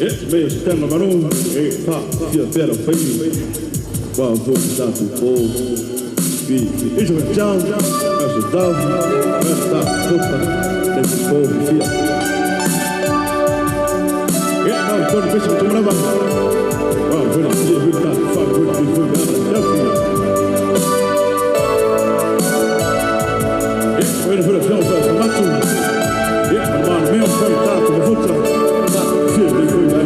Me se tanga manu e fa fia fera fai wa vo sa tu po vi iso me chao me se dau me ta puta e po fia e no kon pesa tu mana va wa vo fia vo ta fa vo vi vo ta fia e vo vo fia fa matu e man me fa ta tu vo ta fia vi vo na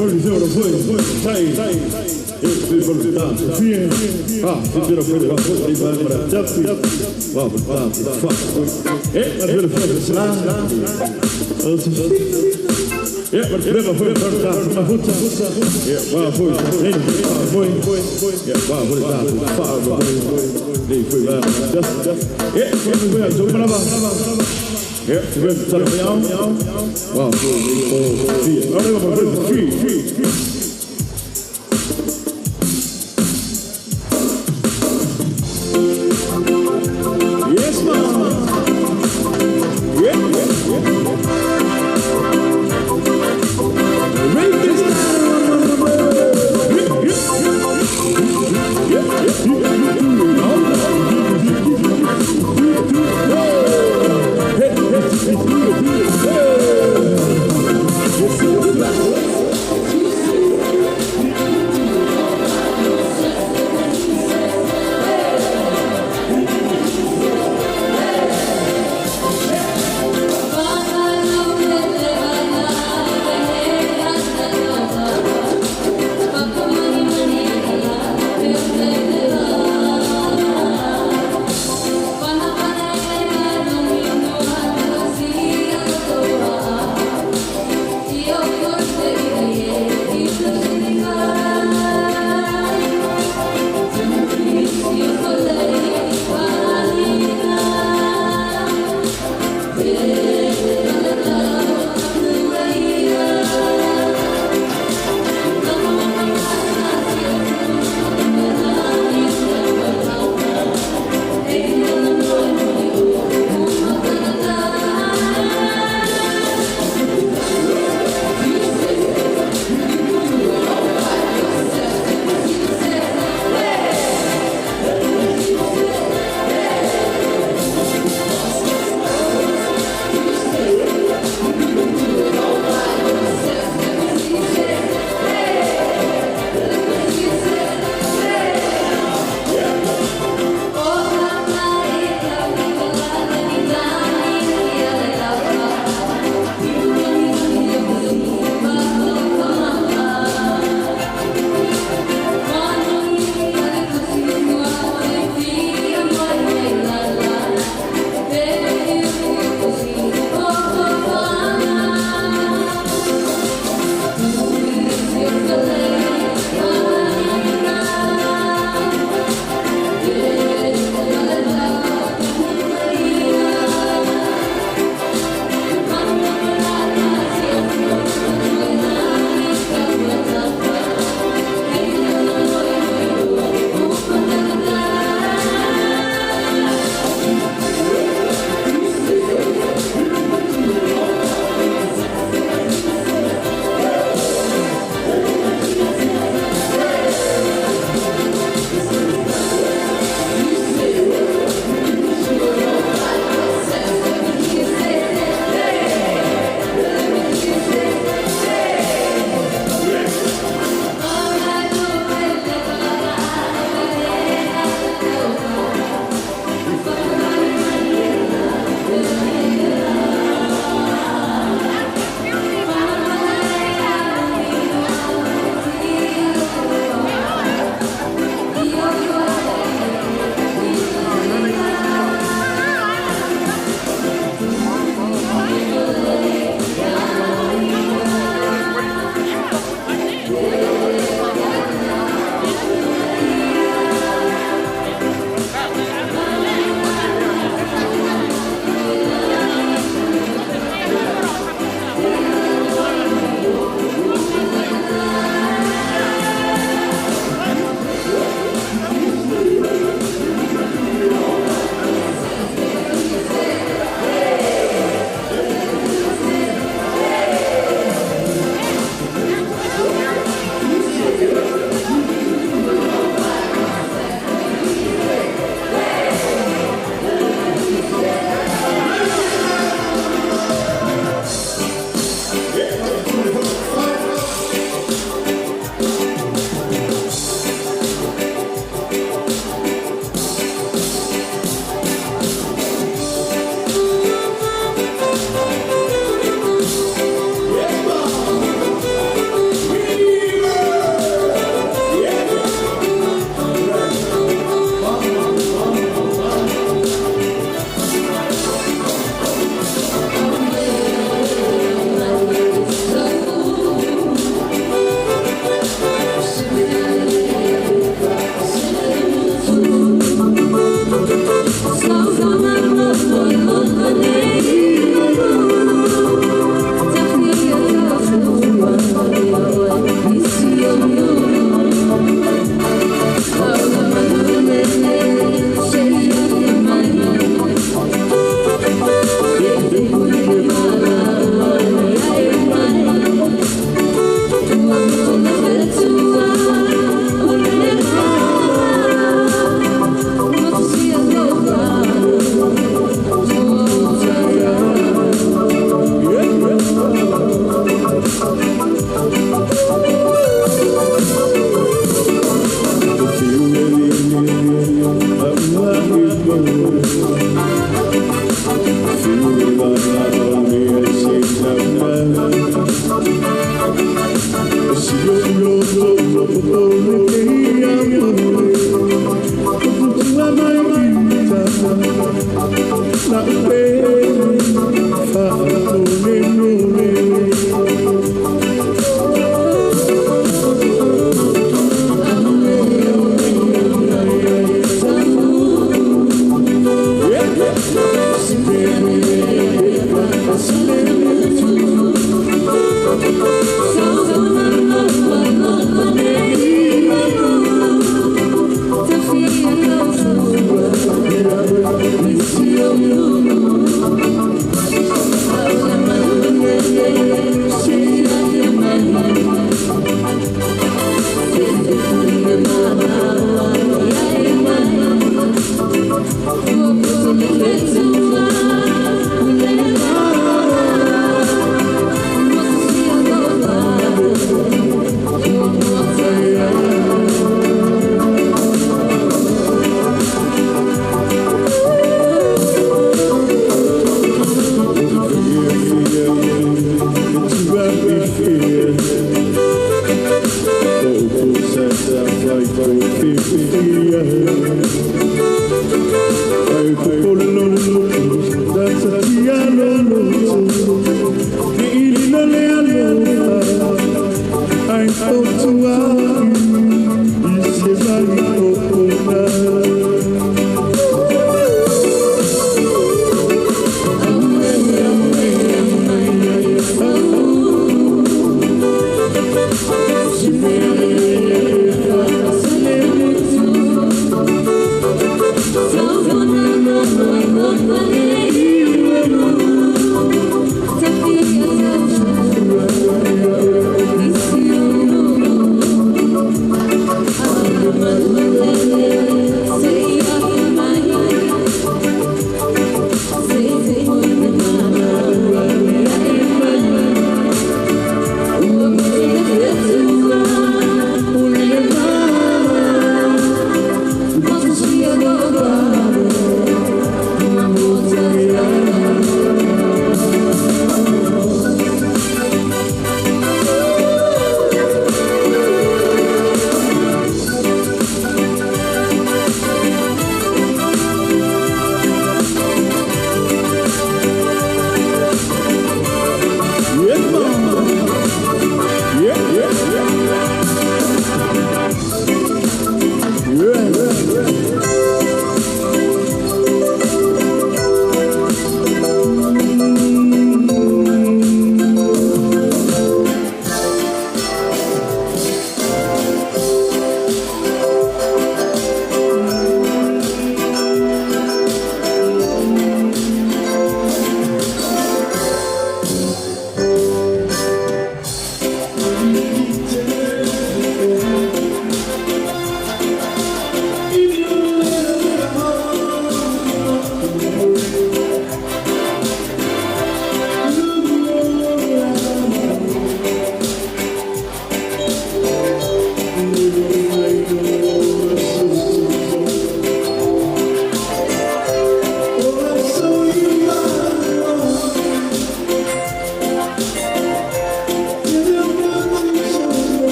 4, 3, 1, 2, 4, 5, 6, 7, 8, 9, 1, 2, 3, 4. Yes, man. Yeah, yeah, yeah. Rape this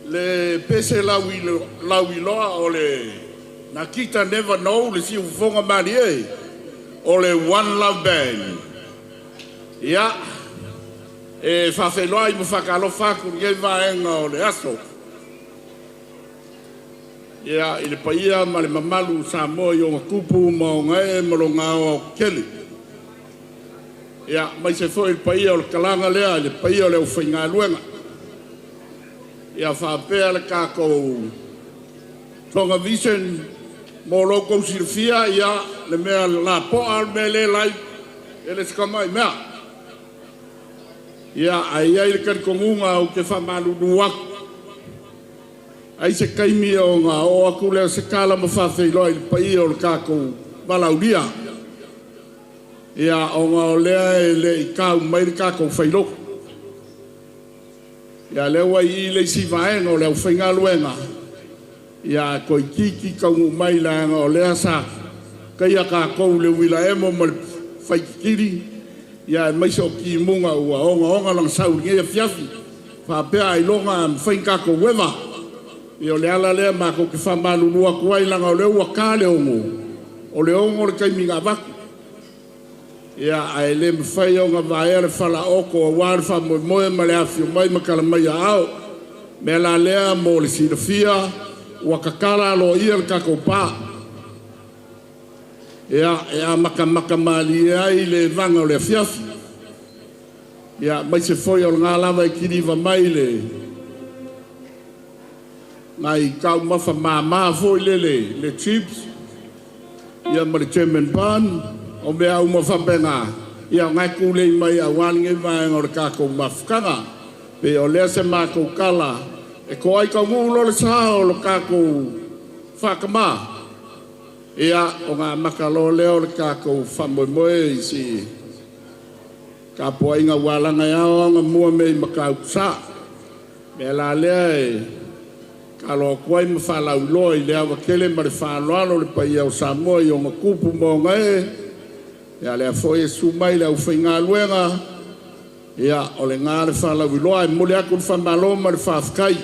Le pese lauiloa o le Nakita Never Know, le siufofoga malie o le One Love Band. Ia, e faafeiloai ma faatalofa atu i lenei vaega o le aso. Ia, i le paia ma le mamalu o Samoa i ona tupu ma ona ee ma lona aoaotetele. Ia, aemaise foi le paia o le talaga lea i le paia o le aufaigaluega. Ia faapea le tatou Tonga Vision mo lo outou silafia, ia, le mea lapoa le mea lea e live, e le o se tamai mea. Ia, ae i ai le talitonuga ou te faamalulu atu, ai se taimi ona oo atu lea o se tala ma faafeiloai i le paia o le tatou valaaulia. Ia, ona o lea e le i tau mai le tatou failotu. Ia, lea ua i i le isi vaega o le aufaigaluega, ia toeitiiti taunuu mai leaga o lea sa taia tatou i le uila emo ma le faititili, aemaise o timuga ua ogaoga lana sau i lenei afiafi. Faapea ailoga a mafai ona tatou eva. Ia o le ala lea matou te faamalulu atu ai leaga o lea ua ta le 6:00, o le 6:00 le taimi na avatu. Ia, ae le mafai ona vaea le falaooto aua le faamoemoe ma le afifio mai ma tala mai aao. O le mea la lea mo le silafia, ua tatala aloaia le tatou pa. Ia, e amatamata malie ai le evaga o le afiafi. Ia, aemaise foi o lena lava e kiliva mai le nai taumafa mama foi lele, le chips ia ma le German bun, o mea uma faapena, ia o lena e tulei mai aua lenei vaega o le tatou mafutaga. E pei o lea se matou tala e toai taunuu loa le sa o le tatou faatama, ia, ona amata loa lea o le tatou faamoemoe i se tapuaiga aua leaga e ao lava ona mua mea i Matautusa. O le mea la lea e tatalo atu ai ma faalauiloa i le ava tele ma le faaaloalo i le paia o Samoa i ona tupu ma ona ee, ia lea foi e susu mai le aufaigaluega, ia o lena le faalauiloa. Ae momoli atu le faamalo ma le faafetai,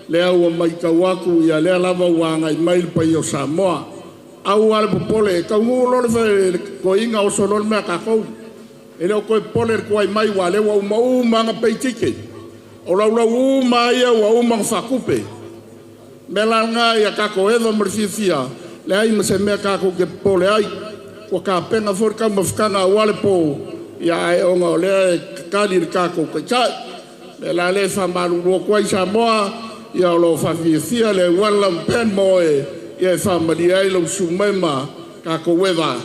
lea ua matau atu o lea lava ua agai mai le paia o Samoa. Aua le popole, e taunuu loa le toeaina oso loa le mea a tatou. E le o toe popole le tuai mai aua o lea ua uma uma lava ona pay ticket. O laulau uma lava ia ua uma ona faatupe. O le mea la lena ia tatou eva ma le fiafia, leai ma se mea tatou te popole ai. Ua tapena foi le taumafataga aua le po, ae ona o lea e tatali i le tatou Taitai. O le mea la lea e faamalulu atu ai Samoa, ia o lo o faafiafia le One Love Band ma oe e faamalie ai lou susu mai ma tatou eva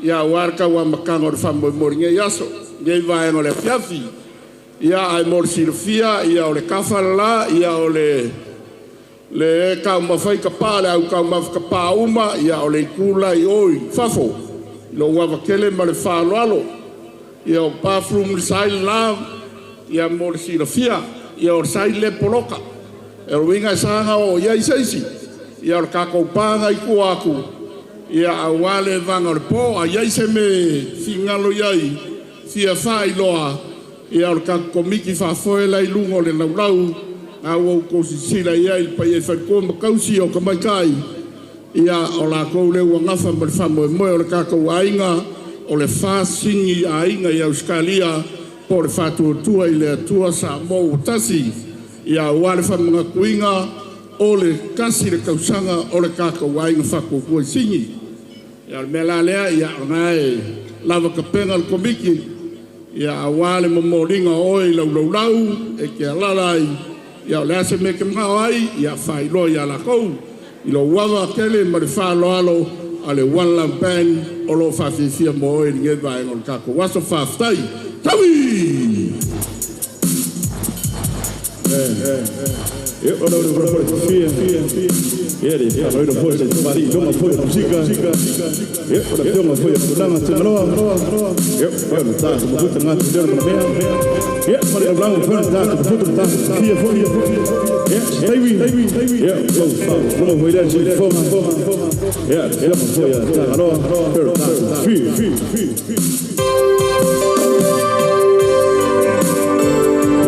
ia aua le tauamataga o le faamoemoe i lenei aso, lenei vaega o le afiafi. Ia ae mo le silafia, ia o le tafa le la, ia o le e taumafa ai tapaa, le au taumafa tapaa uma, ia o le itu la i o i fafo i lou ava tele ma le faaaloalo. Ia o bathrooms i le side la ia mo le silafia. Ia o le side lea e poloka. O lona uiga e sa ona oo i ai se isi. Ia o le tatou pa lena i tua atu aua le vaga o le po. A i ai se mea e finagalo i ai e fia faailoa, ia o le tatou Komiti Faafoe la e i luga o le Laulau a ua outou silasila i ai i le paia i faletua ma tausi o tamaitai, ia o latou lea ua nafa ma le faamoemoe o le tatou aiga, o le FAST Aiga i Ausetalia po o le Faatuatua i le Atua Samoa ua Tasi, aua le faamanatuina o le 1 tausaga o le tatou Aiga Faatuatua i Sini. Ia o le mea la lea, o lena e lava tapena le Komiti aua le momoliga o oe i lau laulau e te alaala ai. O le a se mea e te manao ai, ia faailoa ia latou i lou ava tele ma le faaaloalo a le One Love Band o lo o faafiafia mo oe i lenei vaega o le tatou aso. Faafetai. Taui! Ia, o le ia le faaloina foi se tamalii loma foi o le musika. Ia, o le afioga foi a Tulaga Tagaloa. Ia, foi o ta mafuta ngā te leo mana mea. Ia, ma le laulaga foi na ta mafuta ta fia foi. Ia, se taiwi. Ia, o loma foi lea se foga. Ia, loma foi a Tagaloa. Pero ta fi, fi, fi, fi.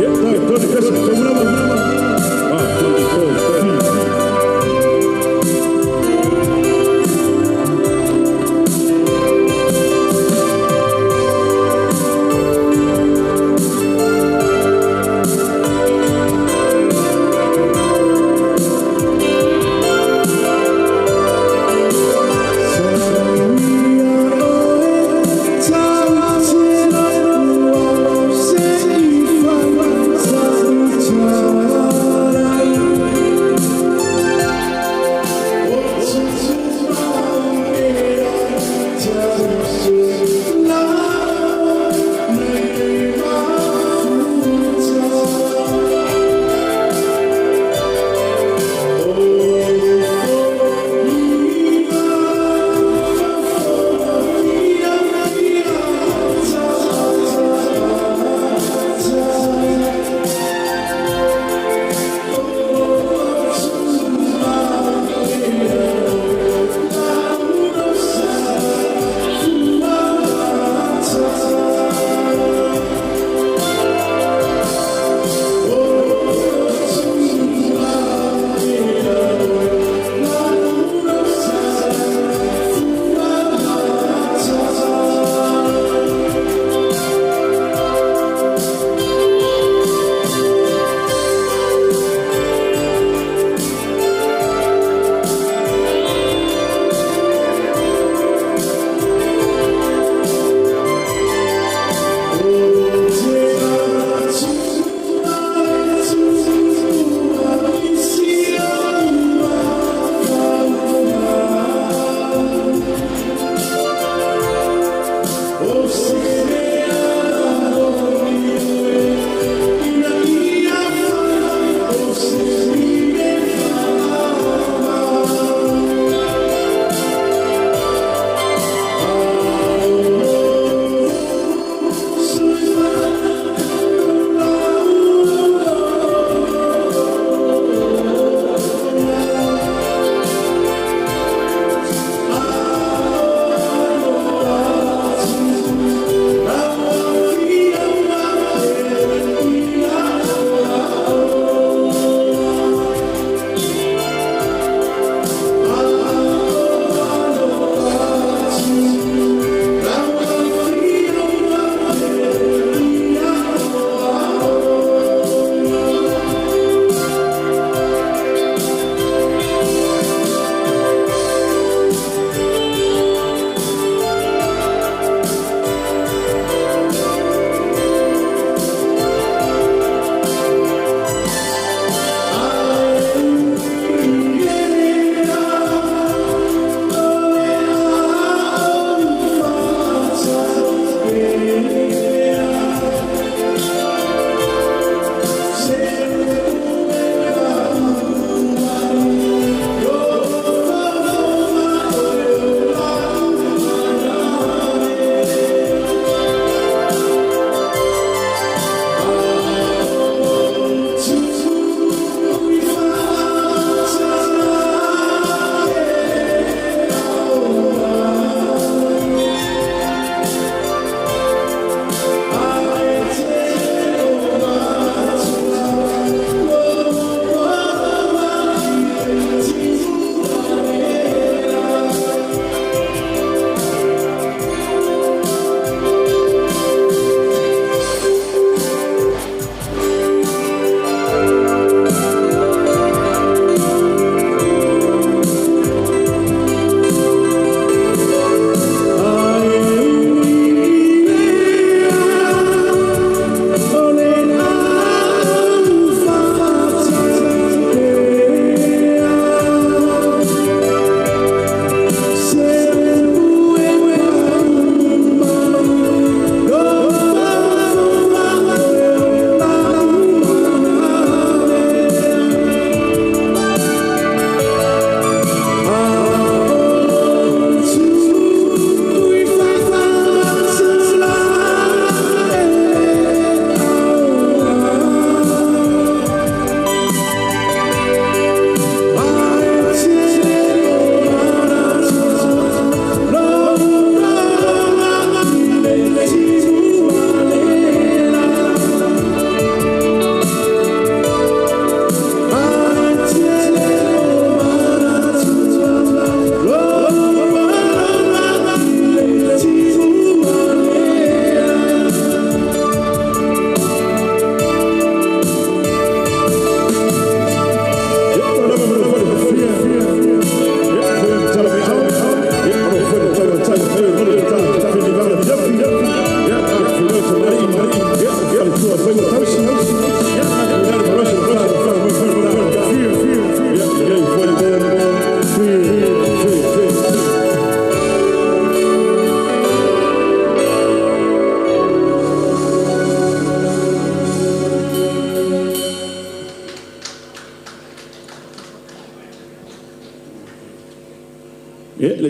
Ia, Tony Kesa, Tony 1, 2, 3, 4.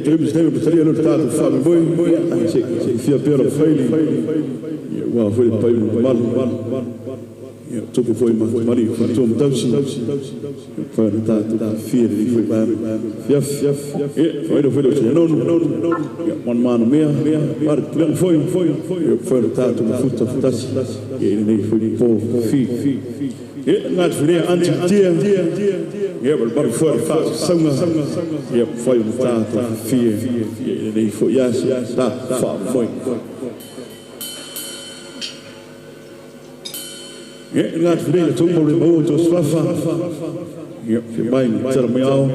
te se te talia lo tātou whaamimoe, se fia pea lo whaili, ua foi le pai mo malu, tupu foi ma mari whatua matausi, whai na tātou fia le foi fiaf, whai foi le te nonu, man mana mea, are pulega foi, whai na tātou mafuta futasi, i nei foi po fi. Ngā te whirea anti tia, ia ma le maru foi le whaasauga, ia whai o na tātou fia, i nei foi iasi, tā whaamoe. Ia ngā te whirea tō le maua tō swafa, ia whia mai ni tera mai ao,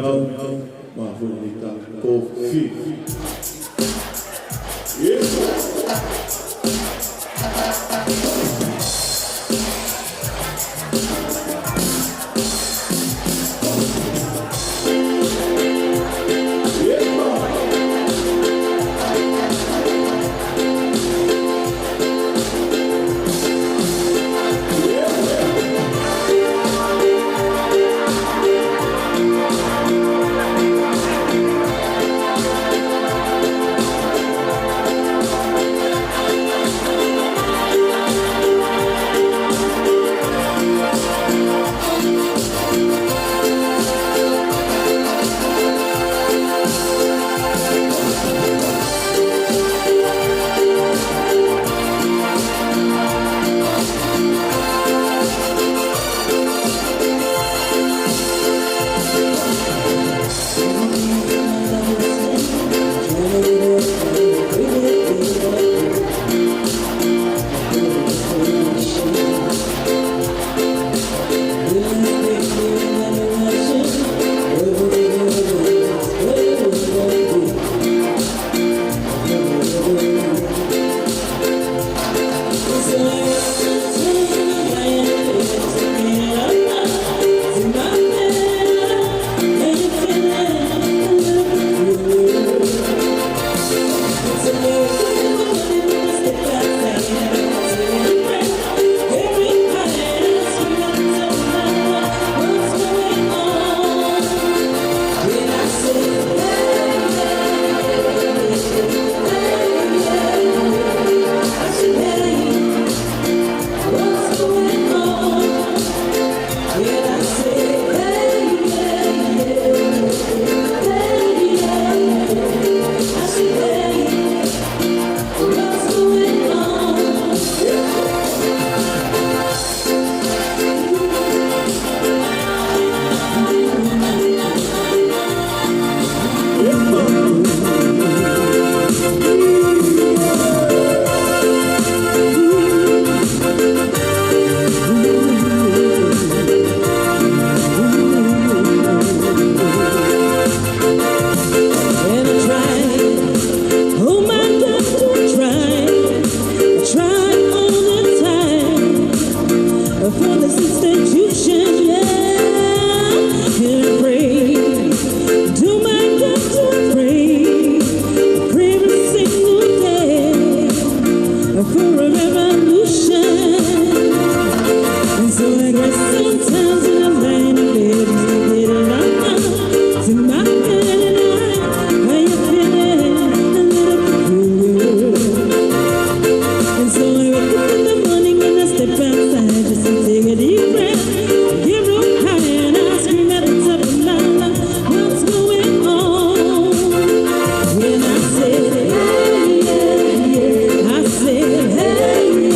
mā foi nei tātou pō fi. When I said, hey, yeah, yeah, I said, hey.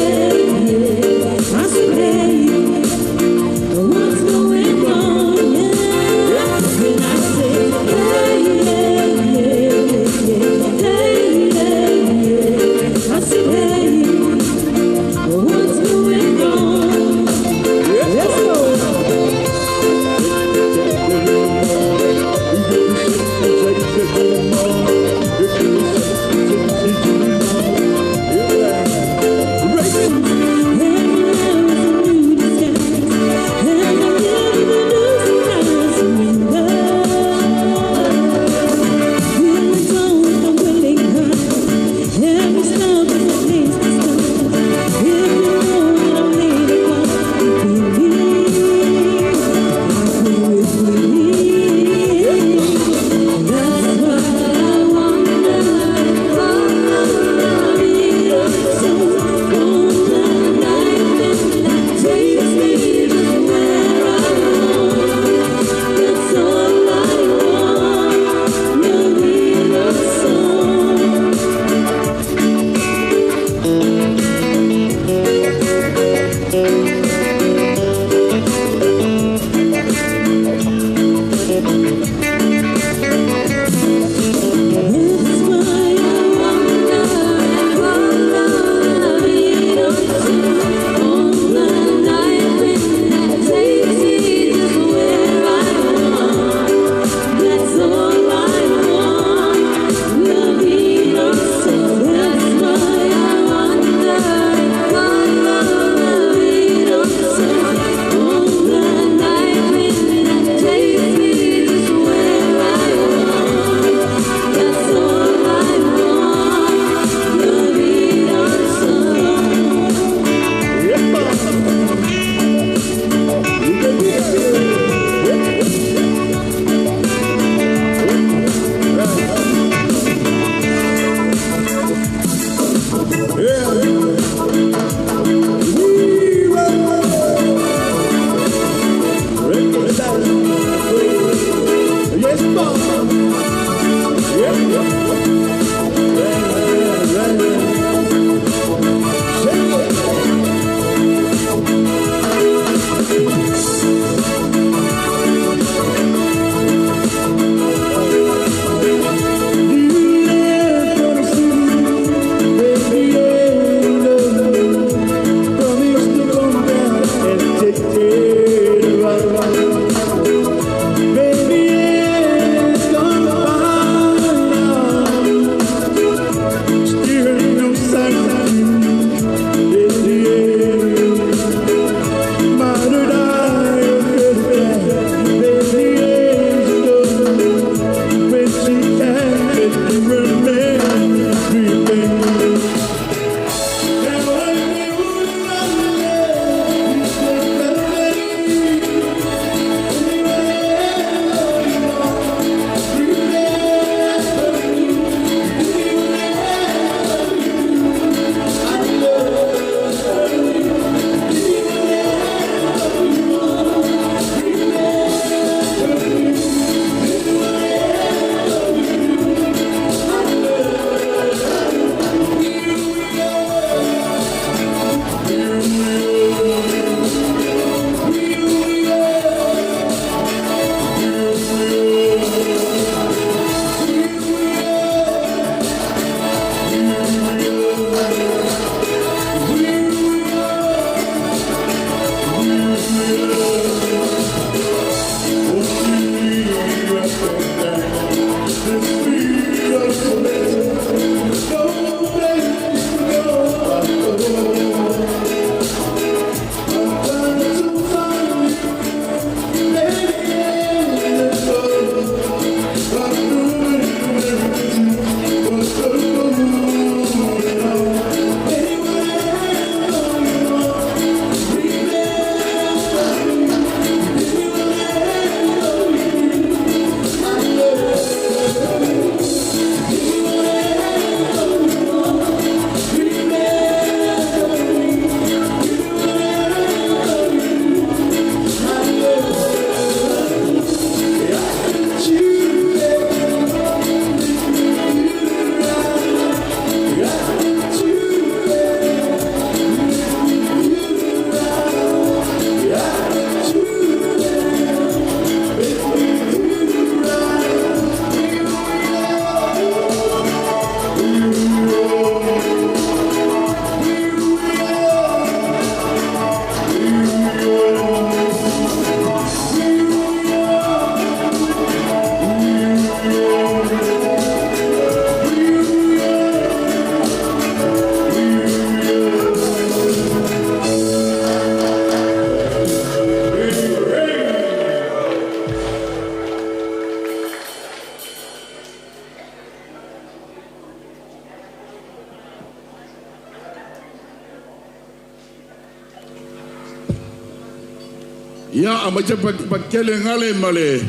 Ia, a mai te pakele ngale ma le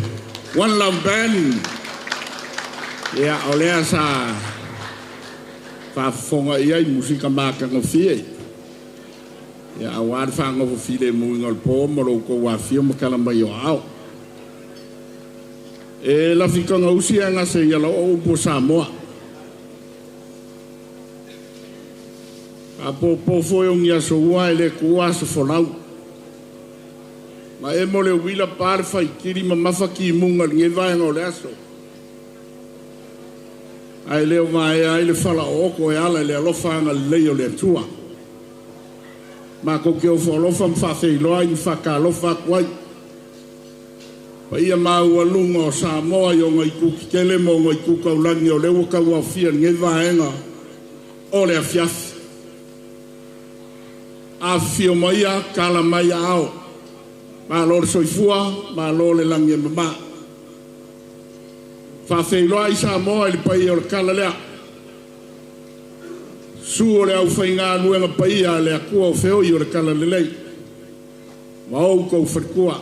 One Love Band. Ia, o lea sa faafofoga i ai musika matagofie. Ia, auā le faagofofilēmūiga o le pō ma lo outou afio ma tala mai o aao. E lafitogausi e gase ia lau upu o Samoa. Faapopo foi o ni aso ua e le tuua aso folau. Ma e mo le uila pa le faitili ma mafa timuga i lenei vaega o le aso. Ae le o vaea ai le falaooto e ala i le alofa agalelei o le Atua. Matou te ofo alofa ma faafeiloai ma faatalofa atu ai. Paia maualuga o Samoa i ona itu tetele ma ona itu taulagi o lea ua tauaofia i lenei vaega o le afiafi. Afifio maia, tala mai aao. Malo le soifua, malo le lagi e mama. Faafeiloai Samoa i le paia o le tala lea. Susu o le aufaigaluega paia a le Atua o feoi o le talalelei ma outou faletua.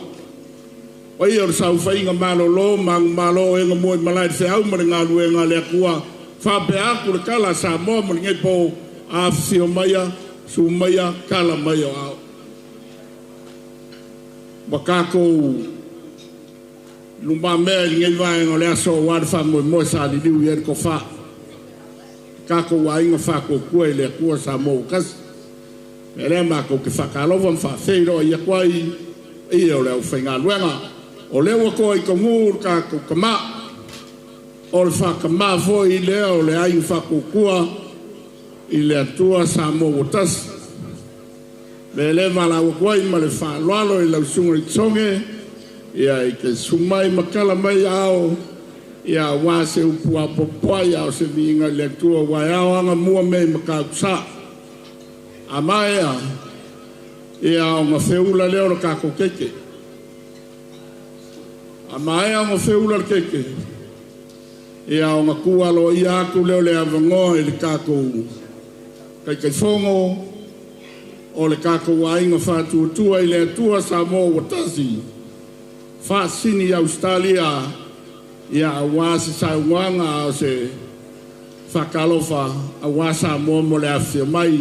Paia o le saofaiga malolo ma agumalo o e gamua i malae i le feau ma le galuega a le Atua. Faapea atu le tala a Samoa mo lenei po, afifio maia, susu maia, tala mai o ao. Ua tatou lumamea i lenei vaega o le aso aua le faamoemoe sa liliu i ai le tofa. Tatou aiga faatuatua i le Atua Samoa ua tasi. O le mea lea matou te faatalofa ma faafeiloai atu ai i paia o le aufaigaluega. O lea ua toa i tonu le tatou tama. O le faatamā foi lea o le aiga faatuatua i le Atua Samoa ua tasi. O le mea lea e valaau atu ai ma le faaaloalo i lau Susuga i le Tosoge, ia e te susu mai ma tala mai aao, ia aua se upu apoapoai a o se viiga i le Atua aua e ao agamua mea i Matautusa. A maea, ia ona feula lea o le tatou keke. A maea ona feula le keke, ia ona tuu aloaia atu lea o le avanoa i le tatou Taitaifono o le tatou aiga faatuatua i le Atua Samoa ua tasi, faasini i Ausetalia, ia aua se saunoaga a o se faatalofa aua Samoa mo le afifio mai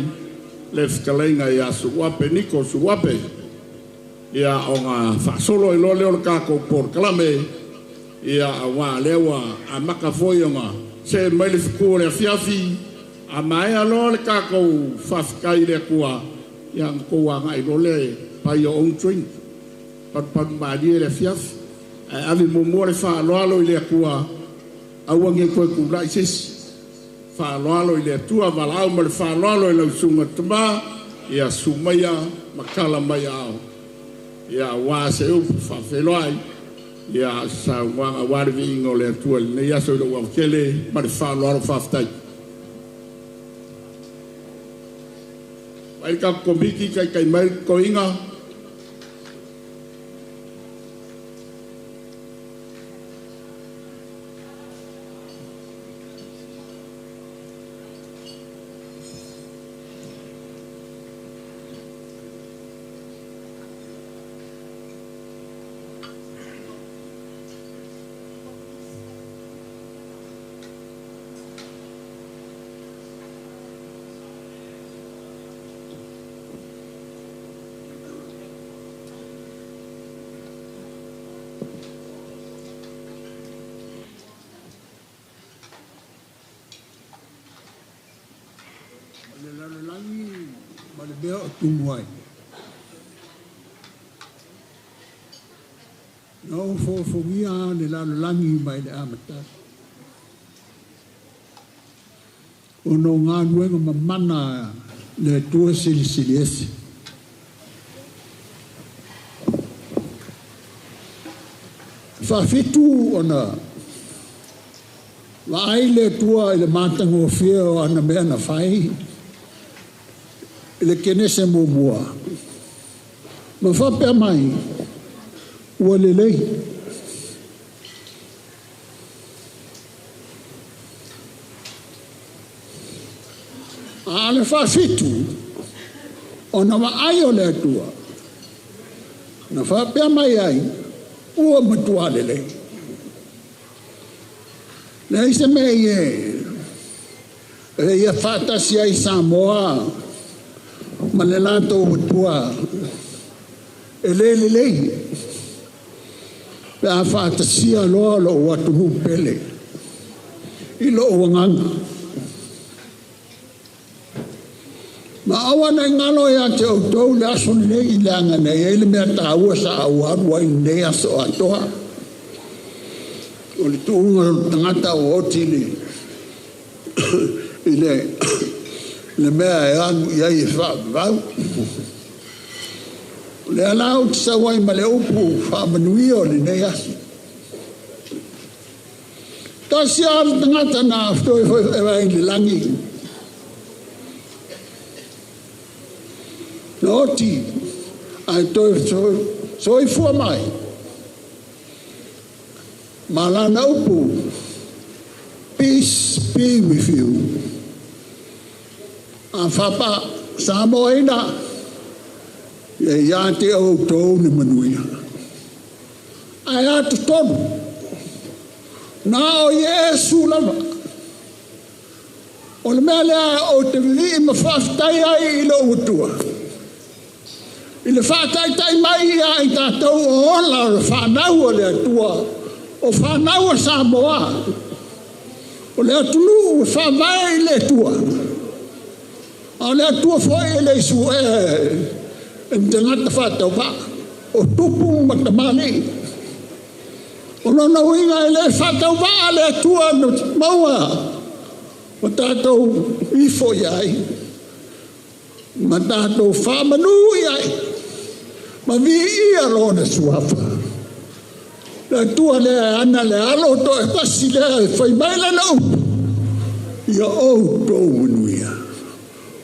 le fetalaiga ia Suape Niko Suape, ia ona faasolo ai loa lea o le tatou polokalame, ia aua lea ua amata foi ona see mai le fetu o le afiafi. A maea loa le tatou faafetai i le Atua, ia ona tou agai loa lea e buy your own drink, palupalu malie le afiafi. Ae ave muamua le faaaloalo i le Atua, aua ne i toe tulai se isi. Faaaloalo i le Atua, valaau ma le faaaloalo i lau susuga i le tama, ia susu maia ma tala mai aao, ia aua se upu faafeiloai, ia se saunoaga aua le viiga o le Atua i lenei aso i lou autele ma le faaaloalo. Faafetai. Mai le tatou komiti, taitai mai le totoina. O le lalolagi ma le mea o tumu ai. Na ou foofogia le lalolagi mai le amataga. Ona o galuega mamana le Atua silisili ese. Faafitu ona vaai le Atua i le matagofie o ana mea na fai i le Kenese muamua, ma faapea mai, ua lelei. A o le faafitu, ona vaai o le Atua Na faapea mai ai, ua matuā lelei. Leai se mea e ia faatasi ai Samoa ma le latou Atua e le lelei pe a faatasia loa lou atunuu pele i lou agaga. Ma aua nei galo ia te outou le aso lenei i leaga na i ai le mea taua sa ou alu ai i lenei aso atoa. O le tuuga o le tagata ua oti i le mea e alu i ai e faavavau. O lea la ou te sau ai ma le upu faamanuia o lenei aso. Tasi lava le tagata na toe i le lagi. Na oti ae toe soifua mai. Ma lana upu, peace be with you. A fapa Samoa ina, ia ia te outou le manuia. Ae a totonu, na o Iesu lava. O le mea lea o te vivii ma faafetai ai i lou Atua. I le faataitai mai ia i tatou o ola o le whanau o le Atua, o whanau o Samoa, o le atunuu e faavae i le Atua. A o le Atua foi e le isu e ni tagata faatauvaa, o tupu ma tamalii. O lona uiga e le faatauvaa le Atua na maua o tatou ifo i ai, ma tatou faamanu i ai, ma viia lona suafa. Le Atua lea e ana le alo to e tasi lea e fai mai lana upu, ia outou manuia.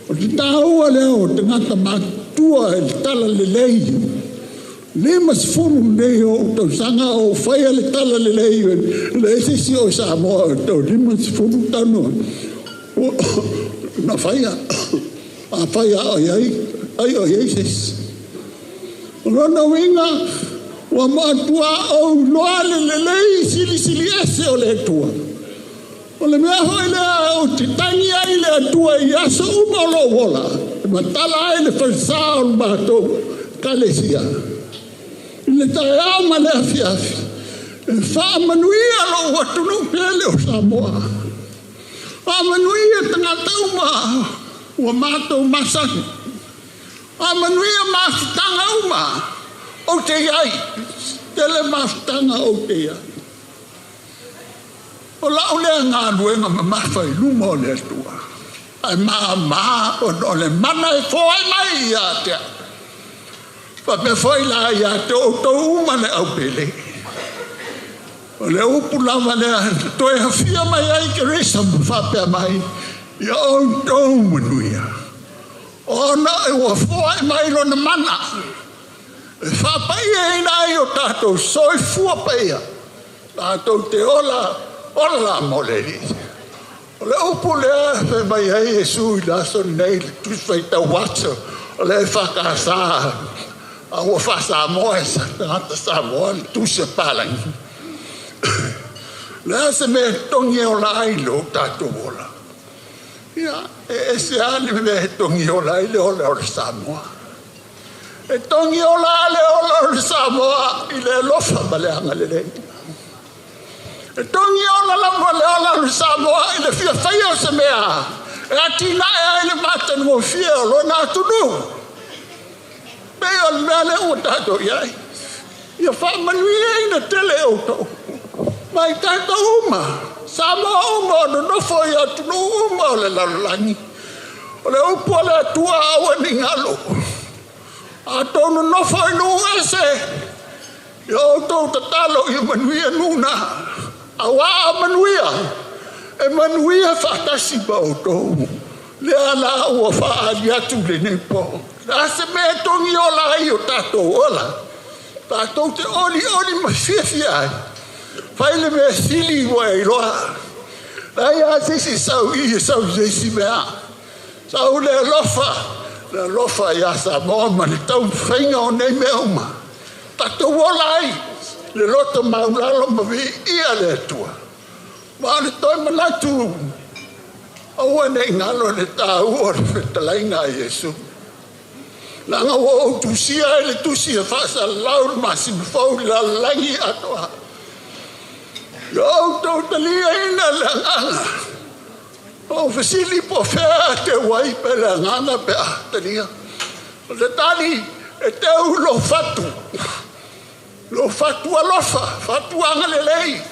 O te tāua lea o tagata matua e le tala lelei. 50 nei o tausaga o faia le tala lelei. Le ese si o Samoa o tau 50 tano. Na faia, a faia o iai, ai o iai sesi. O lona uiga, ua matua ou iloa le lelei silisili ese o le Atua. O le mea foi lea ou te tagi ai le Atua i aso uma o lou ola, e matala ai le falesa o le matou ekalesia. I le taeao ma le afiafi, e faamanuia lou atunuu pele o Samoa. Faamanuia tagata uma ua matou masani. Faamanuia mafutaga uma ou te iai. Tele mafutaga ou te iai. O lau lea galuega mamafa i luma o le Atua. Ae māmā ona o le mana e foai mai ia te au. Faapea foi la ia te outou uma le aupele. O le upu lava lea toe hafia mai ai Keresa ma faapea mai, ia outou manuia. Ona e ua foai mai lona mana. E faapaia ai o tatou soifua paia. Tatou te ola, ola la mo le Alii. O le upu lea fai mai ai Iesu i le aso lenei, le Tusi Faitau Aso, o le whakasa, a ua whasamoa e sa tagata Samoa, le tusi a Palangi. Le a se mea tongi e ola ai lo tātou ola. Ia, e ese a le mea e tongi ola ai le ola o le Samoa. E tongi ola a le ola o le Samoa i le alofa ma le agalelei. E tongi ola lava le ola o le Samoa i le fia whaia o se mea. E atinae ai le matagofie o lona atunuu. Pei o le mea lea ua tatou i ai. Ia faamanuia ina tele outou. Mai tatou uma, Samoa uma o nonofo i atunuu uma o le lalolagi. O le upu o le Atua aua ni galo. A tou nonofo i nuu ese, ia outou tatalo ia manuia nuna. Auā a manuia, e manuia faatasi ma outou. Lea la ua faaali atu lenei po. Le a se mea e togi ola ai o tatou ola. Tatou te oli oli ma fiafia ai. Fai le mea sili ua e iloa. Leai lava se isi sau i e sau i se isi mea. Sau le alofa, le alofa ia Samoa ma le taumafaiga o nei mea uma. Tatou ola ai le loto maulalo ma viia le Atua. Ma o le toe manatu, aua ne i galo le taua o le fetalaiga a Iesu. Leaga ua ou tusia ai le tusi e faasalalau le masina fou i le lalolagi atoa. Ia outou taliaina le agaga. Ou fesili po o fea e teu ai pe le agaga pe a talia. O le tali e teu i lou fatu. Lou fatu alofa, fatu agalelei,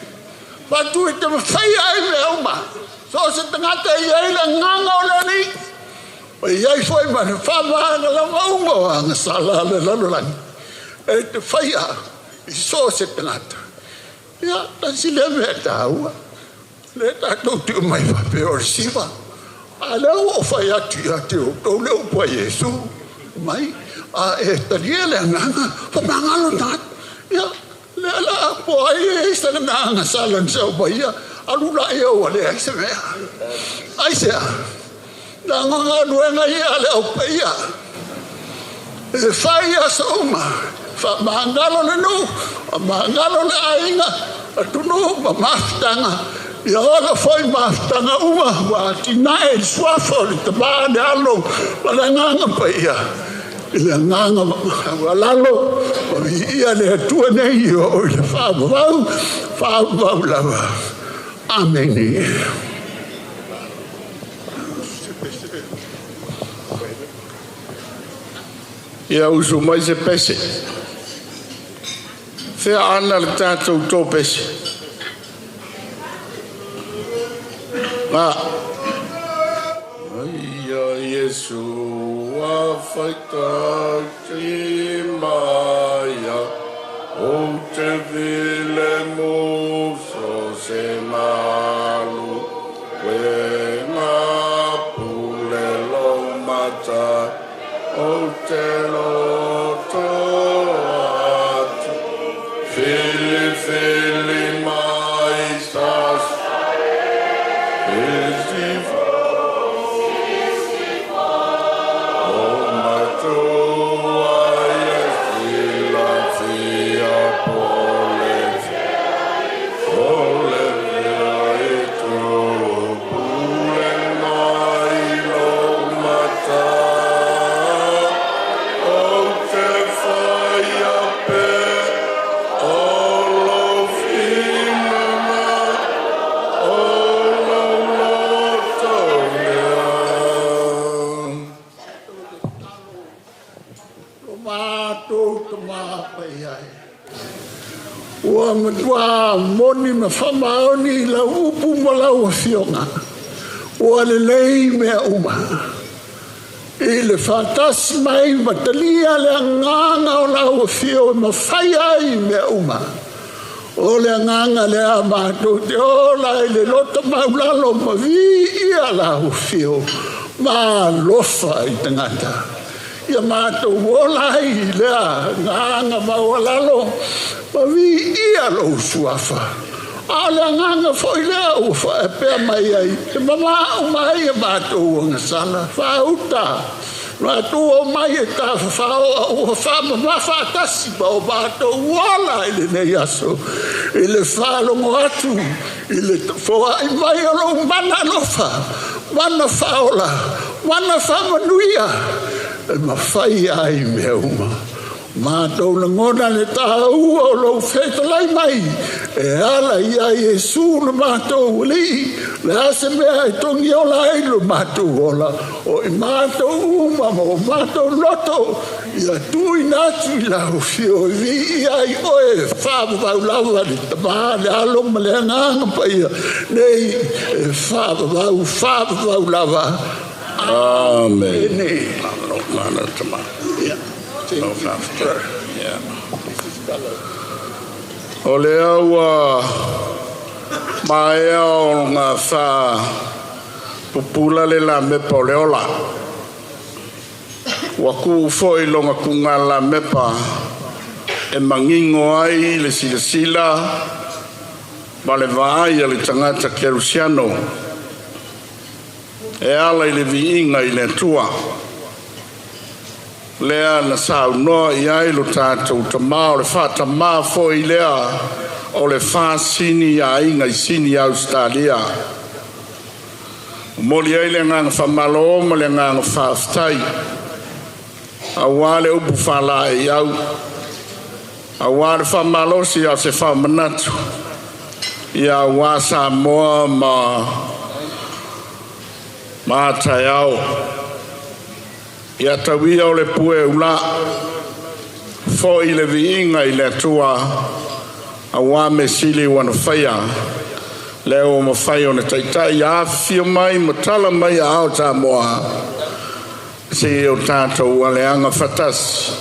fatu e te mafaia ai mea uma. So o se tagata e i ai le agaga o le Alii, e i ai foi ma le faamagaloga uma o agasala a le lalolagi e te faia i so o se tagata. Ia, tasi lea mea taua. Lea tatou te omai faapea o le siva. A lea ua ou fai atu ia te outou le upu a Iesu mai, a e talia le agaga, faamagalo le tagata. Ia, lea la po ai e i sana agasala na sau mai ia, alu la ia ua leai se mea. Aisea? Leaga galuega ia a le Au Paia. E fai aso uma, faamagalo le nuu, faamagalo le aiga, atunuu ma mafutaga. Ia ola foi mafutaga uma ua atinae i le suafa o le Tama, le Alo ma le Agaga Paia. I le agaga maualalo, ma viia le Atua nei i oo i le faavavau, faavavau lava. Amene. Ia usu mai se pese. Fea ana le tatou tō pese. Ngā. Ia Iesu a whaitau te maia, o te vile muso se malu, koe ngā pule lo matai, o te loto atu, whili whili mai sas, O matua ia silafia po le o le mea e tōpule mai lo mata, o te whaia pe o lo whimama, o lo loto mea. Lo matou tama paia e. Ua matua moni ma faamaoni i lau upu ma lau afioga, ua lelei mea uma. I le faatasi mai ma talia le agaga o lau afio e mafai ai mea uma. O le agaga lea matou te ola i le loto maulalo ma viia lau afio ma alofa i tagata. Ia matou ola ai i lea agaga maualalo ma viia lou suafa. A o le agaga foi lea ua faapea mai ai e mamao mai e matou agasala faauta. Matou omai e tafafao a ua faamamafa atasi ma o matou ola i lenei aso i le faalogo atu i le foai mai o lou mana alofa, mana faaola, mana faamanuia e mafai ai mea uma. Matou lagona le taua o lou fetalai mai e ala ia Iesu le matou Alii, le a se mea e togiola ai lo matou ola, o i matou uma ma o matou loto, ia tuuina atu i lau afio e viia ai oe e faavavau lava le Tama, le Alo ma le Agaga Paia, nei e faavavau, faavavau lava. Amen. Amene. Malo, malo tama. Ia. Malo faafetai. Ia. O lea ua maea ona sa pupula le lamepa o le ola. Ua kū foi lona kuga lamepa e manino ai le silasila ma le vaai a le tagata kerisiano e ala i le viiga i le Atua. Lea na saunoa i ai lo tatou tamā, o le faatamā foi lea o le Fasini aiga i Sini, Ausetalia. Momoli ai le agaga faamalo ma le agaga faafetai aua le upu faalaeiau, aua le faamalosi o se faamanatu, ia aua Samoa ma a taeao. Ia tauia o le pue ula foi le viiga i le Atua aua measili ua na faia, lea ua mafai ona taitai afifio mai ma tala mai aao Samoa seia o tatou aleaga fatasi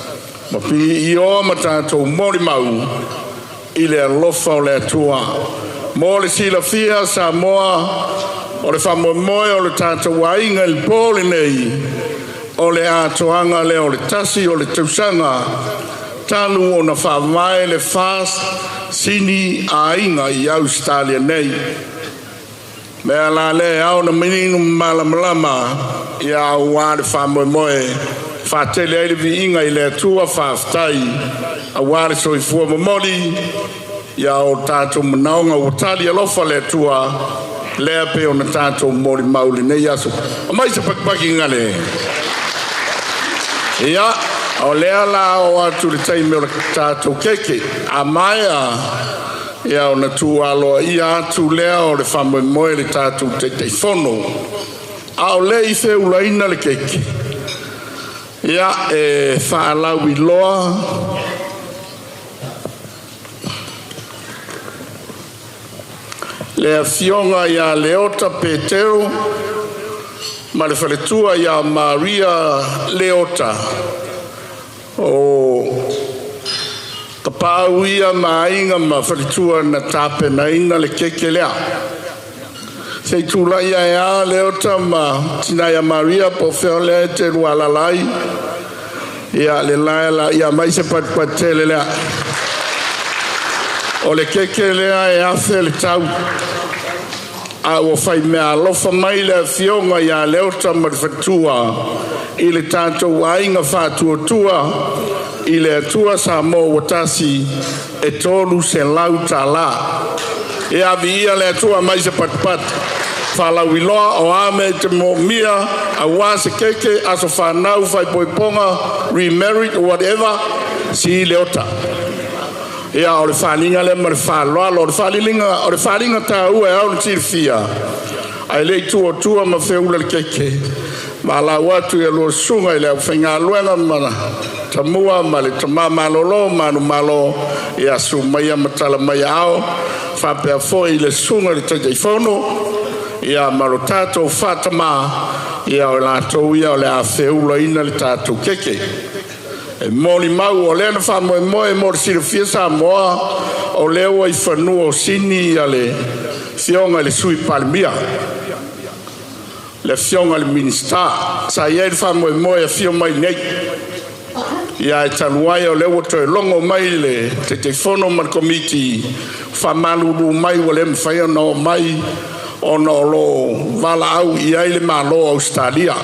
ma piioa ma tatou molimau i le alofa o le Atua. Mo le silafia Samoa, o le faamoemoe o le tatou aiga i le po lenei, o le atoaga lea o le 1 o le tausaga talu ona faavae le FAST Sini Aiga i Ausetalia nei. Mea la lea ao na manino ma malamalama ia aua le faamoemoe faatele ai le viiga i le Atua. Faafetai aua le soifua momoli ia o tatou manaoga ua tali alofa le Atua lea pe ona tatou molimau lenei aso. Aumai se pakipaki gale. Ia, o lea la o atu le taimi o le tatou keke. A maea, ia ona tuualoa ia atu lea o le faamoemoe le tatou Taitaifono. A o le i feulaina le keke, ia e faalauiloa le afioga ia Leota Petero ma le faletua ia Maria Leota o Tapaau ia ma aiga ma faletua na tapenaina le keke lea. Se i tulai ae a Leota ma tina ia Maria po o fea lea e te lua alaala ai. Ia le lae la ia mai se patupatu tele lea. O le keke lea e 1,000 le tau. A ua fai mea alofa mai le afioga ia Leota ma le faletua i le tatou aiga faatuatua i le Atua Samoa ua tasi e $300. Ia viia le Atua, mai se patupatu. Faalauiloa o a mea e te moomia aua se keke, aso fanau, faaipoipoga, remarried or whatever, si Leota. Ia o le faaliga lea ma le faaaloalo. O le faaliga, o le faaliga taua e ao ona silafia, ae le i tuatua ma feula le keke, valaau atu i lua susuga i le aufaigaluega ma tamua ma le tama malolo manumalo, ia sumaia ma tala mai ao faapea foi le susuga i le Taitaifono ia ma lo tatou faatamā, ia o latou ia o le a feulaina le tatou keke. E molimau o lea na faamoemoe mo le silafia Samoa, o lea ua i fanua o Sini ia le afioga i le Sui Palemia, le afioga i le Minisita. Sa i ai le faamoemoe afio mai nei, ia e talu ai o lea ua toe logo mai le Taitaifono ma le Komiti faamalulu mai ua le mafai ona oo mai ona o lo valaau i ai le Malo o Ausetalia.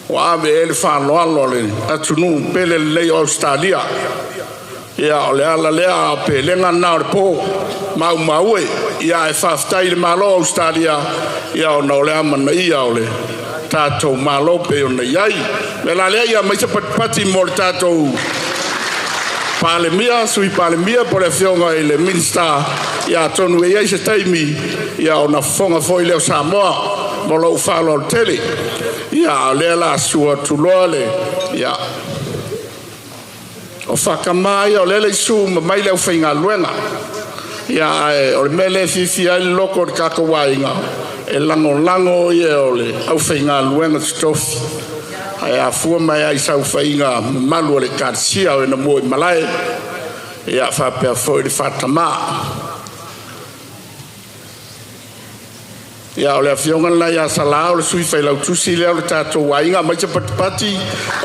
Ua ave e le faaaloalo le atunuu pele lelei o Ausetalia. Ia o le ala lea pelega na o le po maumaue. Ia e faafetai i le Malo o Ausetalia ia ona o le amanaia o le tatou Malo pe ona i ai. Le la lea ia mai se patipati mo le tatou Palemia, Sui Palemia po le afioga i le Minisita, ia atonu e i ai se taimi ia ona fofoga foi lea o Samoa mo lou faaaloalo tele. Ia o lea la sua atu loa le ia o whakamā ia o lele isu ma mai le aufaigaluega. Ia ae o le mea lea e fiafia ai le loko o le tatou aiga e lagolago ia o le aufaigaluega totofi. Ae afua mai ai saofaiga mamalu o le Ekalesia o e na mua i malae, ia faapea foi le faatamā. Ia o le afioga lena ia Salao, le sui failautusi lea o le tatou aiga, mai se patipati,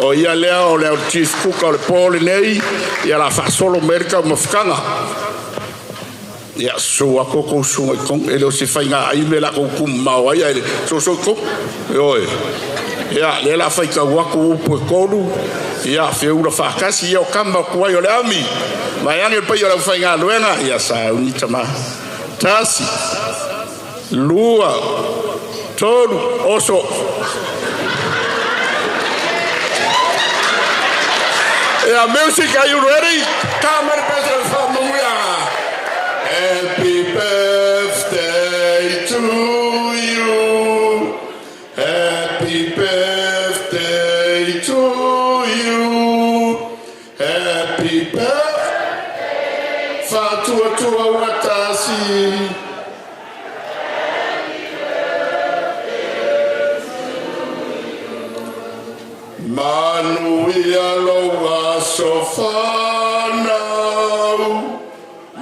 o ia lea o le chief cook o le po lenei, ia la faasolo mai le taumafataga. Ia su a koko suga i kong, e le o se faiga ai me la kou kumau ai ai le so so kong. Ioe. Ia, lea la faitau atu upu e tolu, ia feula faatasi, ia o kama o tuai o le ami. Mai ane le paia o le aufaigaluega, ia sauni tama. 1, 2, 3, oso. Yeah, music, are you ready? Come on, happy birthday to you. Happy birthday to you. Happy birthday. Fatua tua watasi. Manuia loa sofanau,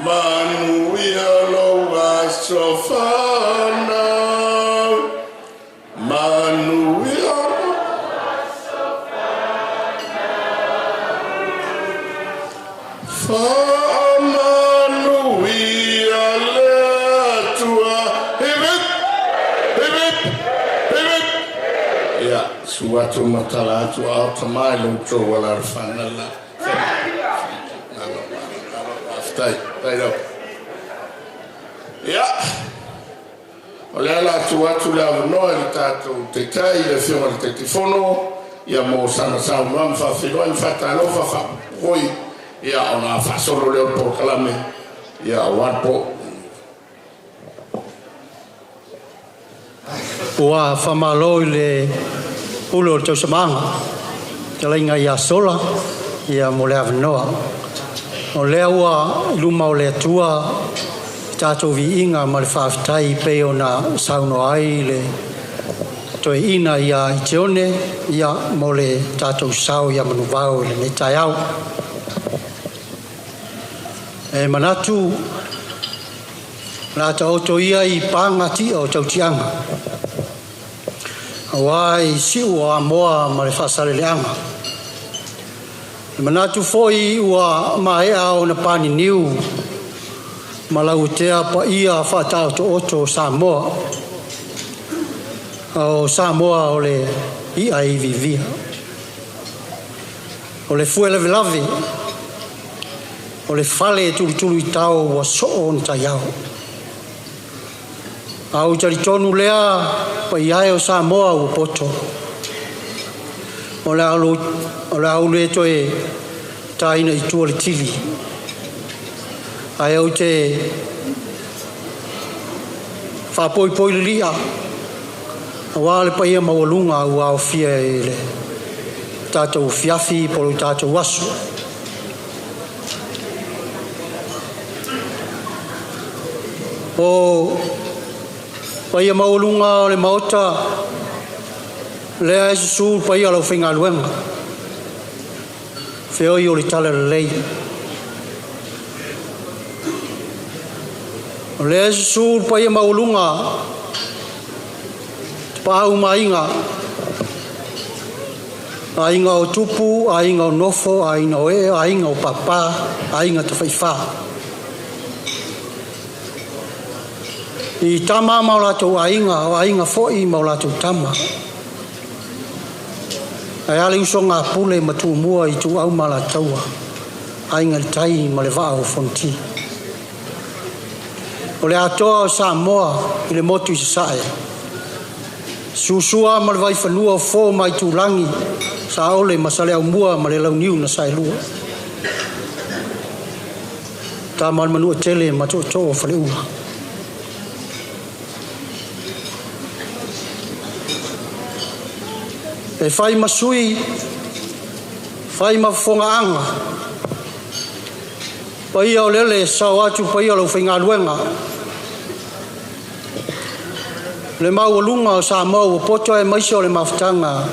manuia loa sofanau, manuia loa sofanau, faamanuia le Atua. Hip hip, hip hip, hip hip. Ia, suatu matala atu ao tamai lo tō wala rwhana la. Tai, tai rau. Ia, o lea la atu atu le awanoa i le tātou te tai, le whionga le Taitaifono, ia mō sana saunoa ma whawhiroa i whatalofa whapoi, ia o ngā whasolo leo polokalame, ia o wapo. Ua whamalo i le ulo o le tausamanga, te lainga ia sola, ia mo le awanoa. O lea ua luma o le atua, tātou viinga ma le whaaftai pe o na sauno ai le toe ina ia i te one, ia mo le tātou sao ia manuvao i le nei tai au. E manatu, la taoto ia i pāngati o tautianga. Awa i siu o amoa ma le whaasale leanga. Le manatu foi ua maea o na pani niu ma lau tea pa ia whaatau oto Samoa. O Samoa o le ia i vivia. O le fue lave lave. O le fale tulutulu i tau ua soo o na taiao. Au talitonu lea pa iae o Samoa ua poto. O le au le toe tāina i tua le tili. Ai au te whāpoipoi le lia. Awa le paia maualunga ua au fia i le tātou fiafi polo tātou aso. O paia maualunga o le maota lea e susu paia lau whaingaluenga. Whioi o le tala lelei. O lea e susu paia maualunga te pāu mainga. Ainga o tupu, ainga o nofo, ainga o e, ainga o papa, ainga te whaiwha. I tama mau lātou ainga, o ainga foi mau lātou tama. Ai ale uso ngā pule ma tūmua i tū au ma lātaua, ainga le tai ma le vaa o fonti. O le atoa o Samoa i le motu i sasae. Susua ma le vaifanua o fō mai tūlangi, sa ole ma sale au mua ma le launiu na sae lua. Tā ma le manua tele ma tō o whale ula. E whai masui, whai mafonga anga. Paia o lele, sao atu paia lau whaingaluenga. Le maualunga o Samoa ua poto e maise o le mafutanga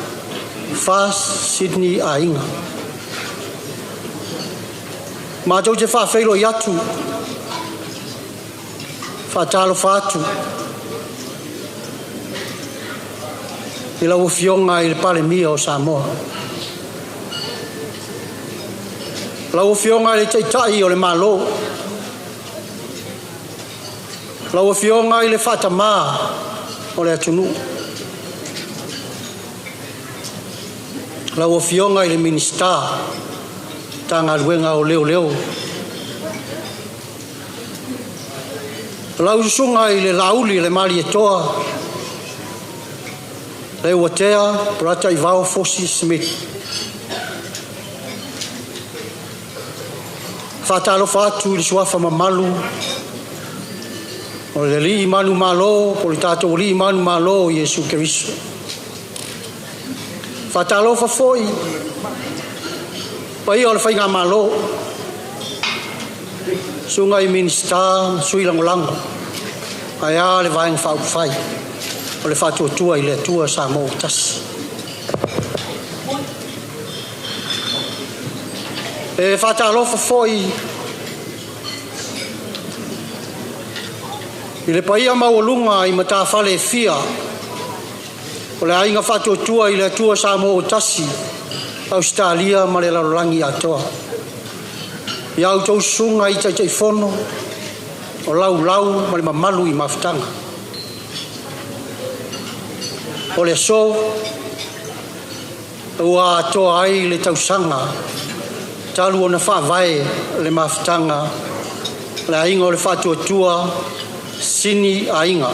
Fast Sydney ainga. Mātou te whaawheilo i atu, whaatalo whaatu. I lau fionga i le palemia o Samoa. Lau fionga i le taitai o le malo. Lau fionga i le whaatamā o le atunu. Lau Afioga i le Minisita Matagaluega o Leoleo, lau Susuga i le Laauli le Malietoa Leuatea Polataivao Fosi Smith. E faatalofa atu i le suafa mamalu o le Alii manumalo po o le tatou Alii manumalo Iesu Keriso. E faatalofa foi i le paia o le Faigamalo, susuga i Minisita ma Sui Lagolago, ae a le Vaega Faaupufai o le Faatuatua i le Atua Samoa ua Tasi. E faatalofa foi i le paia maualuga i matafale e fia o le Aiga Faatuatua i le Atua Samoa ua Tasi, Ausetalia ma le lalolagi atoa. I a outou susuga i Taitaifono o laulau ma le mamalu i mafutaga. O le aso ua atoa ai le tausaga talu ona faavae le mafutaga le Aiga o le Faatuatua Sini Aiga,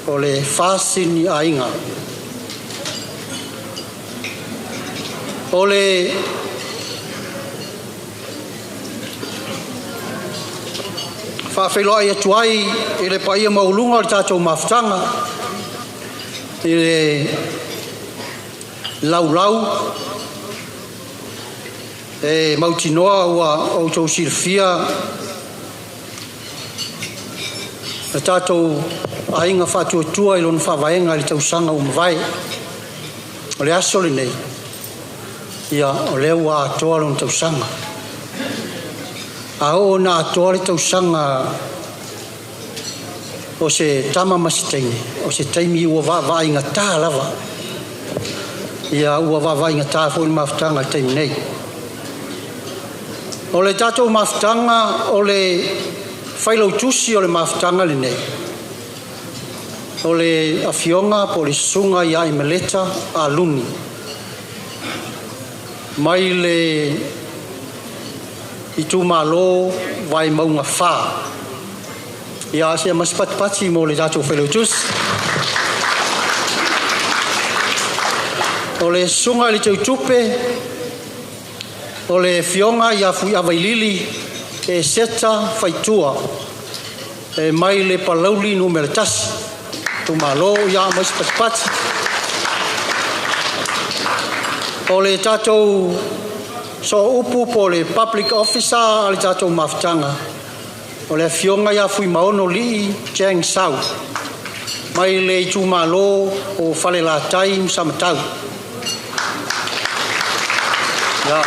o le FaSini Aiga. O le faafeiloai atu ai i le paia maualuga o le tatou mafutaga i le laulau e mautinoa ua outou silafia le tatou Aiga Faatuatua i lona faavaega i le tausaga ua mavae. O le aso lenei, ia o lea ua atoa lona tausaga. A oo ina atoa le tausaga o se tama ma se teine, o se taimi ua vaavaaigata lava. Ia ua vaavaaigata foi le mafutaga i le taimi nei. O le tatou mafutaga o le failautusi o le mafutaga lenei, o le Afioga po o le Susuga ia Aimeleta Aluni mai le itumalo Vaimauga 4. Ia se i patipati mo le tatou Failautusi. O le Susuga i le Teutupe o le Afioga ia Fuiavailili Eseta Faitua e mai le Palauli Nu.1. Itumalo ia aumai se patipati. O le tatou Sooupu po o le Public Officer a le tatou mafutaga, o le Afioga ia Fuimaono Lii Chang Sau mai le itumalo o Falelatai ma Samatau. Ia.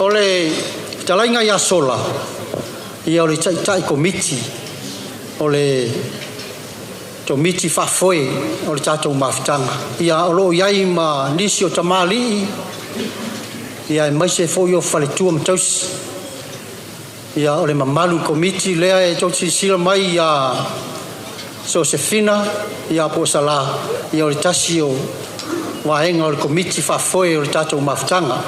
O le fetalaiga ia Sola, ia o le taitai komiti o le komiti faafoe o le tatou mafutaga. Ia o lo o i ai ma nisi o tamalii, ia aemaise foi o faletua ma tausi. Ia o le mamalu komiti lea e tou te silasila mai ia Sosefina ia po o Sala, ia o le tasi o vaega o le komiti faafoe o le tatou mafutaga.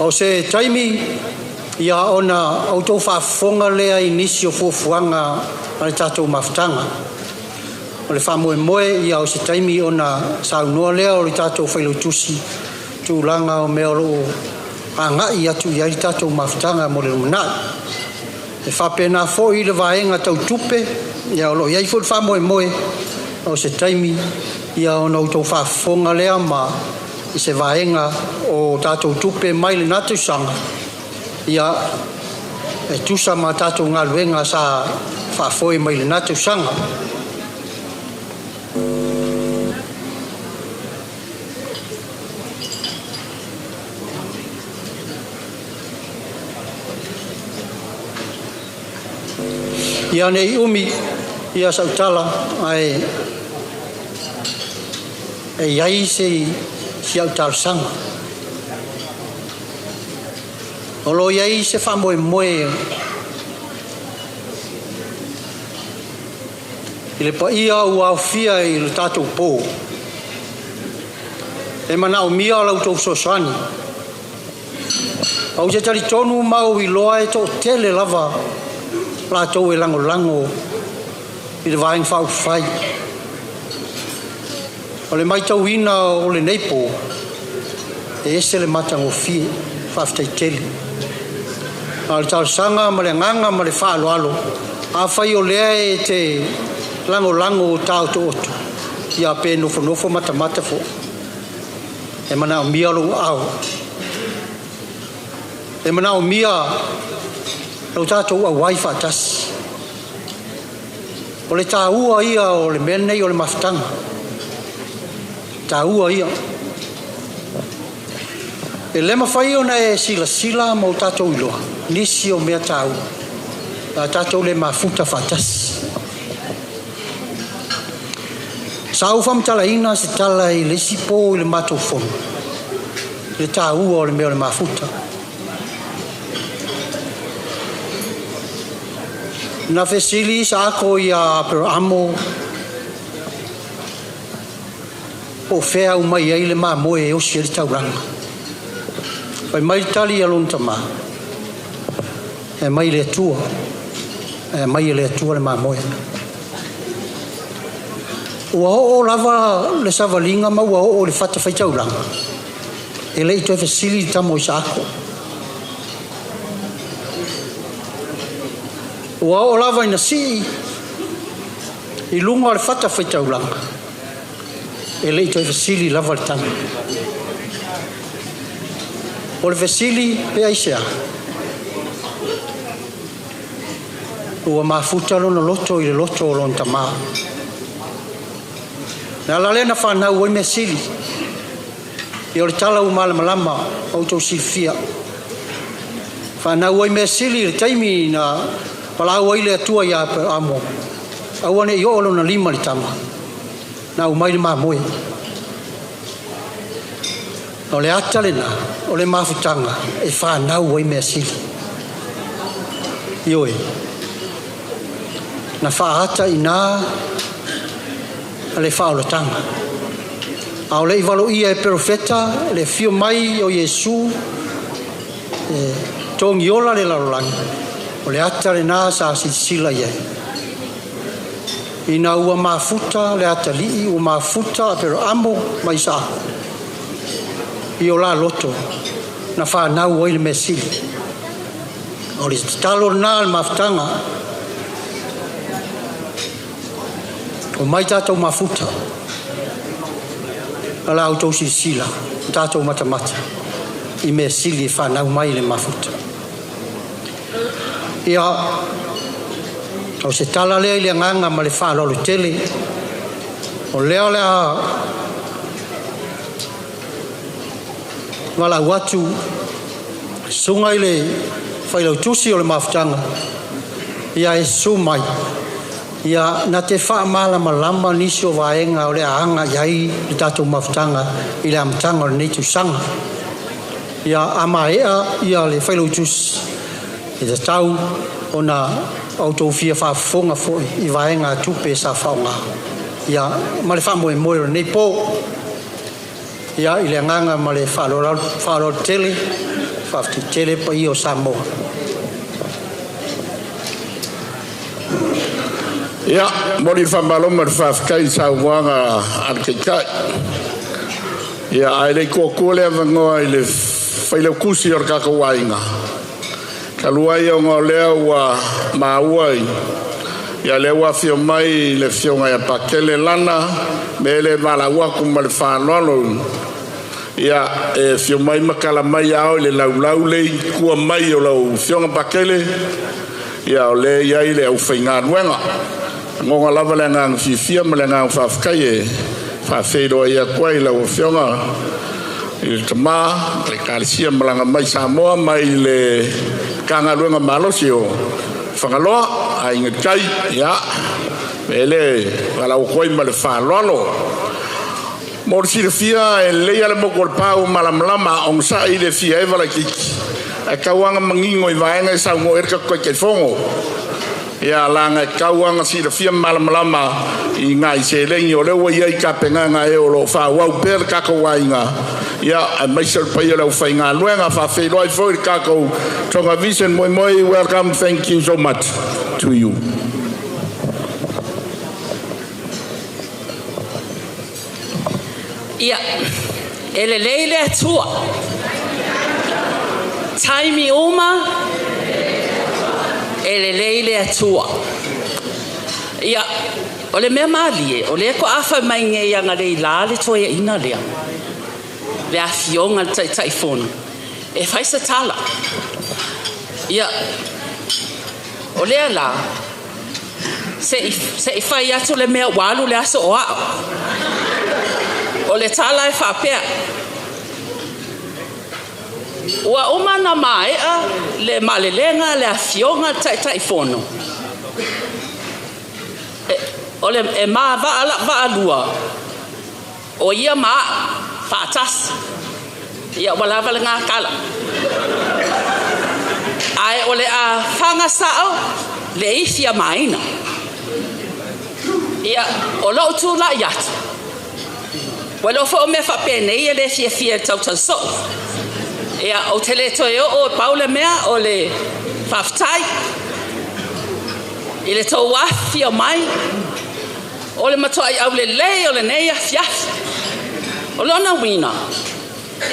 O se taimi ia ona outou faafofoga lea i nisi o fuafuaga a le tatou mafutaga. O le faamoemoe ia o se taimi ona saunoa lea o le tatou Failautusi tulaga o mea o lo o agai atu i ai le tatou mafutaga mo le lumanai. E faapena foi le vaega tau tupe, ia o lo o i ai foi le faamoemoe o se taimi ia ona outou faafofoga lea ma i se vaega o tatou tupe mai lena tausaga ia e tusa ma tatou galuega sa faafoe mai lena tausaga. Ia nei umi ia sautala ae E iai se si au talosaga. O lo iai se faamoemoe i le paia ua aofia i le tatou pō. E manaomia la outou fesoasoani. Ou te talitonu ma ou iloa e toatele lava latou e lagolago i le Vaega Faaupufai. O le matauina o lenei pō, e ese le matagofie, faafetai tele. A o le talosaga ma le agaga ma le faaaloalo, afai o lea e te lagolago taotooto, ia pe nofonofo matamata foi. E manaomia lou aao. E manaomia lo tatou auai faatasi. O le tāua ia o le mea nei o le mafutaga. Tāua ia. E le mafai ona e silasila ma o tatou iloa nisi o mea tāua. A tatou le mafuta faatasi. Sa ou faamatalaina se tala i le isi pō i le matou fono, le tāua o le mea o le mafuta. Na fesili Isaako ia Aperamo po o fea aumai ai le mamoe e osi ai le taulaga. Fai mai le tali a lona tamā, e aumai e le Atua, e aumai e le Atua le mamoe. Ua oo lava le savaliga ma ua oo i le fatafaitaulaga, e le i toe fesili le tama o Isaako. Ua oo lava ina sii i luga o le fatafaitaulaga, e le i toe fesili lava le tama. O le fesili pe aisea? Ua mafuta lona loto i le loto o lona tamā. Le ala lea na fanau ai measili. Ia o le tala ua malamalama ma outou silafia. Fanau ai measili i le taimi na palau ai le Atua ia Aperamo, aua ne i oo lona lima i le tama, na aumai le mamoe. O le ata lena o le mafutaga e fanau ai measili. Ioe, na faaata i ina le faaolataga. A o le i valoia e perofeta le afio mai o Iesu e togiola le lalolagi, o le ata lena sa silasila i ai. Ina ua mafuta le atalii, ua mafuta Aperamo ma Isaako i o la loto, na fanau ai le measili. O le tatalo lena le mafutaga, o mai tatou mafuta, a la outou silasila, tatou matamata i measili e fanau mai le mafuta. Ia, o se tala lea i le agaga ma le faaaloalo tele, o lea o le a valaau atu susuga i le failautusi o le mafutaga, ia e susu mai, ia na te faamalamalama nisi o vaega o le a aga i ai le tatou mafutaga i le amataga o lenei tausaga. Ia a maea ia le failautusi, e tatau ona outou fia faafofoga foi i vaega a tupe sa faaaoga. Ia ma le faamoemoe o lenei pō. Ia i le agaga ma le faaaloalo tele, faafetai tele paia o Samoa. Ia, momoli le faamalo ma le faafetai i saunoaga a le Taitai. Ia, ae le i tuua le avanoa i le Failautusi o le tatou aiga, talu ai ona o lea ua maua ia lea ua afio mai le afioga ia Pakele Lana, me le valaau atu ma le faaaloalo, ia e afio mai ma tala mai ao i le laulau le i tua mai o lau afioga Pakele, ia o lea i ai le aufaigaluega. Lagona lava le agaga fiafia ma le agaga faafetai e faafeiloai atu ai lau afioga i le tama le Ekalesia malaga mai Samoa mai le Matagaluega malosi o Fagaloa Aiga i le Tai. Ia, me le valaau atu ai ma le faaaloalo. Mo le silafia e lelei le motu o le pa ua malamalama ogasa'i le fia eva laitiiti ae tauaga manino i vaega e saunoa i ai le tatou Taitaifono. Ia laga e tau silafia ma malamalama i nai seleni o lea ua i ai tapenaga e o lo o faaauau pea le tatou aiga, ia aemaise o le paia o le aufaigaluega. Faafeiloai foi le tatou Tonga Vision. Moi moi, welcome, thank you so much to you. Ia, e lelei le Atua. Taimi uma, e lelei le Atua. Ia, o le mea malie, o lea ko afa mai nei anga le la le toe ina lea. Le afioga le Taitaifono. E fai se tala. Ia, o lea la, se i fai atu le mea ua alu le aso o a'o. O le tala e faapea. Ua uma na mae'a le malelega le afioga le Taitaifono. O le e ma va'a la va'alua o ia ma fa'atasi. Ia ua lava le gakala. Ae o le a fagasa'o le ifi a maina. Ia o lo'u tula'i atu. Ua leo fo'o mea faapenei e lē fiafia i le tautauso'o. Ia ou te lē toe oo e pau le mea o le faafetai i le tou afifio mai o le matua'i aulelei o lenei afiafi. O lona uiga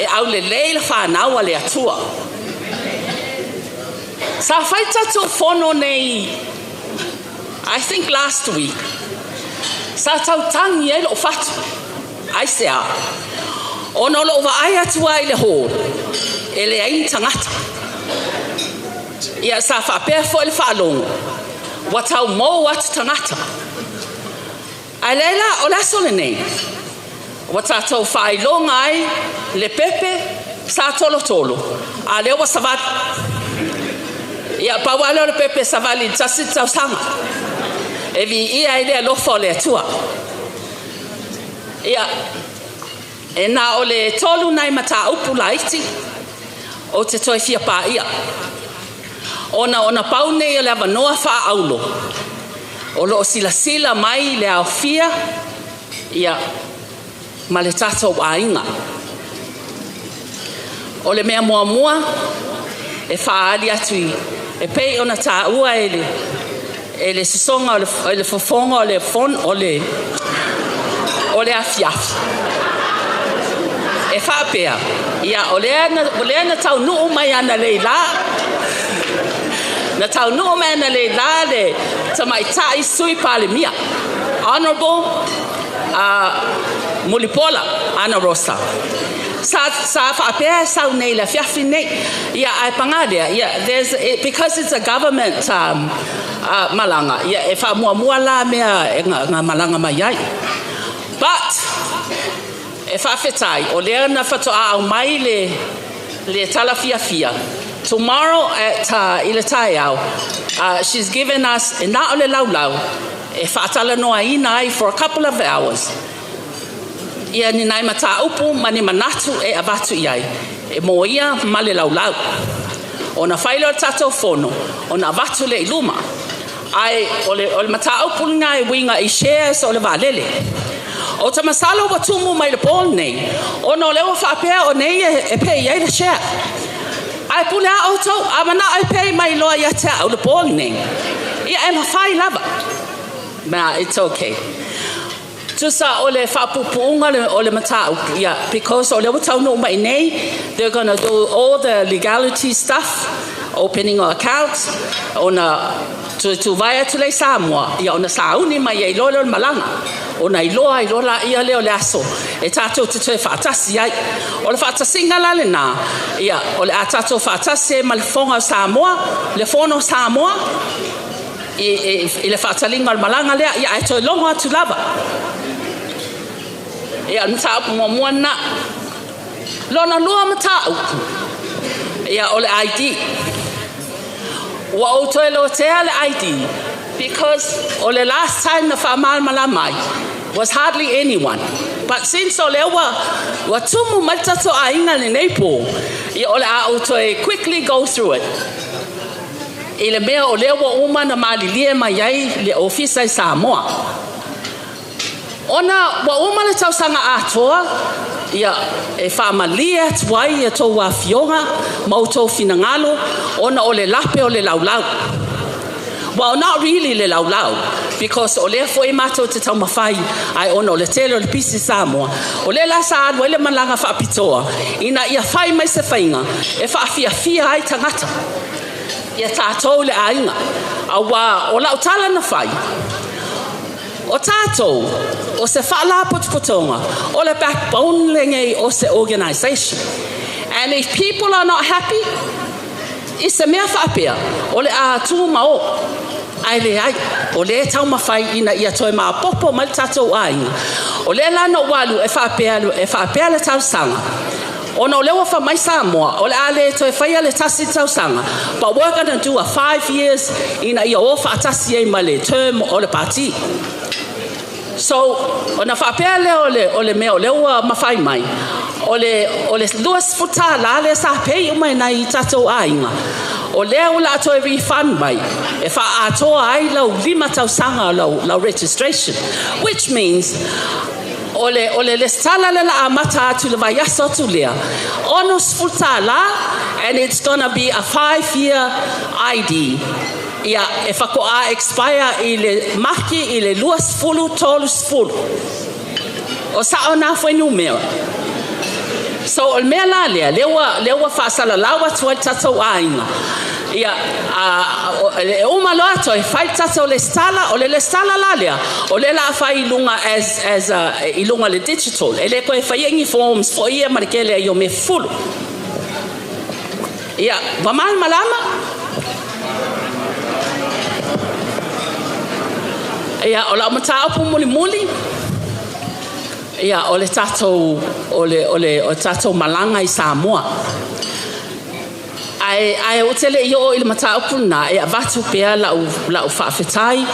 e aulelei le fanau a le Atua. Sa fai tatou fono nei, I think last week, sa tautagi ai lo'u fatu. Aisea? Ona o lo'u vaai atu ai i le hall e leai ni tagata. Ia sa faapea fo'i le faalogo ua taumou atu tagata. Ae lea la o le aso lenei ua tatou faailoga ai le pepe sa tolotolo a lea ua savali. Ia pau lava lea o le pepe savali i le tasi le tausaga. E viia ai le alofa o le Atua. Ia e na o le tolu nai mataupu laiti o te toe fia paia. Ona ona pau nei o le avanoa faaaulo o loo silasila mai le aofia ia ma le tatou aiga. O le mea muamua e faaali atu i e pei ona tāua e le sosoga o le fofoga o le fon o le afiafi. E faapea, ia o lea na taunuu mai ana leila. Na taunuu mai ana leila le tamaitai sui palemia. Honorable Mulipola Anarosa. Sa faapea sau nei le afiafi nei. Ia ae pagā lea, ia because it's a government malaga, ia e faamuamua la mea e nga malaga mai ai. But e faafetai o lea na fatoa au mai le tala fiafia. Tomorrow at i le taeao, she's given us e na o le laulau e faatalanoaina ai for a couple of hours. Ia ni nai mataupu ma ni manatu e avatu i ai. E mo ia ma le laulau. Ona fai lea o le tatou fono, ona avatu le i luma. Ae o le mataupu lena e uiga i shares o le vaalele. O ta masalo ua tumu mai le po nei, ona o lea ua faapea o nei e pay ai le share. Ae pule a outou, a manao e pay mai loa ia te au le po nei. Ia e mafai lava. Ma it's okay. Tusa o le faapuupuuga o le mataupu, yeah, because o lea ua taunuu mai nei, they're gonna do all the legality stuff, opening accounts, ona tuvae atu le i Samoa, ia ona sauni mai ai loa lea o le malaga. Ona iloa ai loa laia lea o le aso e tatou te toe faatasi ai. O le faatasiga la lenā, ia o le a tatou faatasi ai ma le Fofoga o Samoa, le Fono o Samoa, i le faataliga o le malaga lea, ia ae toe logo atu lava. Ia, o le mataupu muamua lena. Lona lua mataupu, ia o le ID. Ua ou toe lotea le ID because o le last time na faamalamalama ai, Was hardly anyone. But since o lea ua tumu mai le tatou aiga lenei po, ia o le a ou toe quickly go through it. I le mea o lea ua uma na malilie mai ai le ofisa i Samoa. Ona ua uma le tausaga atoa, ia e faamalie atu ai ia tou afioga ma outou finagalo ona o le lape o le laulau. Well, not really le laulau, because o lea foi matou te taumafai ai ona o le tele o le pisi Samoa. O lea la sa alu ai le malaga faapitoa ina ia fai mai se faiga e faafiafia ai tagata. Ia tatou le aiga. Auā o lau tala na fai, o tatou, o se faalapotopotoga, o le backbone lenei o se organisation. And if people are not happy, i se mea faapea, o le a tumao. Ae leai, o lea e taumafai ina ia toe maopoopo mai le tatou aiga. O lea la na ou alu e faapea, e faapea le talosaga, ona o lea ua fai mai Samoa, o le a le toe faia le tasi tausaga, but we're gonna do a 5 years ina ia o faatasi ai ma le term o le pati. So, ona faapea lea o le mea o lea ua mafai mai, o le $20 lea sa pay uma i tatou aiga. O lea ua la toe refund mai, e faaatoa ai lau 5 tausaga lau registration. Which means, o le lesitala le la amata atu le vaiaso atu lea, $60, and it's gonna be a 5-year ID. Ia, e faatoa expire i le Maki i le 2030. O sao nā fuainumera. So o le mea la lea, lea ua faasalalau atu ai le tatou aiga. Ia, e uma loa toe fai le tatou lesitala, o le lesitala la lea, o lea la fai i luga as a, i luga le digital. E le koe fai ni forms fo ia ma le kele ai o me fulu. Ia, wa malama? Ia, o lau mataupu mulimuli, ia, o le tatou, o le tatou malaga i Samoa. Ae o te le i o i le mataupu na, e avatu pea lau faafetai,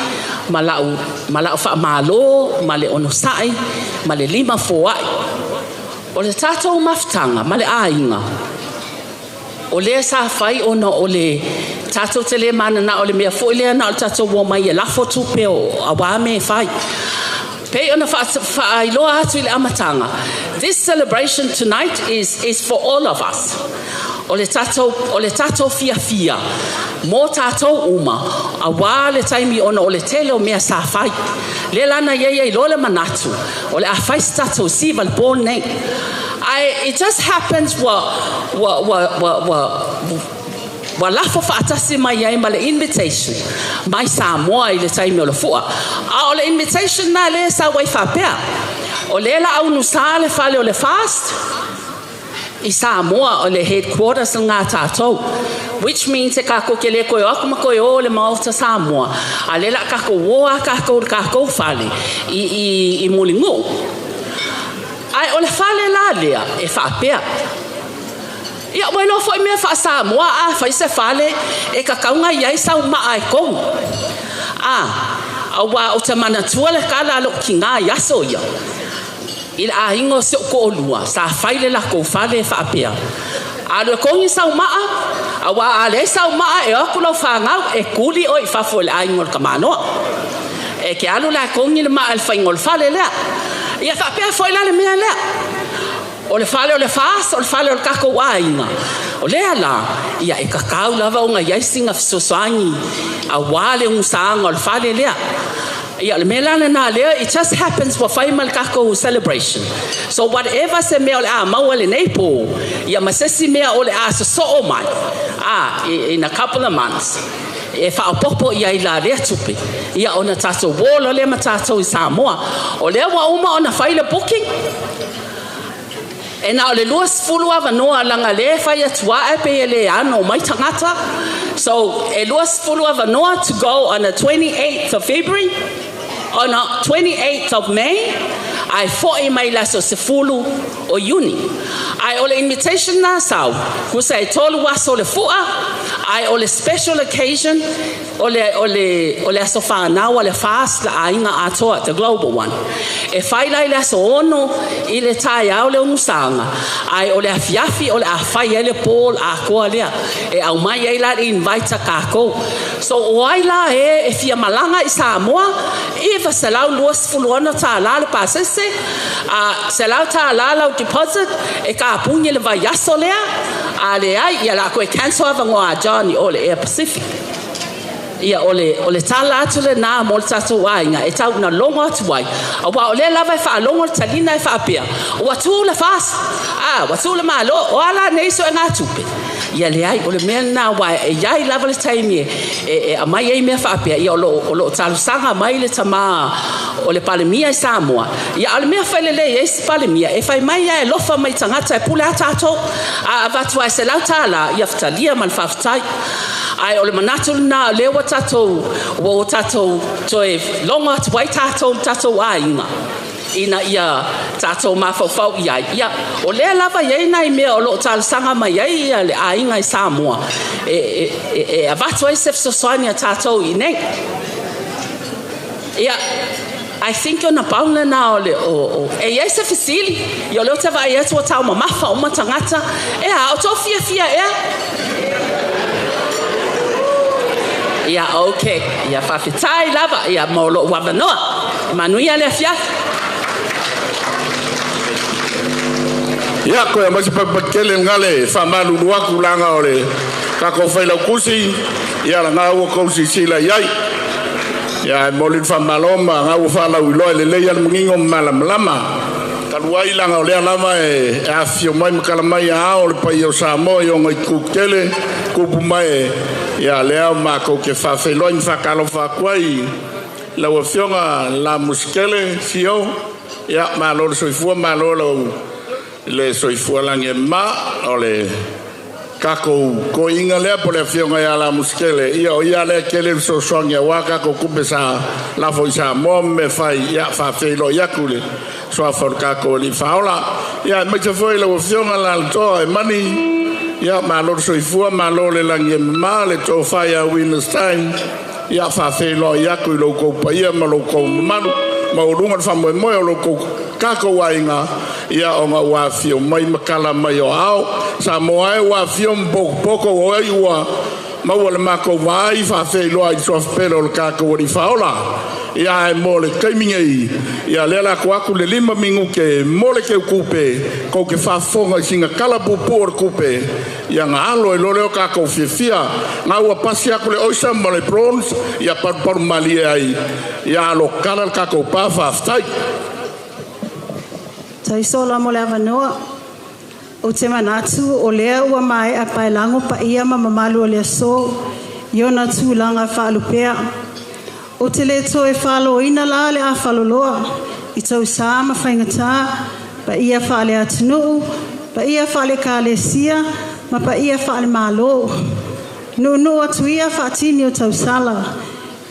ma lau faamalo, ma le onosai, ma le lima foai. O le tatou mafutaga, ma le aiga, o lea sa fai ona o le tatou te le manana o le mea foi lea na o le tatou ua mai e lafo tupe o auā me fai. Pei ona faailoa atu i le amataga. This celebration tonight is for all of us. O le tatou fiafia, mō tātou uma, auā le taimi ona o le tele o mea sa fai. Le lana ia ia i lo le manatu, o le a fai se tatou siva le pō nei. It just happens ua lafo faatasi mai ai ma le invitation mai Samoa i le taimi o le fua. A o le invitation na le sa wai faapea. O le la aunu sa le fale o le FAST i Samoa o le headquarters ngā tātou. Which means e kako ke le koe aku ma koe o le maota Samoa. A le la kako o a kako le kako fale i Mulingu. Ai o le fale la lea e faapea. Ia, ua iloa foi mea faa-Samoa a fai se fale e kakaunga i ai sau maa e kogu. A, auā o te manatua le kala a loo kigā i aso ia. I le aiga o si ou toalua, sa fai le lakou fale e faapea. Alu e kogi sau maa, auā a leai sau maa e o atu lau fanau e kuli oe i fafo i le aiga o le kamanoa. E ke alu la kogi le maa i le faiga o le fale lea. Ia faapea foi la le mea lea. O le fale o le FAST, o le fale o le kakou aiga. O lea la, ia e kakau lava o ngai ai singa fesoasoani auā le ugusaga o le fale lea. Ia le mea la lena lea, it just happens ua fai ma le kakou celebration. So whatever se mea o le a maua lenei pō, ia ma se isi mea o le a sosoo mai, in a couple of months, e faaopoopo ia i la lea tupe. Ia ona tatou o lea ma tatou i Samoa. O lea ua uma ona fai le booking, e na o le 20 avanoa laga lē fai atu ae pe e lē ano mai tagata. So e 20 avanoa to go on the 28th of February, on the 28th of May, ae foʻi mai le aso 10 o Iuni. Ae o le invitation na sau, kusa e 3 aso le fua, Ae o le special occasion o le aso whanau a le FAST la aiga atoa, the global one. E fai la i le aso 6 i le taeao le unusaga, ae o le afiafi o le a fai ai le ball atoa lea. E aumai ai la le invite a kākou. So o ai la e fia malaga i Samoa, $926 le pasese, a $100 lau deposit, e kapuni le vaiaso lea, a le ai, ia la koe cancel avanoa a Johnny o le Air Pacific. Ia o le tala atu le nā mo le tātou aiga, e tau na logo atu ai. Aua o lea lava e whaalogo le talina e whaapea. Ua tū le fas, ua tū le malo, o ala nei so e ngā tupe. Ia le ai, o le mea nā wai, e iai lava le taimi e amai ei mea whaapea, ia o lo talusanga mai le tama o le palemia i Samoa. Ia o le mea whaile le e si palemia, e whai mai ia e lofa mai tangata e pule a tātou, a avatua e se lau tāla, ia whatalia ma le whawhatai. Ai o le manatu nā lea ua tātou, ua tātou toe longa atu ai tātou, tātou aiga. Ina ia tātou mafaufau i ai. Ia, o lea lava iai nai mea o loo talosaga mai ai ia le aiga i Samoa. E avatu ai se fesoasoani a tātou i nei. Ia, I think ona pauna nā o le o e iai se fesili, ia o lea o te vaai atu o tau mamafa o matagata. E a, o tō fiafia ea? Ia, okay. Ia, whawhitai lava. Ia, mo loo wavanoa. Manuia le afiafi. Ia, koe mai se papakele ngale whamalulu aku langa o le kako whailau kusi, ia la ngā ua kousi sila iai. Ia, e moli whamaloma, ngā ua whalau iloa le lei al mangingo malamalama. Talu ai langa o lea lava e awhio mai makala mai a ao le pai o Samoa i o ngai kukele, kupu mai ia lea mākou ke whawheiloi mwhakalo whakuai lau afioga la musikele CEO, ia malo le soifua, malo lau le soifua langi ma o le kākou koiga lea po le afioga ia la musikele ia o ia lea kele le fesoasoani auā kākou kupe sa lafo i Samoa ma mea fai ia faafeiloi aku le suafa o le kākou alii faaola ia aemaise foi lau afioga lalatoa e mani ia malo le soifua malo le lagi e mamā le tofai ia Winners Time ia faafeiloi aku i loukou paia ma loukou mamalu maualuga le faamoemoe o loukou kākou aiga ia ona ua afio mai ma kala mai o ao Samoa e ua afio ma pokopoko o ai ua maua le makou vaai faafeiloa i le suafapele o le kākou alii faaola ia ae mo le taimi nei ia lea la ko aku le 5 minute mo le keukupe kou ke faafofoga i sina kala puupuu o le kupe ia ga alo e loa lea o kākou fiafia ga ua pasi aku le oisa ma le prawns ia palupalu malie ai ia alo kala le kākou pā faafetai. Taisola mo le avanoa. O te manatu o lea ua mae'a paelago paia ma mamalu o le aso i ona tulaga faalupea. O te lē toe faaloina la le afaloloa i tausā ma faigatā paia faaleatunuu, paia faaleekalesia ma paia faalemālō. Nuunuu atu ia faatini o tausala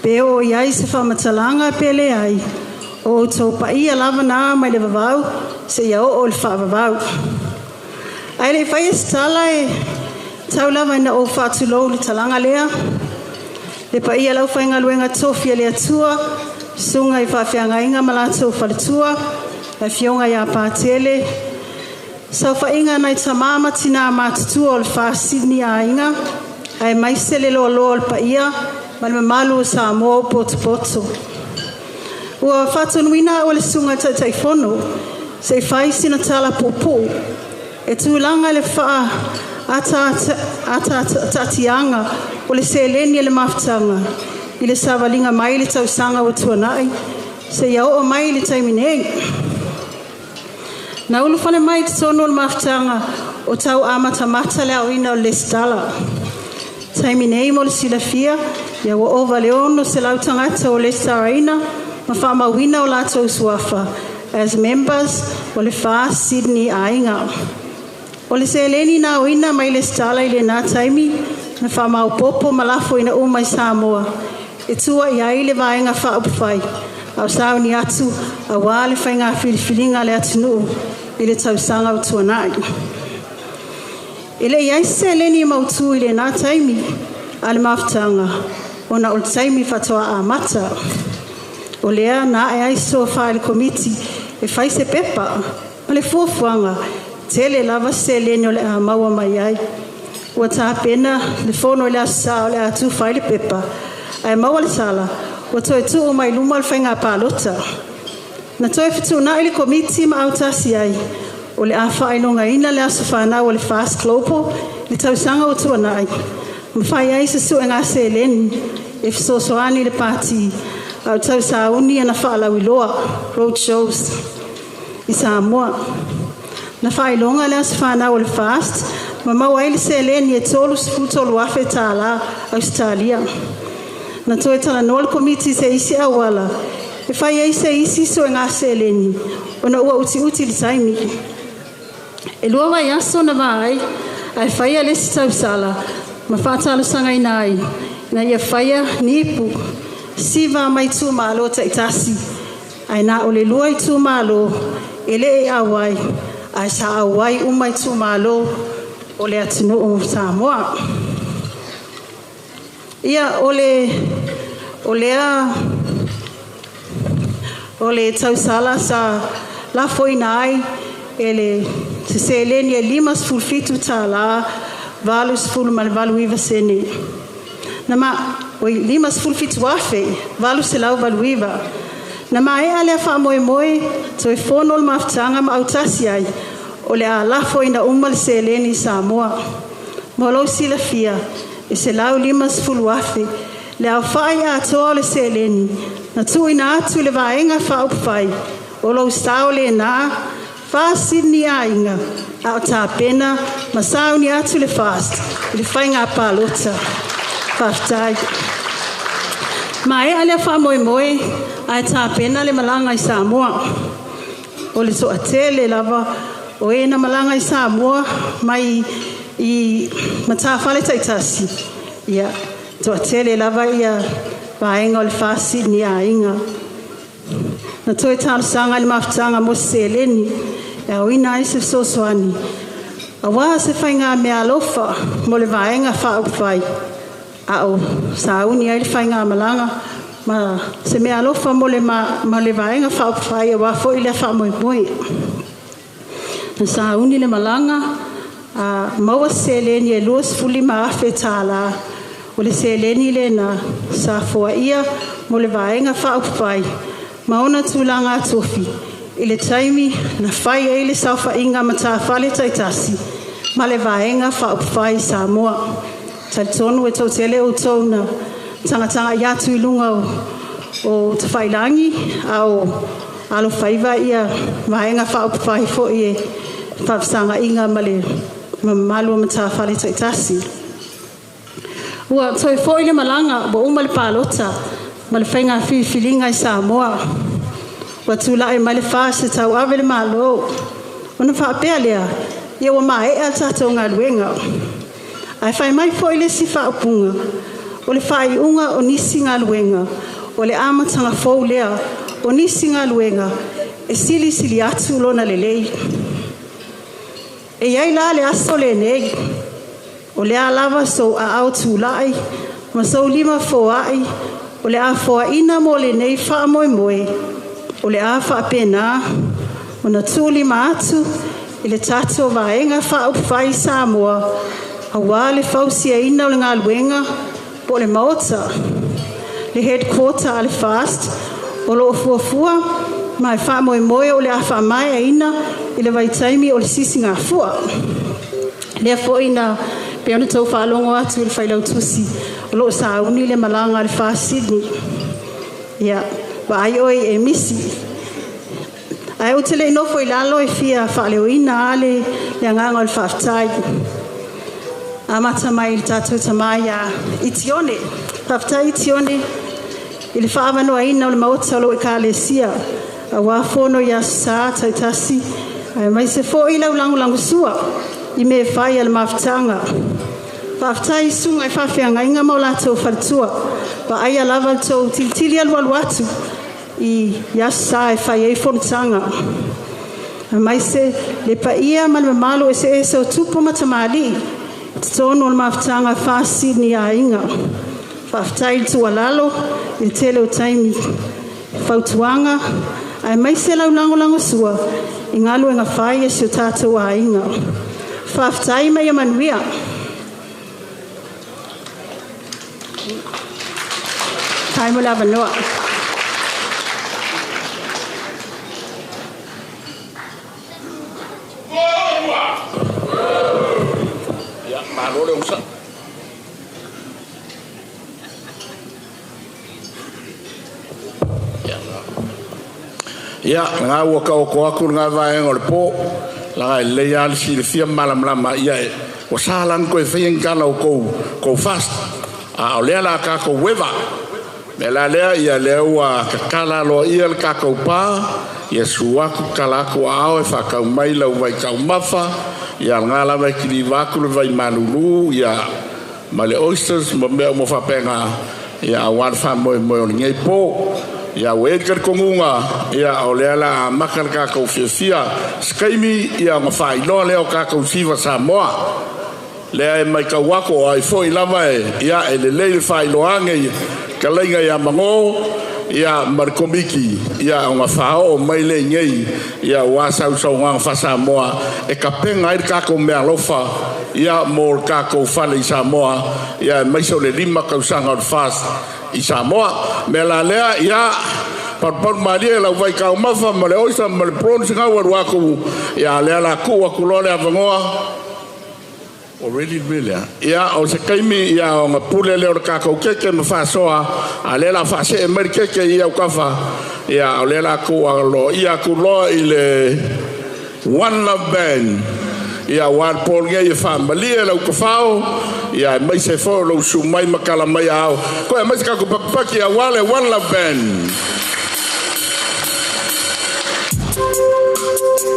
pe oo i ai se faamatalaga pe leai. O outou paia lava na mai le vavau seia oo i le faavavau. Ae le'i faia se tala e tau lava ina ou faatulou le talaga lea. Le paia lau faigaluega tofi a le Atua, susuga i faafeagaiga ma latou faletua, le afioga iā Patele, saofaiga nai tamā ma tinā matutua o le FAST Sydney aiga, aemaise le loaloa o le paia ma le mamalu o Samoa ua potopoto. Ua faatonuina a'u e le susuga i le Taitaifono se i fai sina tala puupuu e tulaga i le faaataataatiaga o le seleni a le mafutaga i le savaliga mai le tausaga ua tuana'i seia oo mai i le taimi nei. Na ulufale mai i totonu o le mafutaga o tau amatamata le aoina o le lesitala. Taimi nei mo le silafia, ia ua ova le 600 tagata ua lesitalaina ma faamauina o latou suafa as members o le FAST Sydney aiga. O le seleni na aoina mai lesitala i lenā taimi na faamaopoopo ma lafoina uma i Samoa e tua i ai le Vaega Faaupufai a o sauni atu auā le faiga filifiliga a le atunuu i le tausaga ua tuana'i. E le i ai se seleni e mautū i lenā taimi. a le mafutaga ona o le taimi faatoa amata. O lea na ae ai se tofa i le Komiti e fai se pepa ma le fuafuaga tele lava se seleni o le a maua mai ai. Ua tapena le fono i le Aso Sa o le a tufa ai le pepa, ae maua le tala ua toe tuu mai luma le faiga palota. Na toe fetuunai le Komiti ma autasi ai o le a faailogaina le aso fanau o le FAST Global i le tausaga ua tuanai, ma fai ai se suega seleni e fesoasoani i le pati a o tausauni ana faalauiloa road shows i Samoa. Na faailoga le aso fanau o le FAST ma maua ai le seleni e $33,000 tālā Ausetalia. Na toe talanoa le Komiti i se isi auala e fai ai se isi suega seleni ona ua utiuti le taimi. E 2 vaiaso na va ai ae faia le isi tausala ma faatalosagaina ai ina ia faia ni ipu siva mai itumalo taitasi, ae na o le 2 itumalo e le i auai, ae sa auai uma itumalo o le atunuu o Samoa. Ia, o le o lea o le tausala sa lafoina ai e le se seleni e $57 88 sene. Na ma oi 57,889. Na maea lea faamoemoe, toe fono le mafutaga ma autasi ai o le a lafoina uma le seleni i Samoa. Mo lou silafia, e $150,000 le aofai atoa o le seleni na tuuina atu i le vaega faaupufai o lou sao lena FAST Sydney aiga a o tapena ma sauni atu le FAST i le faiga palota. Faafetai. Maea lea faamoemoe ae tapena le malaga i Samoa. O le toatele lava o e na malaga i Samoa mai i matafale taitasi, ia toatele lava ia vaega o le FAST Sydney aiga. Na toe talosaga i le mafutaga mo se seleni e aoina ai se fesoasoani auā se faiga meaalofa mo le vaega faaupufai a o sauni ai le faigamalaga ma se meaalofa mo le, ma le vaega faaupufai auā foi lea faamoemoe. Na sauni le malaga a maua se seleni e $25,000 tālā. O le seleni lena sa foaia mo le vaega faaupufai ma ona tulaga atofi i le taimi na fai ai le saofaiga matafale taitasi ma le vaega faaupufai Samoa. Talitonu e toatele outou na tagatagai atu i luga o tafailagi a o alofaiva ia vaega faaupufai foi e faafesagaiga ma le mamalu o matafale taitasi. Ua toe foi le malaga ua uma le palota ma le faiga filifiliga i Samoa. Ua tulai mai le FAST e tauave le Malo. Ona faapea lea, ia ua maea le tatou galuega. Ae fai mai foi le isi faaupuga, o le faaiuga o nisi galuega, o le amataga fou lea o nisi galuega e silisili atu lona lelei. E i ai la le aso lenei, o lea lava sou aao tulai ma sou lima foai, o le a foaina mo lenei faamoemoe, o le a faapena ona tuulima atu i le tatou vaega faaupufai Samoa auā le fausiaina o le galuega po o le maota, le headquarter a le FAST o loo fuafua ma e faamoemoe o le a faamaeaina i le vaitaimi o le sisigafua. Lea foi na pei ona tou faalogo atu i le failautusi o loo sauni le malaga a le FAST Sydney. Ia, vaai oe e misi. Ae ou te le i nofo i lalo e fia faaleoina a le agaga o le faafetai. Amata mai i le tatou tamā ia Itione. Faafetai Itione i le faaavanoaina o le maota o lou ekalesia auā fono i aso Sa taitasi aemaise foi lau lagolagosua i mea e fai a le mafutaga. Faafetai i susuga i faafeagaiga ma o latou faletua, vaaia lava le tou tilitili alualu atu i aso Sa e fai ai fonotaga. Aemaise le paia ma le mamalu eseese o tupu ma tamalii Totonu o le mafutaga faasini aiga. Faafetai i le tuualalo i le tele o taimi fautuaga aemaise lau lagolagosua i galuega fai a si o tatou aiga. Faafetai ma ia manuia. Faafetai mo le avanoa. Ia, malo le onosai. Ia, lena ua taoto atu lena vaega o le po, leaga e lelei lava le silafia ma malamalama, ia ua sa la ona toe faia ni tala o tou FAST, a o lea o le a tatou ueva. O le mea la lea, ia lea ua tatala aloaia le tatou pa, ia susu atu tatala atu aao e faatau mai lau vaitaumafa, ia lena lava e kiliva atu le vai malulu, ia ma le oysters ma mea uma faapena, ia aua le faamoemoe o lenei po. Ia ua i ai le talitonuga, ia o lea o le a amata le tatou fiafia. Se taimi ia ona faailoa lea o tatou Siva Samoa. Lea e matau atu o ai foi lava e, ia e lelei le faailoa ane i fetalaiga ia Magō ia ma le Komiti, ia ona faaoo mai lea i inei, ia aua sausaunoaga faa-Samoa e tapena ai le tatou meaalofa ia mo le tatou fale i Samoa, ia aemaise o le 5 tausaga o le FAST i Samoa. O le mea la lea, ia palupalu malie lau vaitaumafa ma le oyster ma le prawns na ua alu atu, ia lea la tuu atu loa le avanoa. Already le mea lea. Ia, o se taimi ia ona pule lea o le tatou keke ma faasoa, a lea la faasee mai le keke i autafa, ia o lea la tuu aloaia atu loa i le One Love Band. Ia aua le po lenei e faamalie lau tafao, ia aemaise foi o lou susu mai ma tala mai aao. Toe aumai se tatou pakipaki aua le One Love Band.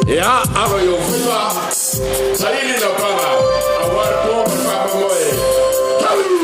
Ia, alo i ou faiva, saili lau pala, aua le po ma le faamoemoe. Taui!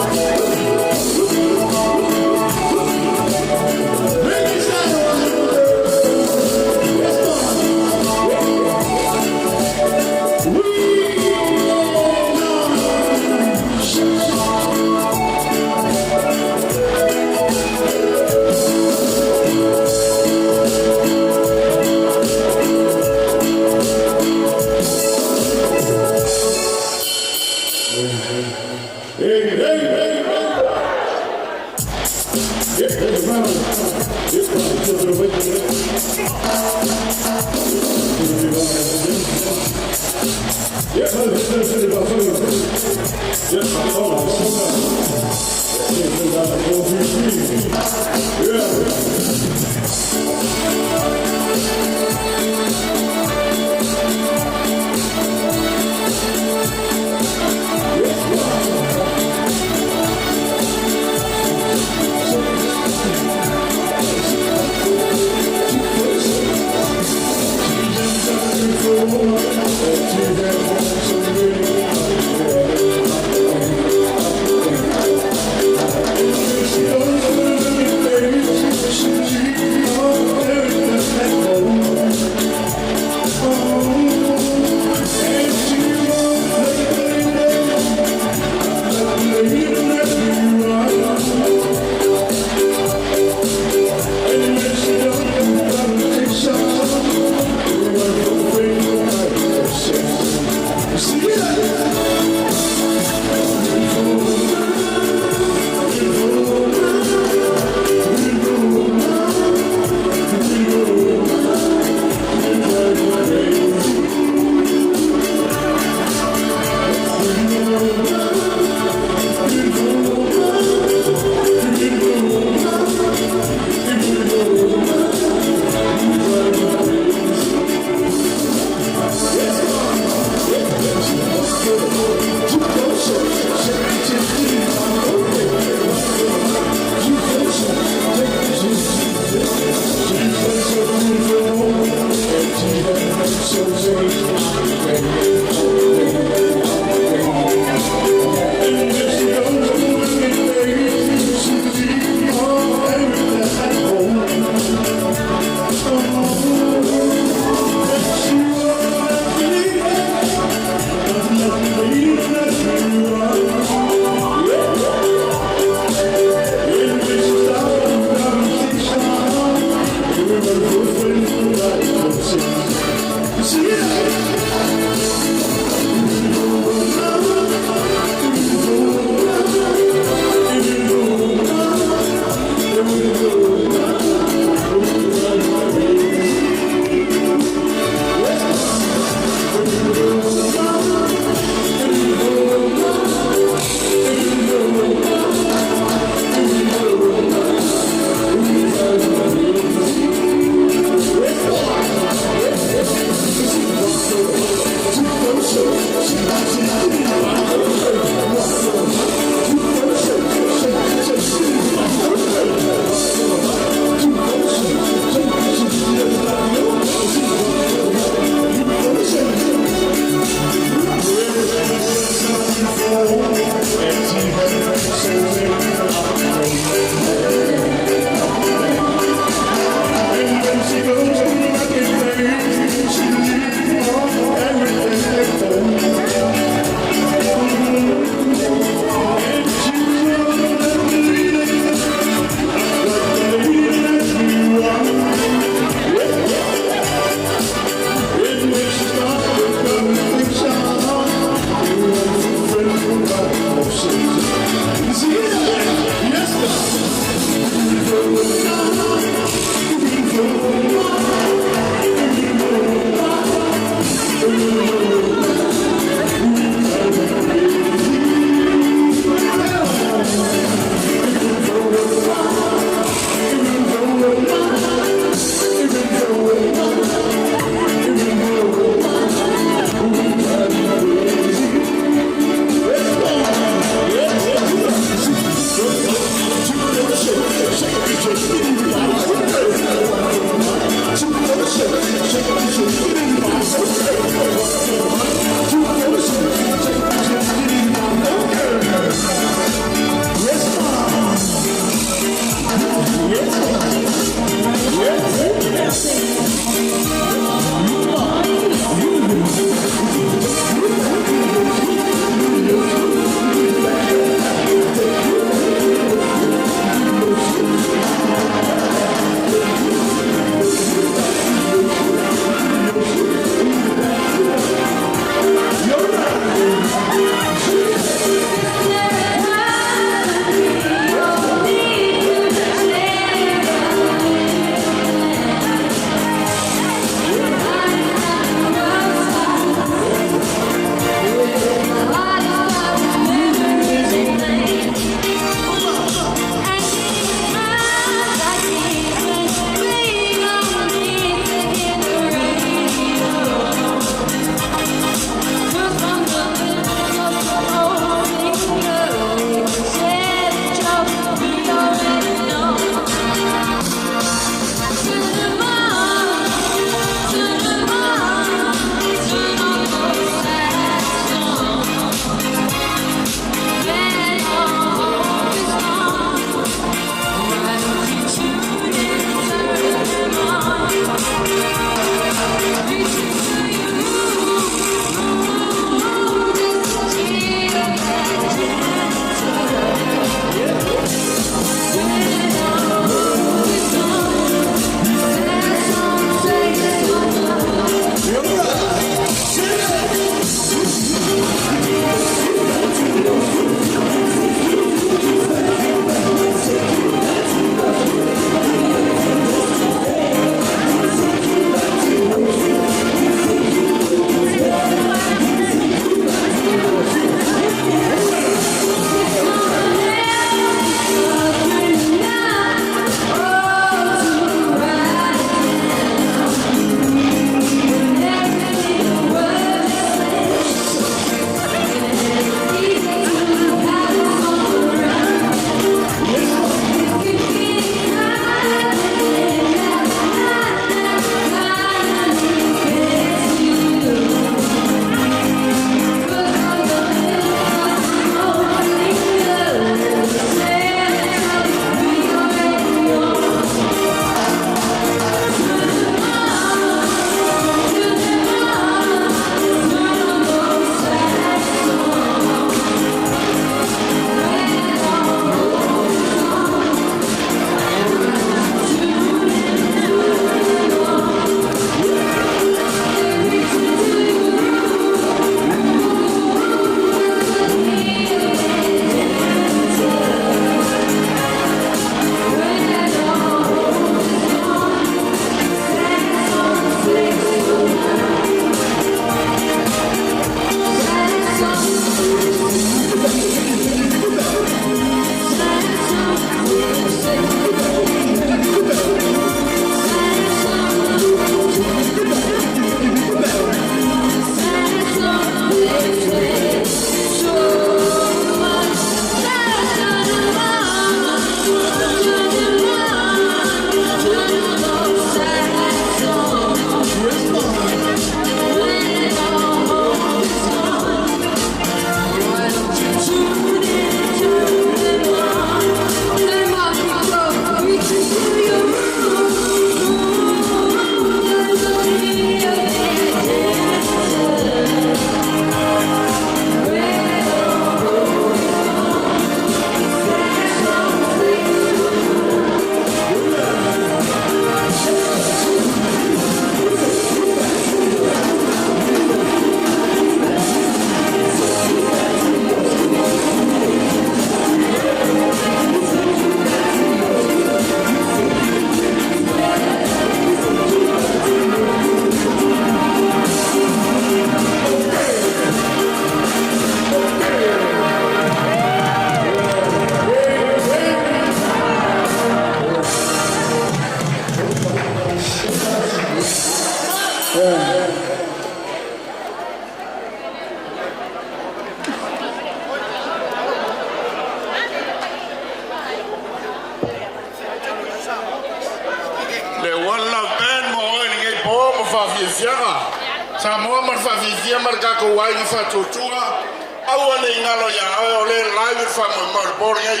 faafiafiaga Samoa ma le faafiafia ma le tatou aiga faatuatua aua nei galo iā oe o lē live le faamoemoe o le po lenei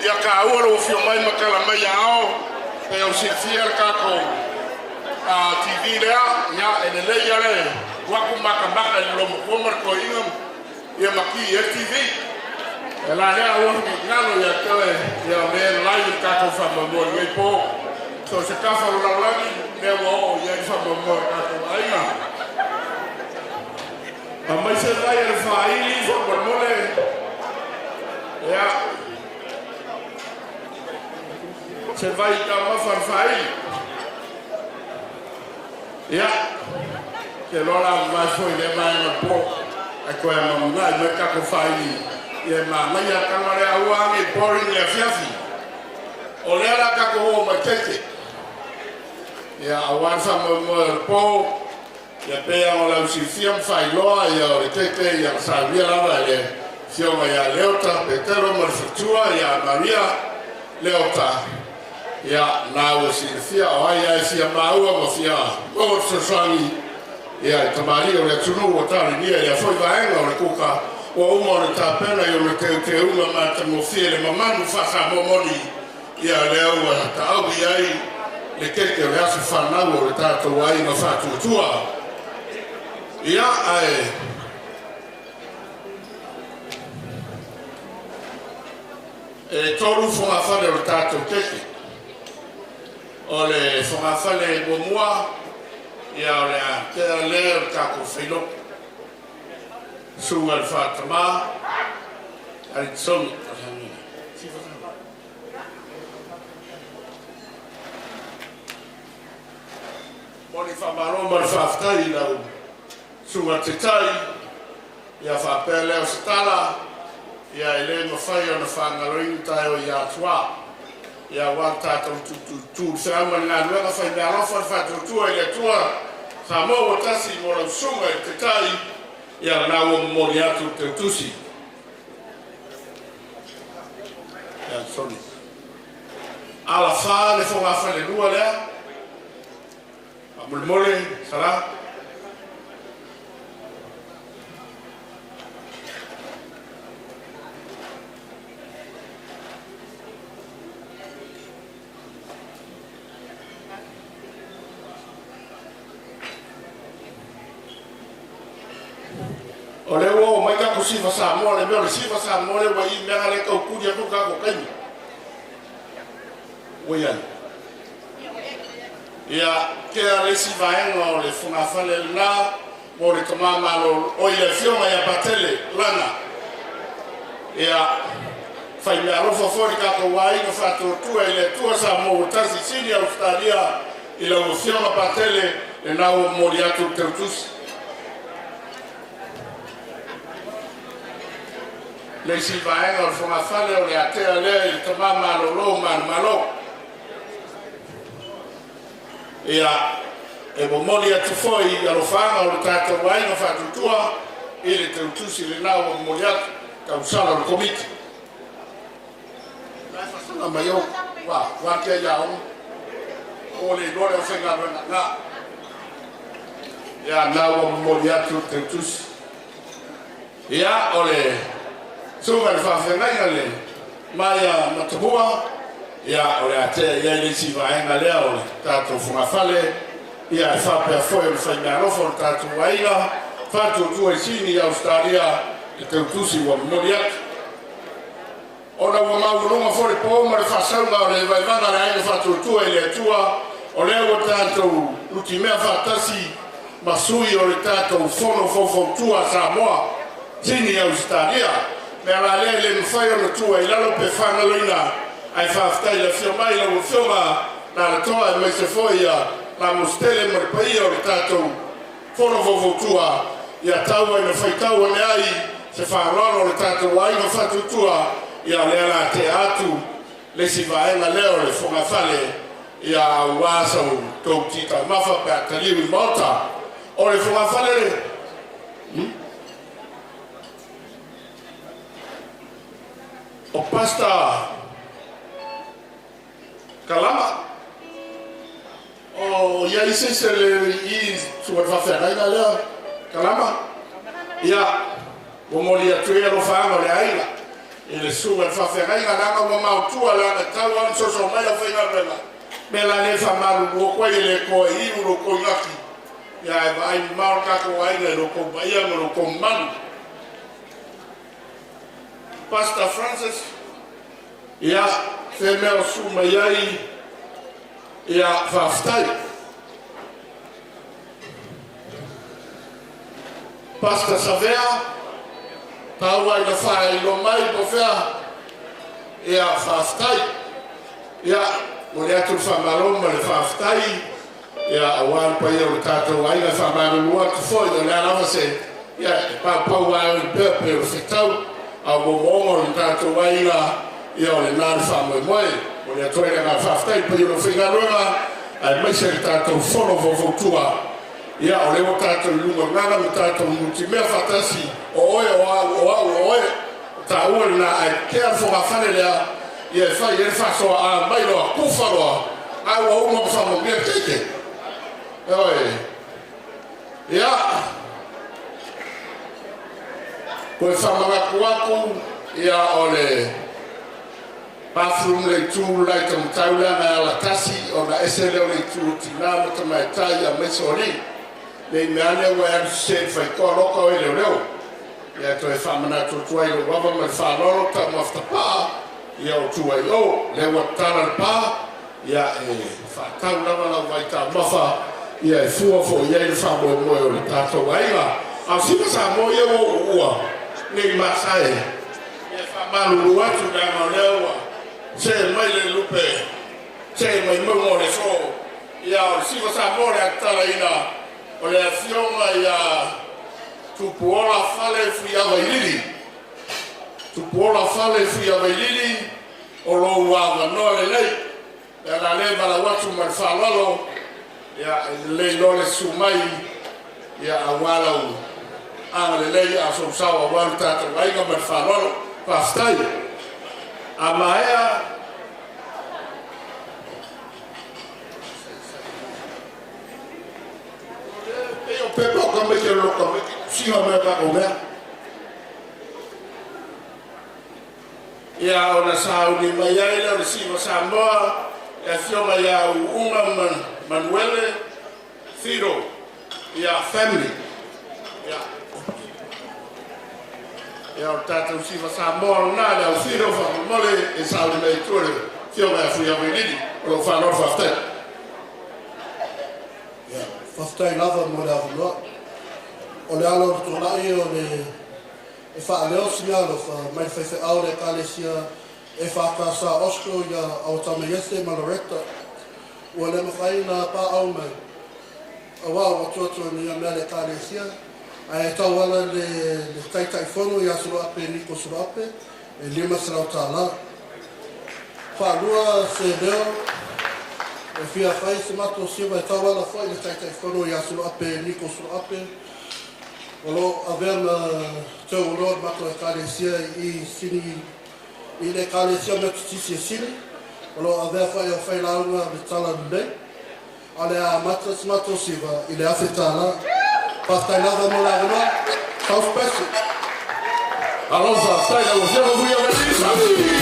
ia taua lou afio mai ma tala mai iā ao pe o silafia le tatou TV lea ia e lelei a le atu matamata i le lomatua ma le toeaina ia ma ki ai le TV e la lea aua nei galo ia te oe ia o lea live le tatou faamoemoe i lenei po so se tafa o le lalolagi lea ua oo i ai le faamoemoe o le tatou aiga. Aumai se vai a le faaili faamolemole. Ia. Se vai taumafa a le faaili. Ia. Ke loa la vai foi le vaega o le po. Ai koe a mamunai mai tatou faaili. Ia manaia tanga lea aua age boring le afiafi. O lea la tatou oo mai keke. Ia aua le faamoemoe o le po. Ia pei lava o le au silafia ma faailoa ia o le keke ia na saunia lava e le Afioga ia Leota Petero ma le faletua ia Maria Leota. Ia na ua silafia o ai lava e fia maua ma fia maua le fesoasoani ia i tamalii o le atunuu ua talinia i lea foi vaega o le kuka ua uma ona tapena i ona teuteuga matagofie le mamanu faa-Samoa moni ia lea ua taaui ai le keke o le aso fanau o le tatou aiga faatuatua. Ia ae e tolu fogafale o le tatou keke. O le fogafale muamua ia o le atea lea o le tatou failotu. Susuga i le Faatama Alitosogi. Mo le faamalo ma le faafetai i lau susuga Taitai, ia faapea lea o se tala, ia e le mafai ona faagaloina taeo ia Atua. Ia aua le tatou tutututu le feau ma le galuega fai meaalofa le faatuatua i le Atua Samoa ua tasi mo lau susuga i le Taitai, ia lena ua momoli atu le teutusi. Ia sorry. Alafa le fogafalelua lea. Faamolemole, Sala. O lea ua oo mai tatou siva Samoa, le mea o le siva Samoa lea ua i i mea lea e tau tuli atu le tatou taimi. Ua i ai. Ia, tea le isi vaega o le fogafale lena mo le tama malo, oi le afioga ia Patele Lana. Ia, fai meaalofa foi le tatou aiga faatuatua i le Atua Samoa ua tasi sili Ausetalia i lau afioga Patele, lena ua momoli atu le teutusi. Le isi vaega o le fogafale o le atea lea i le tama malolo manumalo. Ia, e momoli atu foi i alofaaga o le tatou aiga faatuatua i le teutusi lena ua momoli atu tausala o le Komiti. La e faasaga mai o, ua, ua tea ia ona, o le iloa le aufaigaluega na. Ia, na ua momoli atu le teutusi. Ia, o le susuga i le faafeagaiga le Maia Matamua, ia, o le a tea i ai le isi vaega lea o le tatou fogafale, ia, e faapea foi o le faimeaalofa o le tatou aiga, faatuatua i Sini i Ausetalia, le teutusi ua momoli atu. Ona ua maualuga foi le po ma le faasauga o le vaevaga a le aiga faatuatua i le Atua, o lea ua tatou nutimea faatasi ma sui o le tatou Fono Faufautua a Samoa, Sini Ausetalia. Mea la lea e le mafai ona tua i lalo pe faagaloina, ae faafetai i le afio mai lau Afioga Nalatoa aemaise foi ia Lamositele ma le paia o le tatou Fono Faufautua, ia tau ina faitau ane ai se faaaloalo o le tatou aiga faatuatua, ia lea la tea atu le isi vaega lea o le fogafale, ia aua sau tou titaumafa pe a taliu i le Maota. O le fogafale le o Pastor Kalama o ai se isi e le i susuga i le faafeagaiga lea Kalama. Ia, momoli atu ai alofaaga o le aiga i le susuga i le faafeagaiga leaga ua maotua leaga e tau lava ona soso mai le aufaigaluega. O le mea la lea e faamalulu atu ai e le toa i iu lo outou igaki, ia ae vaai mamao le tatou aiga i lo outou paia ma lo outou mamalu. Pastor Francis, ia, fea mea o susu mai ai, ia, faafetai. Pastor Savea, taua ina faailoa mai po o fea, ia, faafetai. Ia, momoli atu le faamalo ma le faafetai, ia, aua le paia o le tatou aiga. E faamalulu atu foi, o le a lava se, ia, e paupau lava le pea pei o le fetau, a o moomooga o le tatou aiga, ia, o lena le faamoemoe. Momoli atu ai le agaga faafetai i le paia o le aufaigaluega, aemaise le tatou fono faufautua. Ia, o lea ua tatou i luga o le gaga ma tatou nutimea faatasi, o oe o au, o au o oe, o taua lena, ae tea le fogafale lea, ia e fai ai le faasoa a mai loa, tufa loa, a ua uma ma faamanuia le keike. Ioe. Ia, toe faamanatu atu, ia o le bathroom le itu le la i Tamatau leaga e alatasi ona ese lea o le itu o tina ma tamaitai aemaise o alii. Ne i meaane ua e alu sese i le faitoa loka oe leoleo. Ia toe faamanatu atu ai i lou ava ma le faaaloalo taumafa ia o tua i o. Lea ua tatala le pa, ia e faatau lava lau vaitaumafa, ia e fua foi i ai le faamoemoe o le tatou aiga. A o sina Samoa ia ua uua nei masae, ia faamalulu atu leaga o lea ua see mai le lupe, see mai mauga o le aso. Ia o le siva Samoa o le a tatalaina o le afioga ia Tupuola Fale Fuiavailili. Tupuola Fale Fuiavailili, o lou avanoa lelei. Ia la le valaau atu ma le faaaloalo, ia e lelei loa le susu mai, ia aua lau agalelei a o sou sao aua le tatou aiga ma le faaaloalo. Faafetai. A maea pei o pepa o tamaiti o le loto tamaiti, tusiga mai o tatou mea. Ia ona sauni mai ai lea o le siva Samoa, le afioga ia Uunga Manuele Fido, ia family. Ia, ia o le tatou siva Samoa lena, le au Fido faamolemole e sauni mai i tua le afioga ia Fuiavailili. O lou faaaloalo faafetai. Ia, faafetai lava mo le avanoa. O le ala o le tulai o le e faaleo sina alofa mai le faifeau o le Ekalesia EFKS Austral ia Aotamaiese ma Loretta. Ua le mafai ona paau mai auā ua tuatuagia mea le Ekalesia, ae tauala i le Taitaifono ia Suluape Niko Suluape e $500. Faalua se leo e fia fai se matou siva e tauala foi i le Taitaifono ia Suluape Niko Suluape, o lo o avea ma teuoloa le matou Ekalesia i Sini i le Ekalesia Metotisi e Sini, o lo o avea foi e failauga le Talalelei. A o le a amata se matou siva i le $1,000. Faafetai lava mo le avanoa. Tau special. Alo faafetai lau afioga Fuiavailili.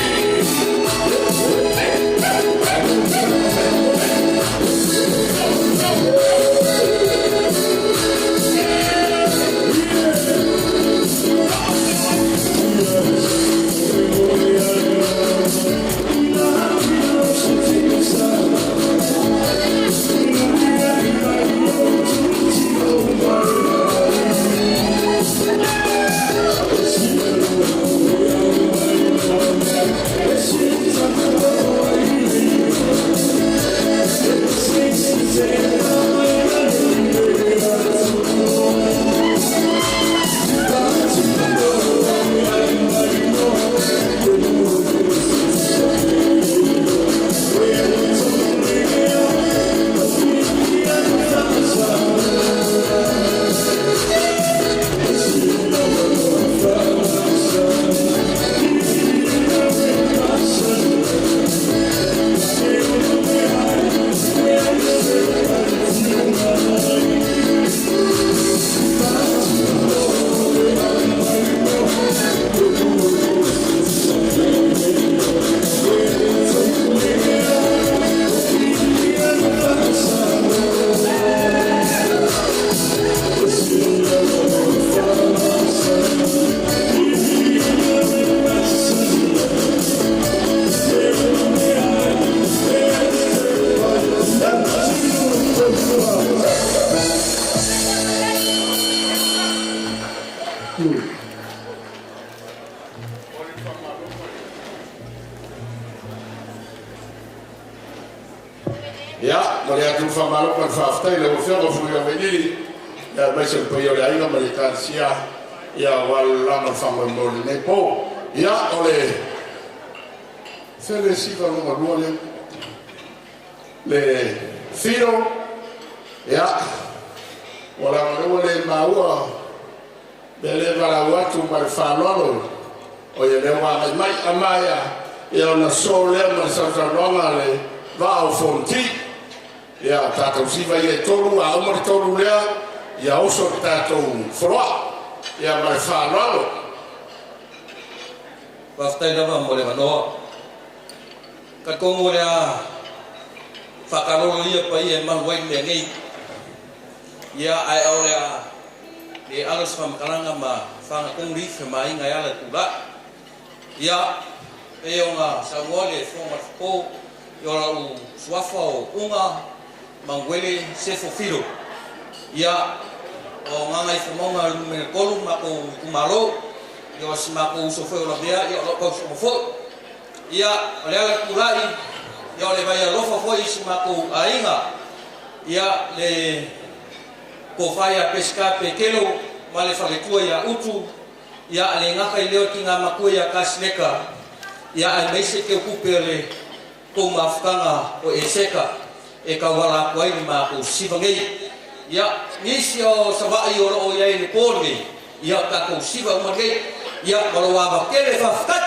Ia, ma le atu whamalo ma le whaaftai le wafioga fui o venili. Ia, mai se pai o le aiga ma le kāsia. Ia, wala ma whamoi mo le nei pō. Ia, o le sele siva longa lua le le firo. Ia, wala ma le le maua. Le le wala watu ma le whalolo. O ia le wā mai amaya. Ia, ona so lea ma le sausaunonga le vao fonti. Ia, tātou siva ia tolu, a uma le tolu lea, ia oso ke tātou whoroa. Ia, ma le whanoalo. Whaftai lava mo le manoa. Ka kongo lea whakaroro ia pa ia mahu ai mea nei. Ia, ai au lea le alas whamakaranga ma whangakongi wha mainga ala tula. Ia, e o ngā saungoa le whonga whako, i ora u suafa o unga, manguele sefo filo. Ia, o ngā ngai whamonga lumene kolu, mako kumalo, ia o si mako uso fwe o la mea, ia o lau kauso mo fo. Ia, o le ala kulai, ia o le vai alofa fo i si mako ainga. Ia, le kowhai a peska pe kelo, ma le whaletua ia utu, ia le ngaka i leo ki ngā makua ia kasileka, ia ai meise ke kupe le kou mafukanga o eseka, e kawala aku ai le mako siva ngei. Ia, nisi o sawai o roo ia i le pō ngei, ia takou siva uma ngei, ia malo ava kele whawhtai.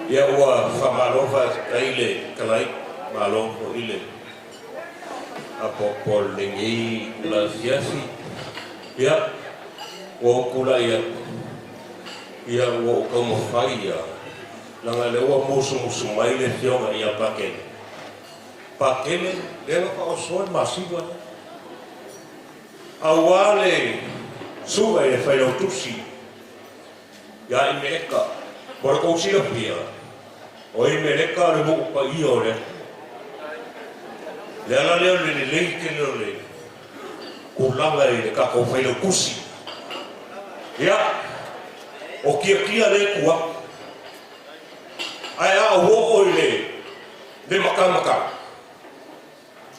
Ia ua whamalofa kaile kalai malongo ile apo pol lengi kula siasi ia ua kula ia ia ua ukamawhai ia langa le ua musu musu mai le fionga ia pakele pakele leva ka osoe masiwa aua le suga i le whailautusi ia i me eka Mo le kou silafia, o i meleka le moo pa ia o le Le ala leo le lelei tele o le kulaga i le kakou failautusi. Ia, o kiakia le kua. Ae a o o i le le makamaka.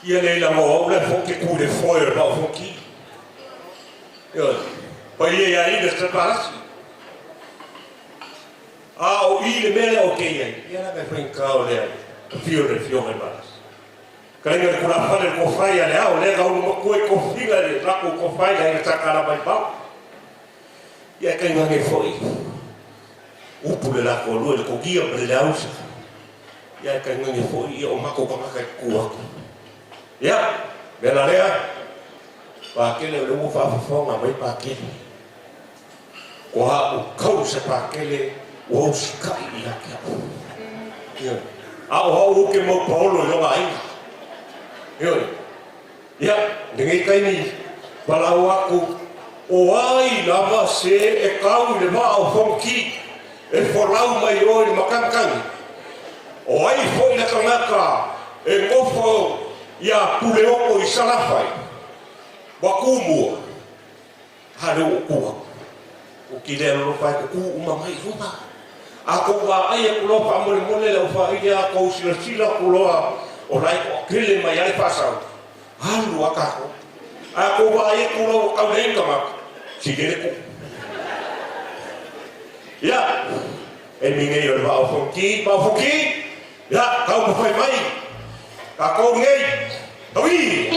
Ia le ila mo au le fo ke ku le foe o le pao foki. Ia, pa ia ia i le sepalasi. A o i le mea o ke ia. Ia la kai whain kao lea. Fio le fio ngai malas. Ka lenga le kula whale le kofai a le ao le ka ulu makua i kofiga le mako ko fai la ina takala mai pau. Ia kai ngange foi. Upu le la ko lu le ko gia le lausa. Ia kai ngange foi ia o mako ka maka ku aku. Ia, mela lea. Pakele le ua faafofoga mai pakele. Ko ha u kau se pakele ua usika'i ia ke au. Ia. A o hau uke mau paolo i loga aiga. Ia. Ia, lenei taimi palau aku o ai lava se e kau i le maa o Fonoti e folau mai o i le makangkangi. O ai foi le tagata e gofo ia Puleoko i Salafai. Ua kumua. Ha le o kua. O ki lea lolo pai ko ku uma mai luma. A kou wā ai e kuloa wha mole mole le o wha ile a kou sila sila kuloa o lai ko akele mai ai whasau. Alu a kako. A kou wā ai e kuloa o kau nei kamak. Si lele ku. Ia. E mingi o le vao fonki, vao fonki. Ia, kau mawhai mai. Ka kou ngei. Taui!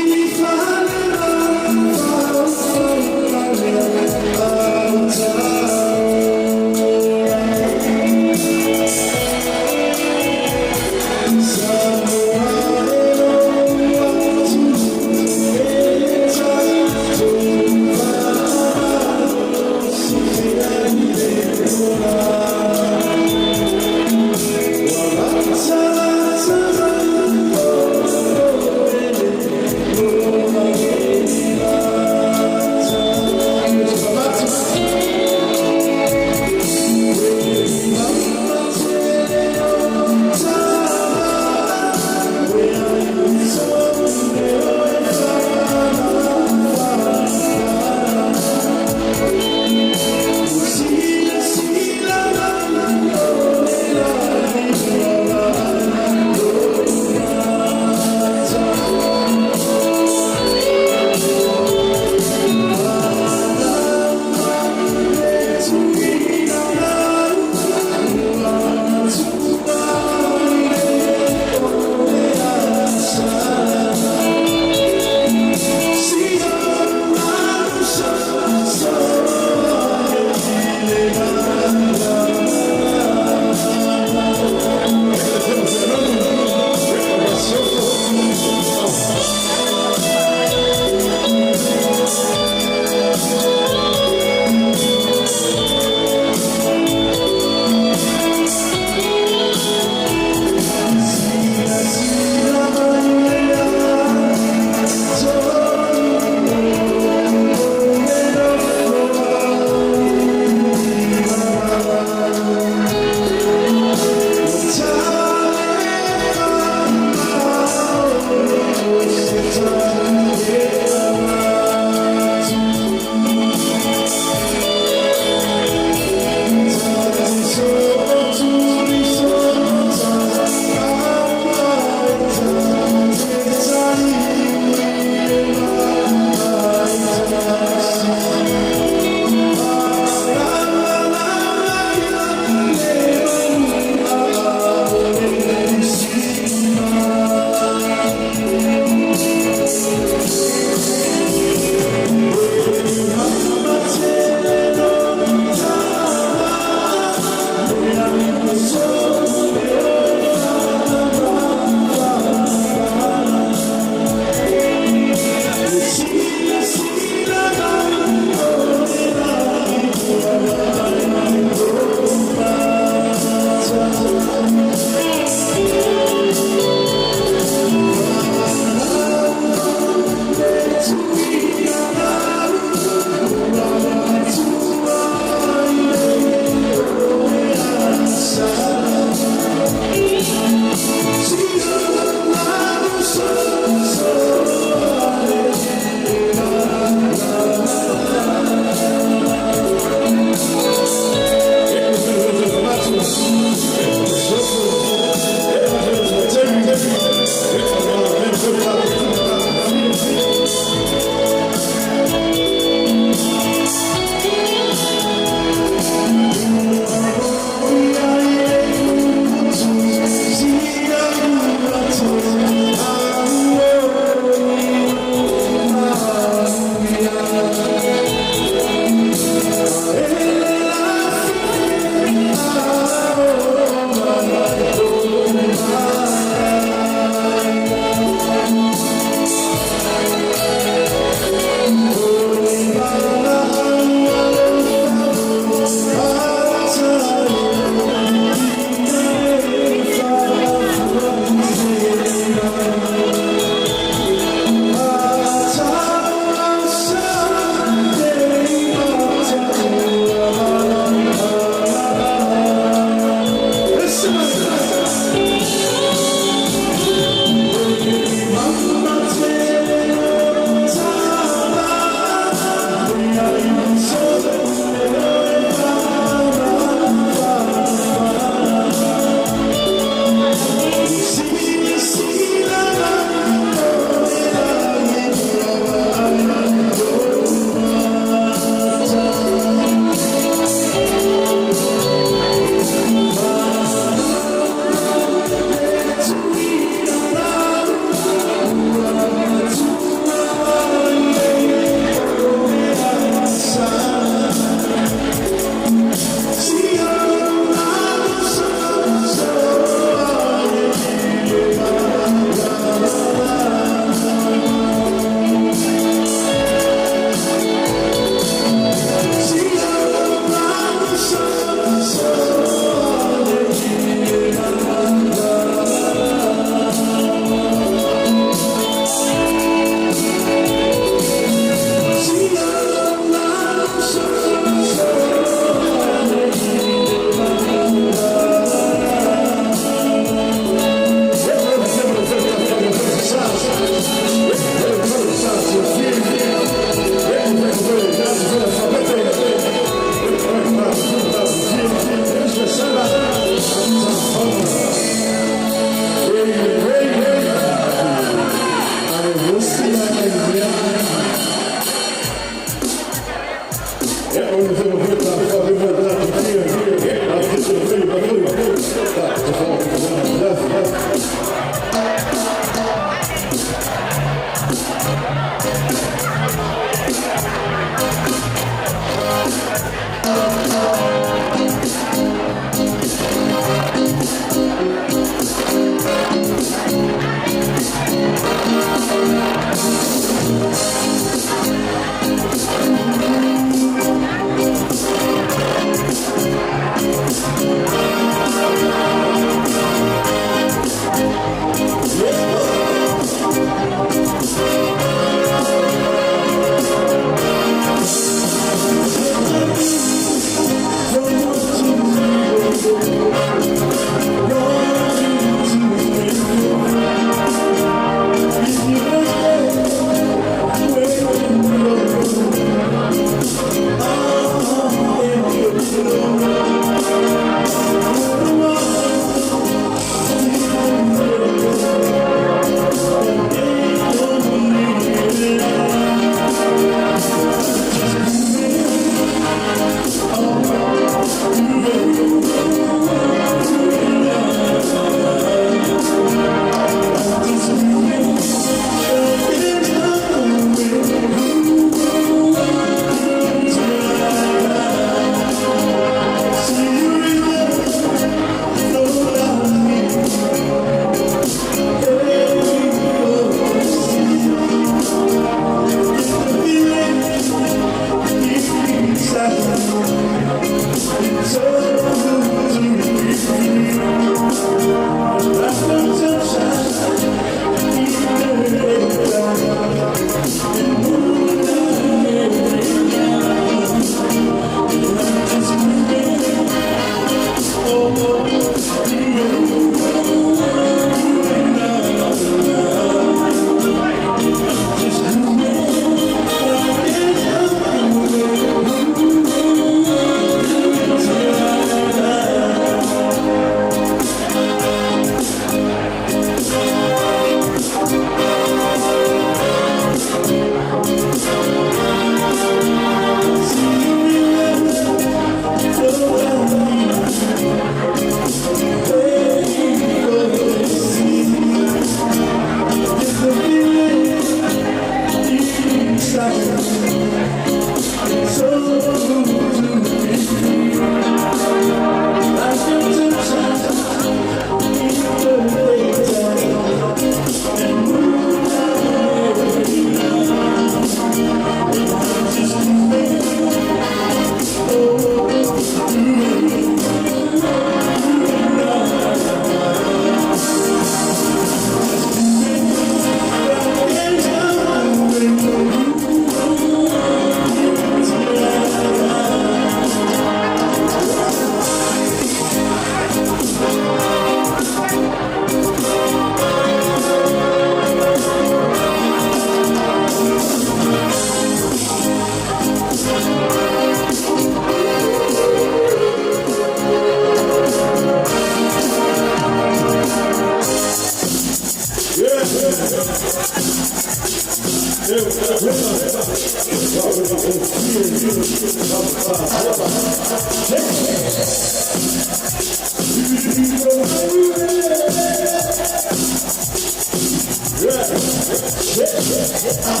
Yeah.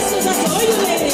This is for all you ladies.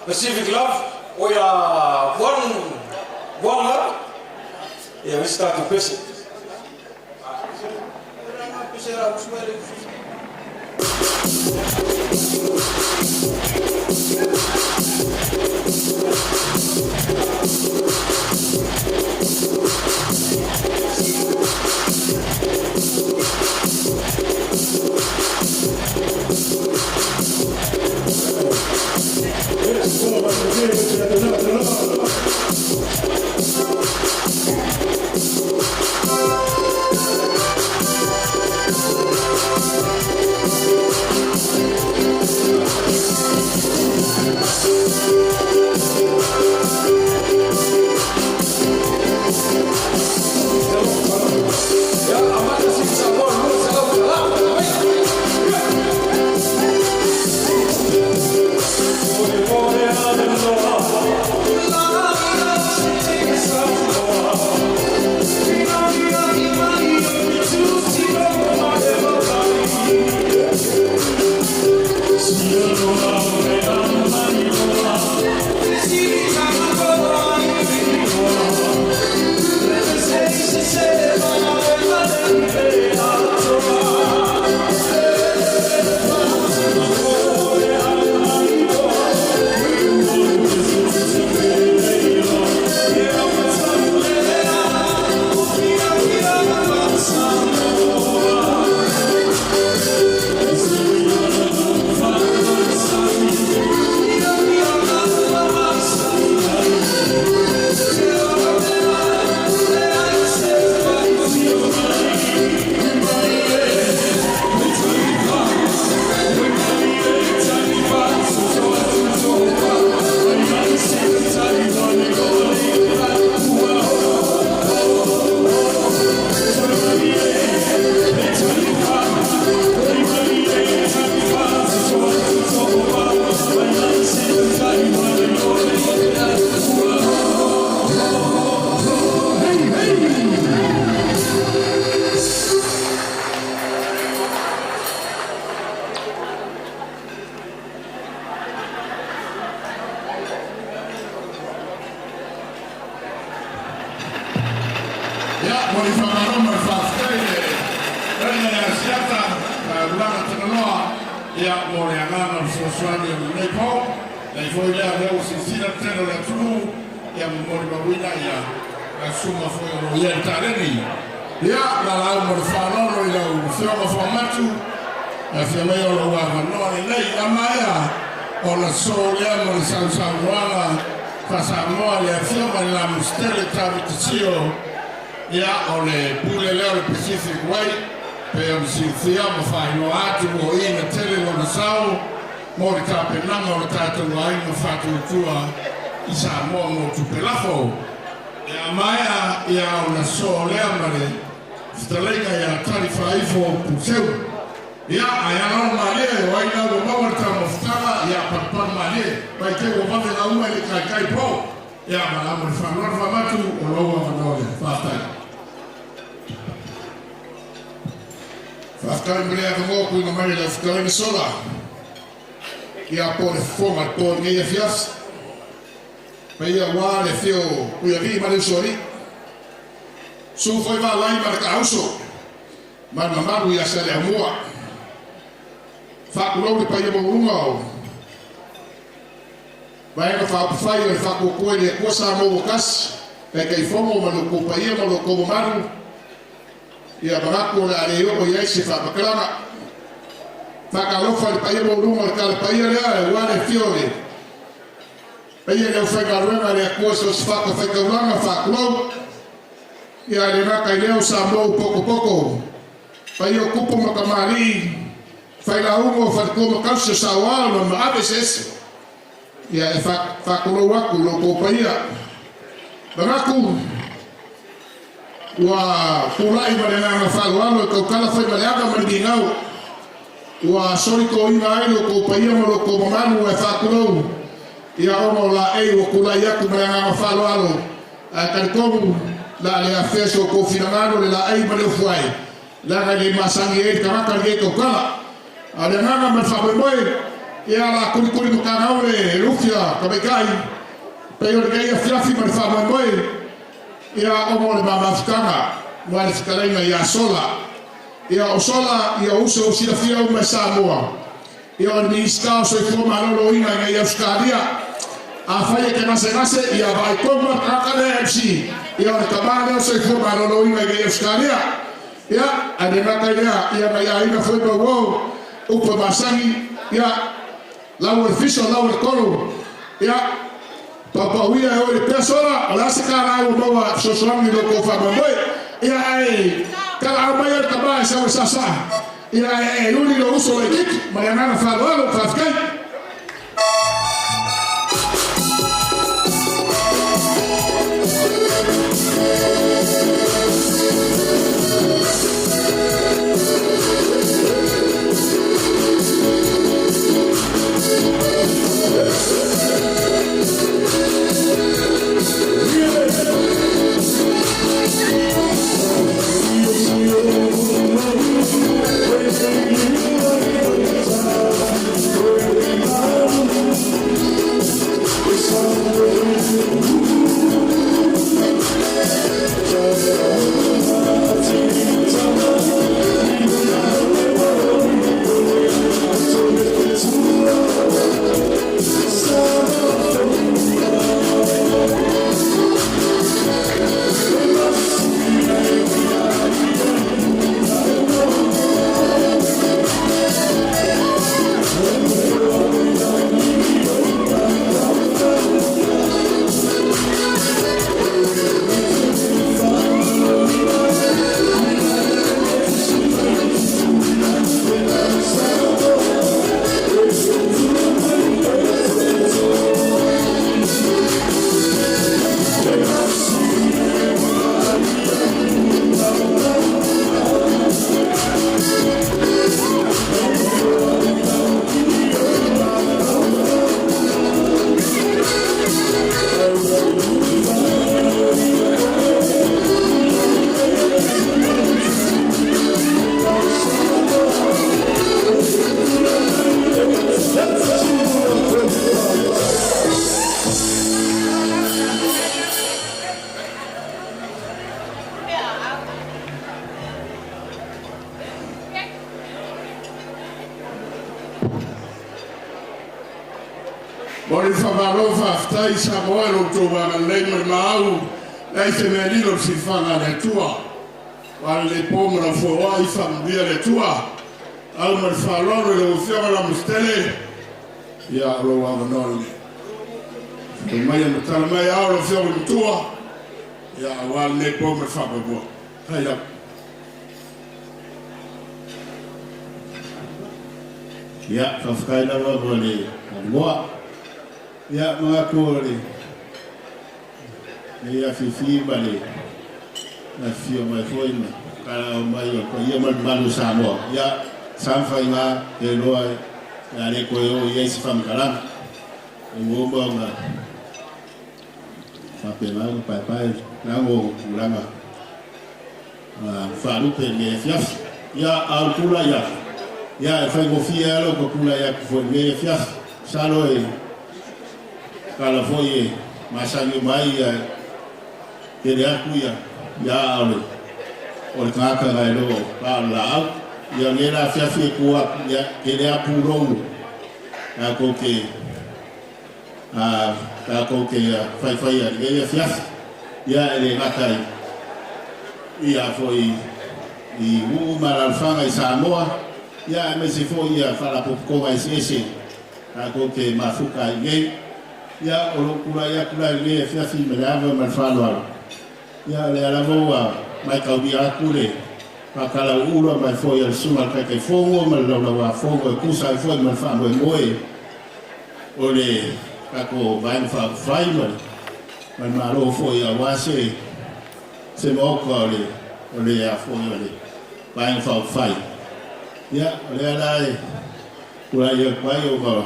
Pacific Love, we are one up. Yeah, we start to push it. Ia e e uli lou uso laitiiti. Ma le agaga faaaloalo, faafetai. Mo le faamalo faafetai Samoa i lo outou agalelei ma le maau, leai se mea lilo i le silafaga a le Atua. Ua lelei po ma lau foauai, faamanuia le Atua. Au ma le faaaloalo i lau Afioga Lamositele, ia o lou avanoa lenei. Afio maia ma tala mai ao lau Afioga i le Matua, ia aua lenei po ma le faamoemoe. Faafetai lava. Ia, faafetai lava mo le avanoa. Ia, manatu o le lenei afiafi ma le afifio mai foi ma talaau mai o le paia ma le mamalu o Samoa. Ia, sa ma faiga pe iloa e a le toe oo i ai se faamatalaga. E ua uma ona faapena ona paepae lago o tulaga faalupe i lenei afiafi. Ia, a o le tulai atu, ia e faigofie lava lou tulai atu foi i lenei afiafi. Masalo e tala foi e masani uma ai ia tele atu ia ia a o le o le tagata na e loo pa o le laau. Ia lenei la afiafi e tu atu ia tele a pulou tatou te tatou te faifai i lenei afiafi. Ia e le gata i ia foi i nuu ma alaalafaga i Samoa, ia aemaise foi ia faalapotopotoga eseese tatou te mafuta ai nei. Ia o lou tulai atu la i lenei afiafi ma le ava ma le faaaloalo, ia o lea lava ua mataulia atu le faatalauula mai foi a le susuga i le Taitaifono ma le Laulauafono e tusa ai foi ma le faamoemoe o le tatou Vaega Faaupufai ma le Malo foi aua se se Maota o le o le a foi o le Vaega Faaupufai. Ia o lea la e tulai atu ai ona o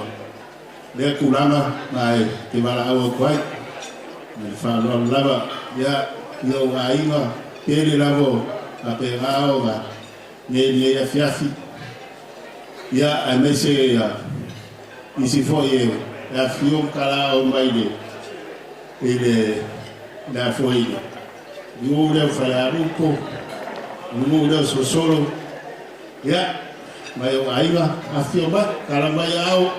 lea tulaga ma e te valaau atu ai ma le faaaloalo lava. Ia i ou aiga pele lava faapena ona nei lenei afiafi, ia aemaise ia isi foi e afifio ma talaaao mai i le le a foi le nuu lea o Falealupo, le nuu lea o Solosolo, ia mai ou aiga afifio mai, tala mai aao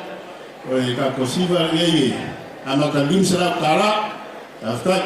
o le tatou siva lenei e amata i le $500. Faafetai.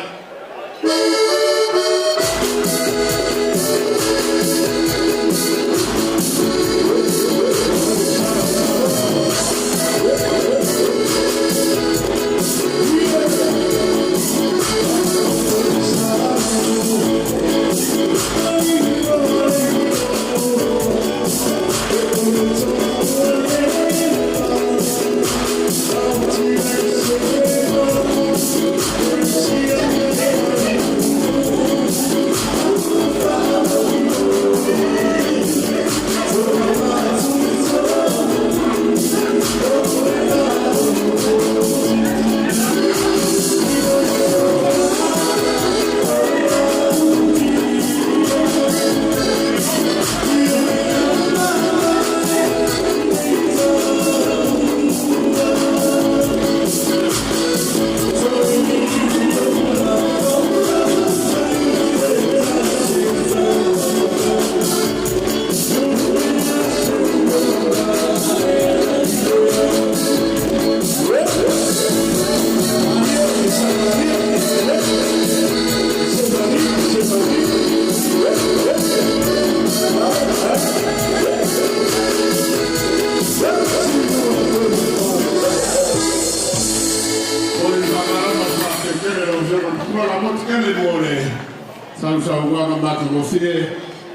Lau saunoaga matagofie,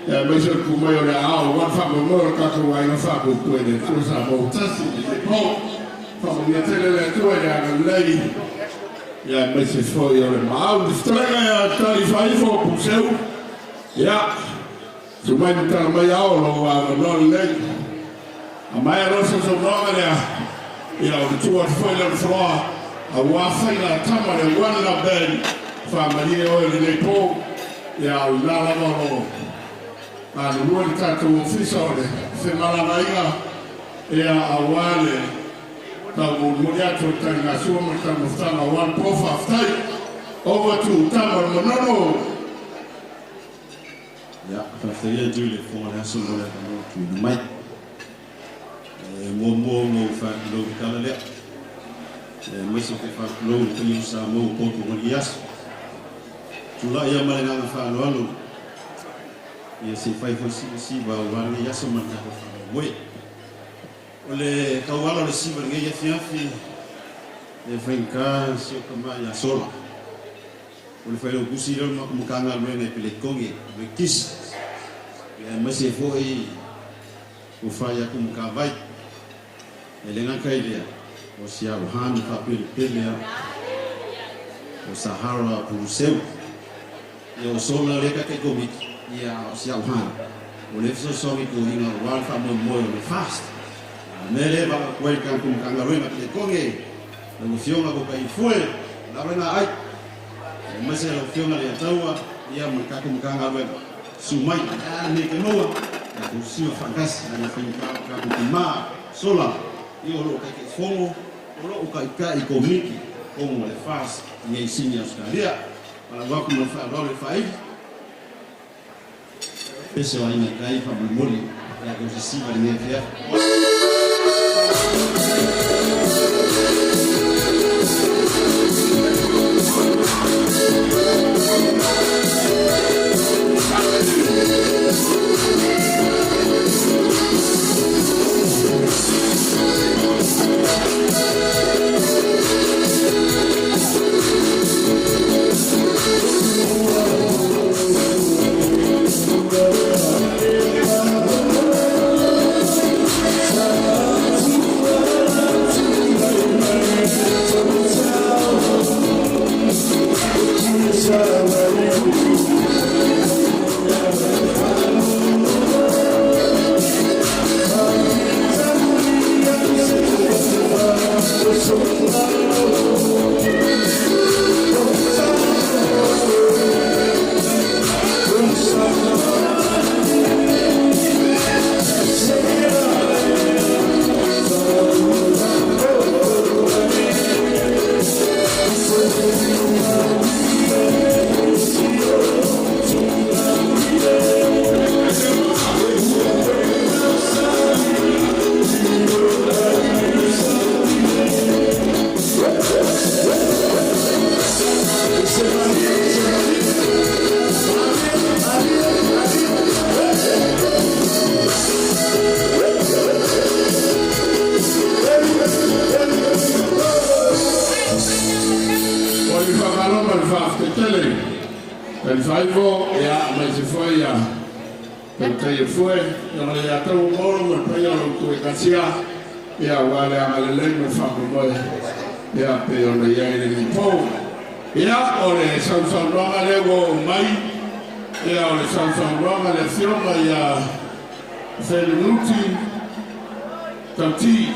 ia aemaise o le tumai o le aao aua le faamoemoe o le tatou aiga faatuatua i le Atua Samoa ua tasi i lenei po. Faamanuia tele le Atua i le agalelei, ia aemaise foi o le maau. Le fetalaiga ia Talifaifo Puseu, ia, tumai ma tala mai ao lou avanoa lelei. A maea loa le sausaunoaga lea, ia o le tuu atu foi lea o le floor aua faiga a tama le One Love Band. Faamalie oe i lenei po, ia o lena lava o lo o galulue le tatou ofisa o le femalagaaiga, ia aua le taumolimoli atu o le taligasua ma le taumafataga aua le po. Faafetai. Over to Tama o le Manono. Ia, faafetai atu i le Fofoga o le Aso mo le avanoa tuuina mai. E muamua ona ou faatulou i le tala lea, aemaise foi faatulou i le paia o Samoa ua poto mai i lenei aso. Tulai lava ma le agaga faaaloalo, ia se i fai foi sina siva aua lenei aso ma le tatou faamoemoe. O le tauala o le siva i lenei afiafi, e faigata si ou tama ia Sola. O le failautusi lea o le matou Matagaluega i Pelekoge, o le Kisi, aemaise foi ua fai atu Matavai. E le gata i lea, o si au hana faapelepele a o Sahara Puluseu. Ia o Sola lea taitai komiti, ia o si au hana. O lea fesoasoani toeaiina aua le faamoemoe o le FAST. O le mea lea e vaa atu ai le tatou Matagaluega Pelekoge, lau Afioga Tokaifue, Lawena Ai, aemaise lau Afioga Leiataua, ia ma le tatou Matagaluega. Susu mai, o le a le mea e te maua, tatou siva faatasi, leaga e faigata o tatou tama, sola, ia o lo o Taitaifono, o lo o taitai komiti tonu a le FAST i nei Sini Ausetalia. Valaau atu ma le faaaloalo i faaili. Pese o Aiga Tai faamolemole tatou sisiva i lenei afiafi. O le faamalo ma le faafetai tele Talifaifo, ia aemaise foi ia Tautai e Fue, ia o le ia tau Maolo ma le paia o lo outou Ekalesia, ia aua le agalelei ma le faamoemoe, ia pei ona i ai lenei po. Ia, o le sausaunoaga lea ua oo mai, ia o le sausaunoaga a le Afioga ia Fenunuti Tauti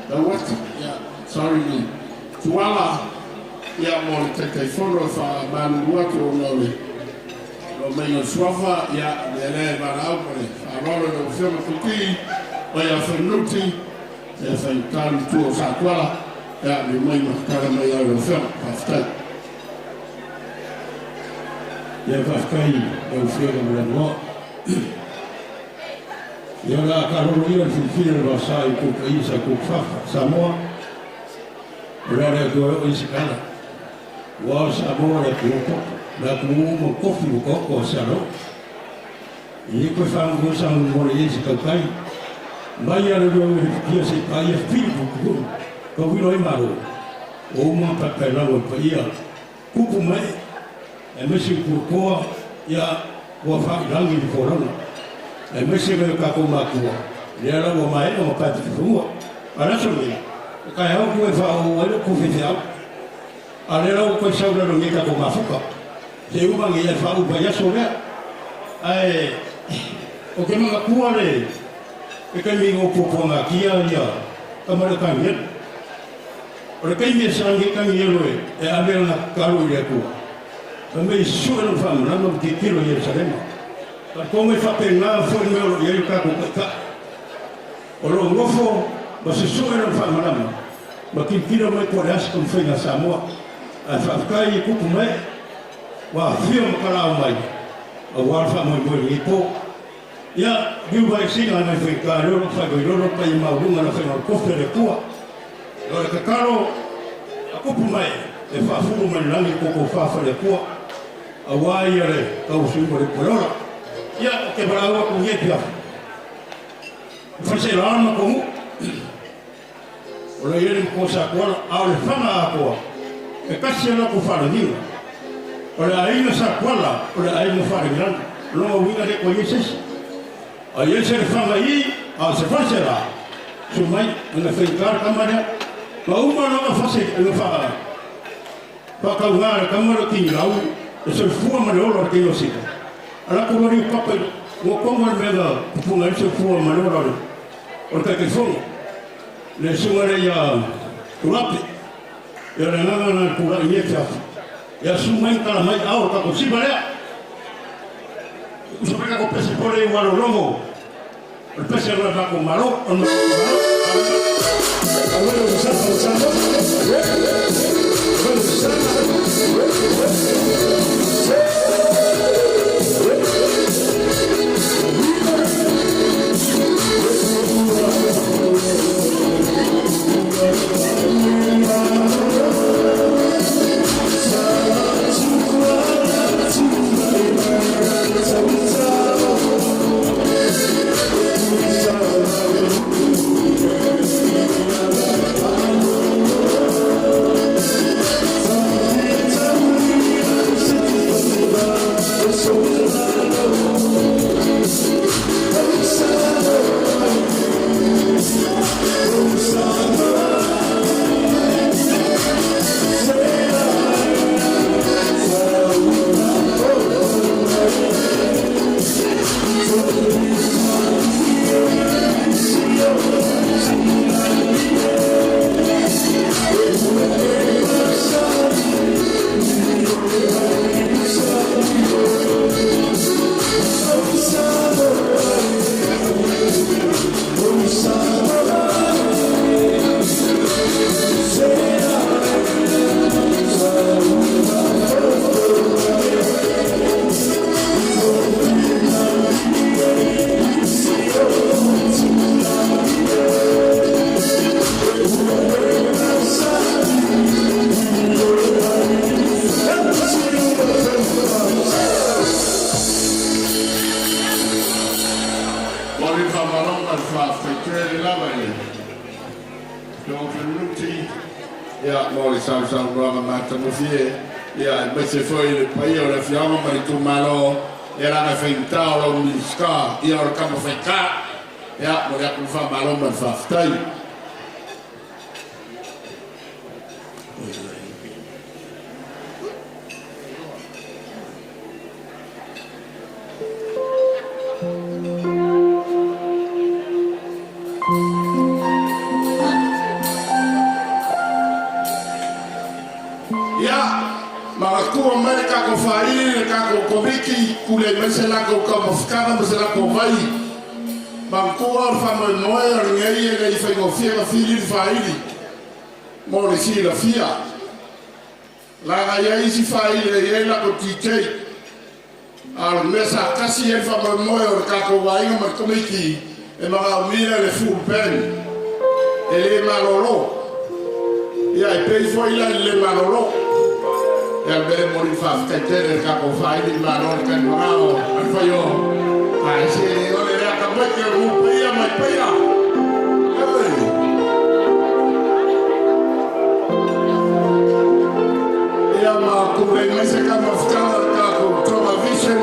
Tauati, ia, sorry me, Tuala, ia mo le Taitaifono e faamalulu atu ona o le maiga o le suafa, ia, o le mea lea e valaau ma le faaaloalo i lau Afioga Tauti, o ia Fenunuti, e faigata le matua o Satuala, ia, lio mai ma tala mai au lau Afioga. Faafetai. Ia faafetai i lau Afioga mo le avanoa. Ia o le a taalolo ia le filifili o le vasa i outou paia sa outou fafa Samoa. O le a le toe oo i se tala. Ua o Samoa le atunuu poto, le atunuu uma tofi ua taoto a se aloo. E le toe faamoemoe sa molimoli i ai se tautai. Mai a le lua le futia se i paia fili puupuu tauilo ai malo. O uma paepaelalo o le paia tupu ma ee, aemaise o Pulekoa Ia ua faailagi le folauga aemaise mai o tatou matua lea la ua maea ma paepaeulufanua. A o le aso lenei, o taeao ua faaoo ai lou faifeau, a o lea la ua toe sau i lalo nei tatou mafuta se i uma ane e faauu vaiaso lea. Ae ou te manatua le taimi na ou puapuagatia ia tama lea o Tanielu. O le taimi e sauni ai Tanielu e ave lana tatalo i le Atua, fai mai e sue lona faamalama ma tilotilo i Ierusalema. Talitonu e faapena foi le mea o lo o i ai lo tatou Taitai. O lo o nofo ma susue lona faamalama ma tilotilo mai po o le a se taumafaiga a Samoa. Ae faafetai i tupu ma ee ua afifio ma talaaao mai aua le faamoemoe i lenei po. Ia, liu mai sina nai faigata leo lo faailoilo le paia maualuga na faiga o le tofi a le Atua. O le tatalo a tupu ma ee e faafulu mai le lagi le tou tofa faale-Atua aua ia le tauasuina o le ipu e ola. Ia, ou te valaau atu i lenei afiafi, e faleseela le matou nuu, o lo o i ai le matua Sa Tuala, a o le fana atoa, e tasi a latou faalagiga. O le aiga Sa Tuala, o le aiga Faalagilagi. O lona uiga e le toe i ai se isi. A i ai se lefaga i i, a o se faleseela, susu mai, ona faigata le tama lea. Ma uma loa ona fase, ona faatauga le tama lea o Tigilau, le soifua ma le ola o le teine o Sila. A latou loa lea papa i ua tonu lava le mea na pupuna ai le soifua ma le ola o le Taitaifono, le susuga lea ia Tulape. Ia o le agaga lena i le tulai i lenei afiafi, ia susu mai ma tala mai ao le tatou siva lea. Uso mai tatou pese pole i ua lologo o le pese o le matou Malo, o le matou Malo. Mo le faamalo ma le faafetai tele lava i le Afioga Fenunuti mo le sausaunoaga matagofie, aemaise foi le paia o le afioaga ma le itumalo, laga e faigata o lau Minisita, o le tama faigata. Momoli atu le faamalo ma le faafetai. Ia, manatua mai le tatou faaili le tatou Komiti, tulei mai se latou taumafataga ma se latou vai. Manatua o le faamoemoe o lenei e le i faigofie ona fili le faaili mo le silafia. Laga i ai isi faaili e i ai latou DJ. A o le mea sa tasi i ai le faamoemoe o le tatou aiga ma le Komiti e manaomia le full band e le malolo. Ia e pei foi la i le le malolo. Ia le mea e momoli le faafetai tele i le tatou faaili i malo le talimanao a le fai o ae se o le le atamai ke o le paia mai paia. Oi. Ia ma tulei mai se taumafataga a le tatou Tonga Vision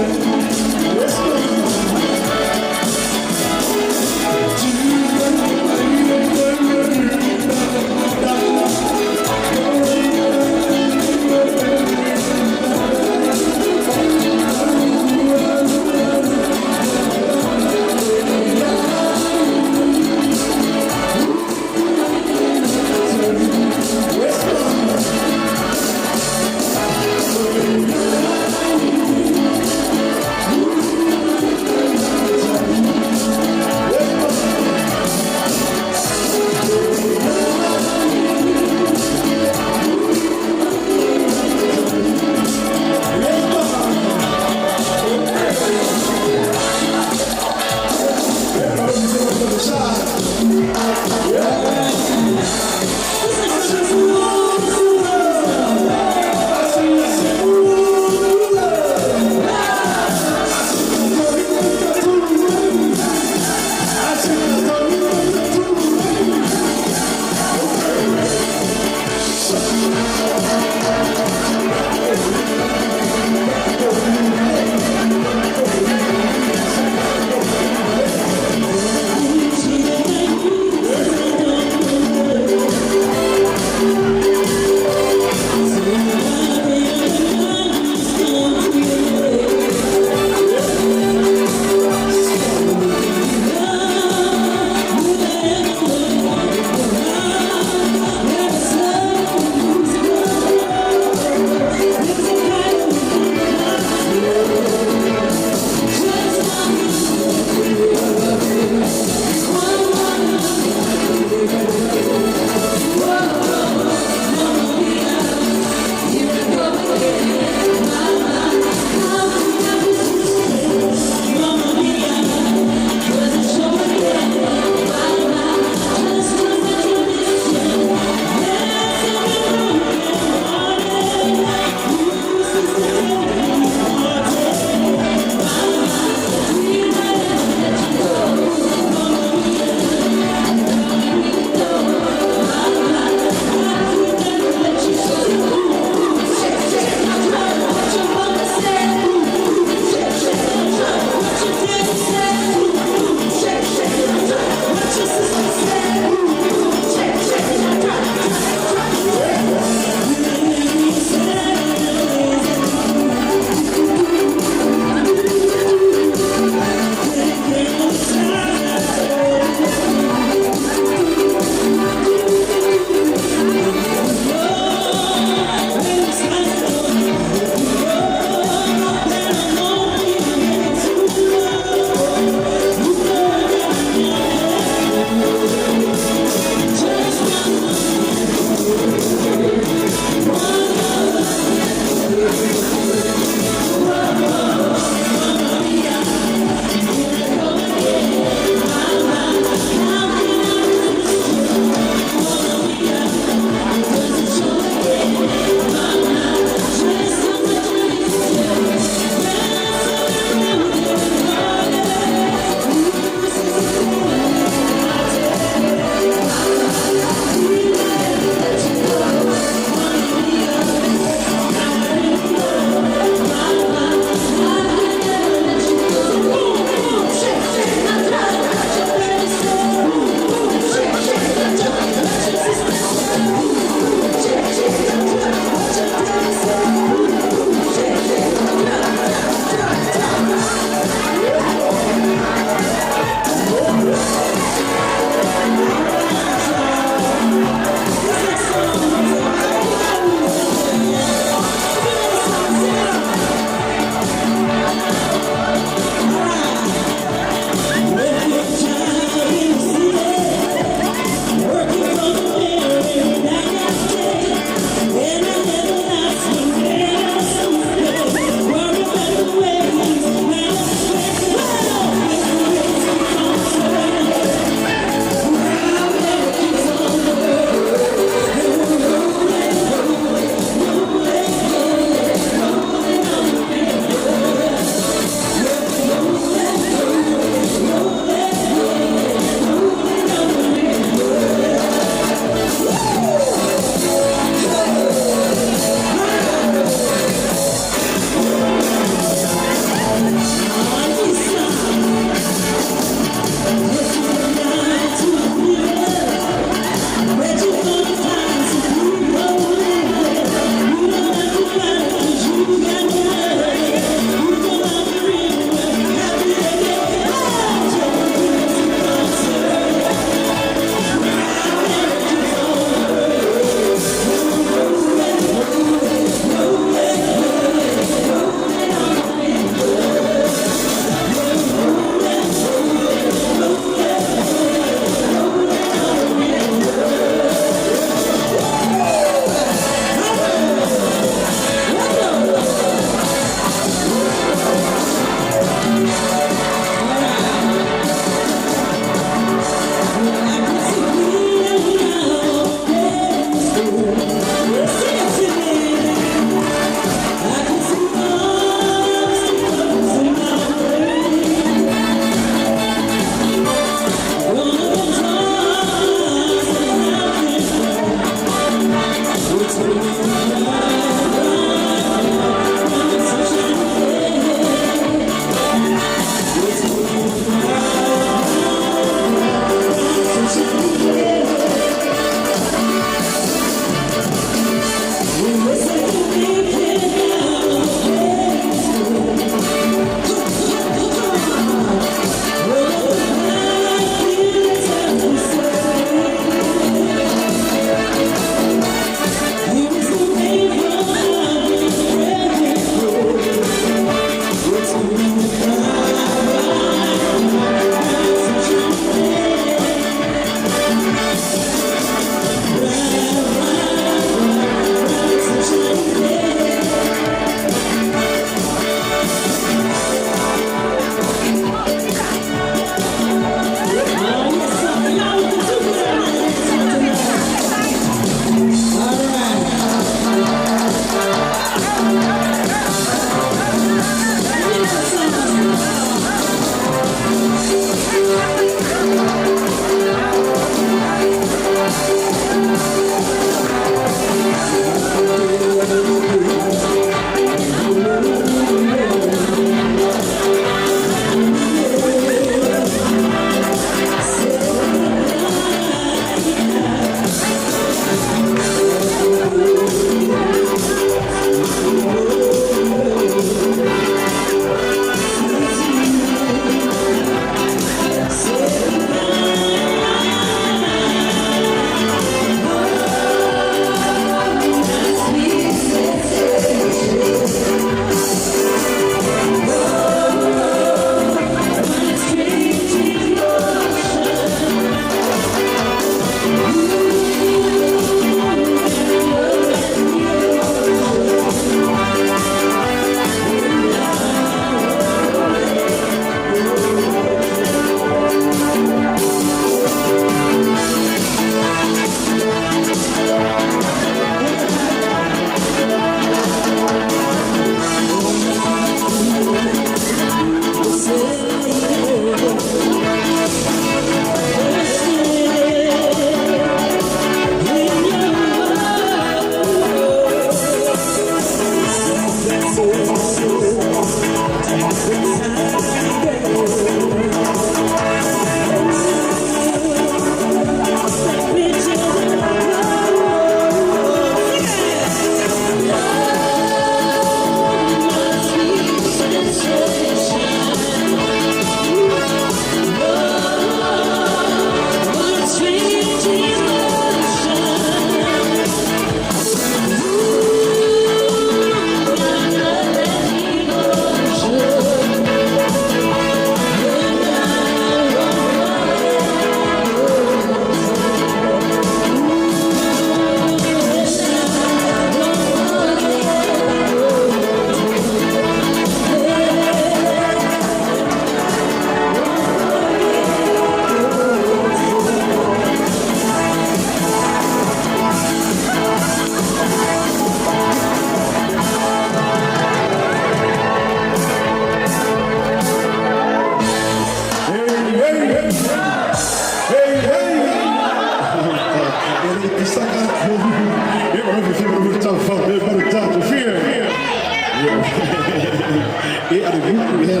Ia le muku ia.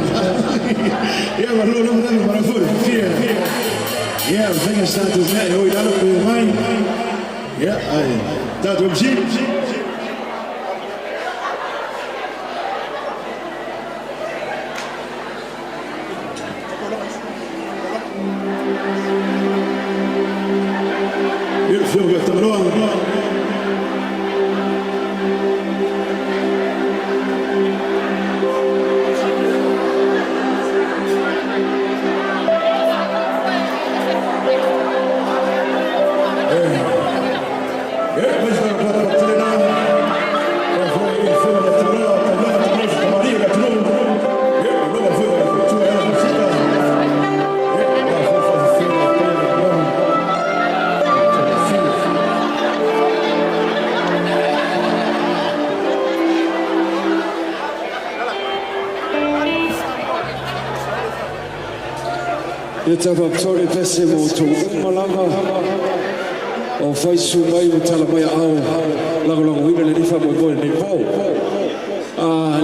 Ia malo lava lava mara foi. Ia. Ia, venga status na e oi lalo pe mai. Ia, ai. Tatou MC. Ia, fio ga tamaloa. Ia tafapitole pese mo tou uma lava o faisu mai o tala mai ao lagolagoina lenei faamoemoe lenei po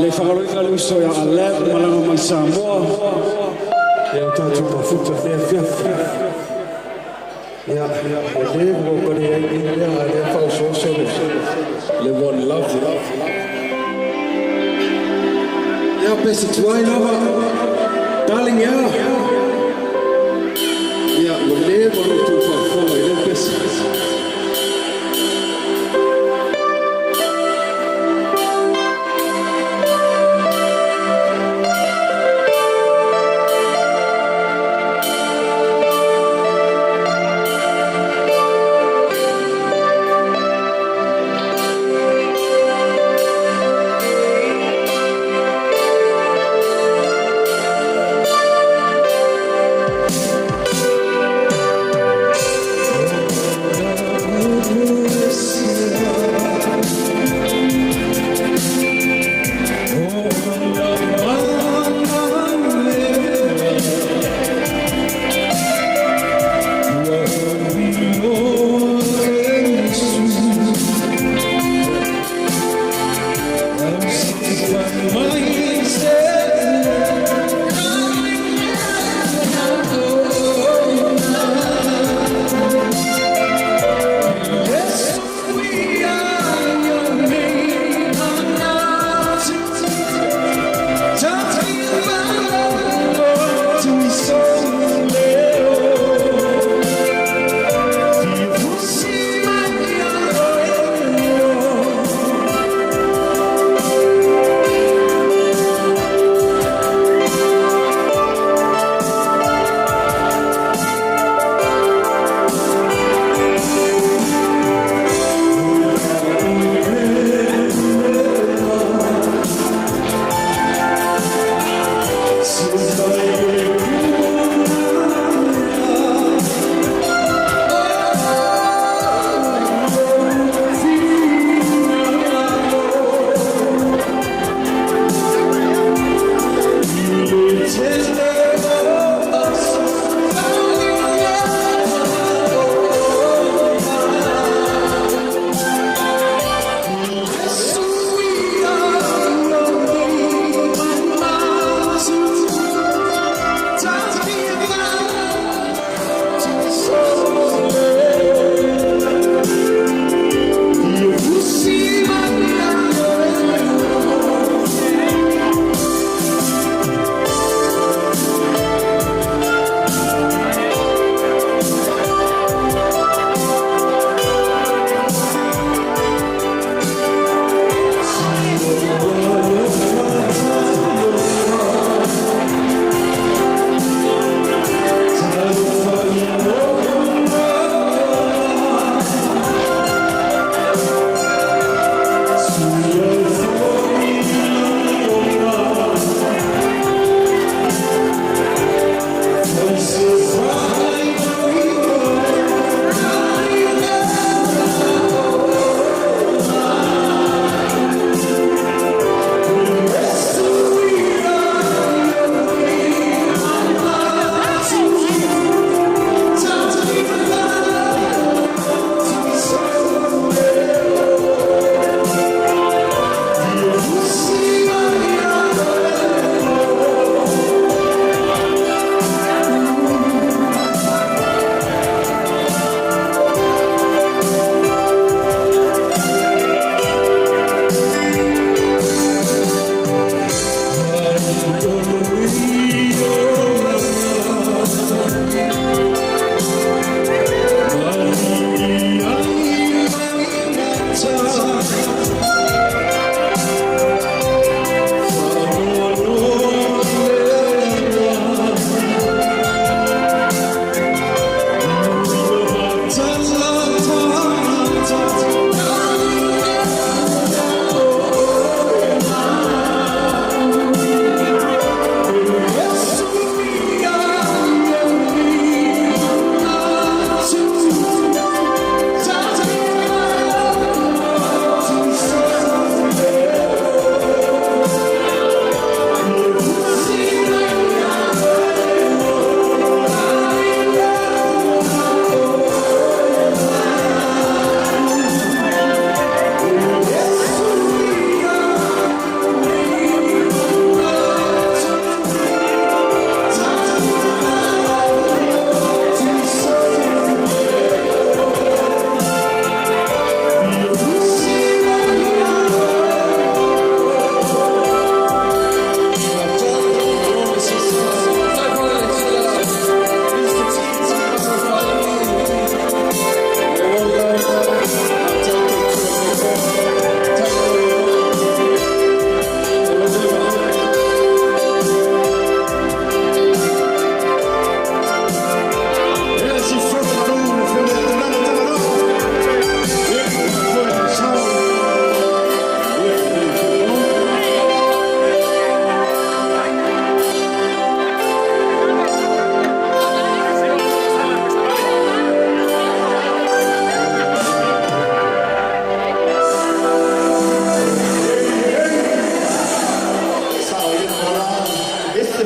le fagaloina le uso ia Alem malaga mai Samoa ia o tatou mafuta lea fiafi ia o lē ua kale ai nei lea lea faaosooso le one love ia pese tuai lava darling ia ia ua lē ma lo tou faafofoga i lea pese.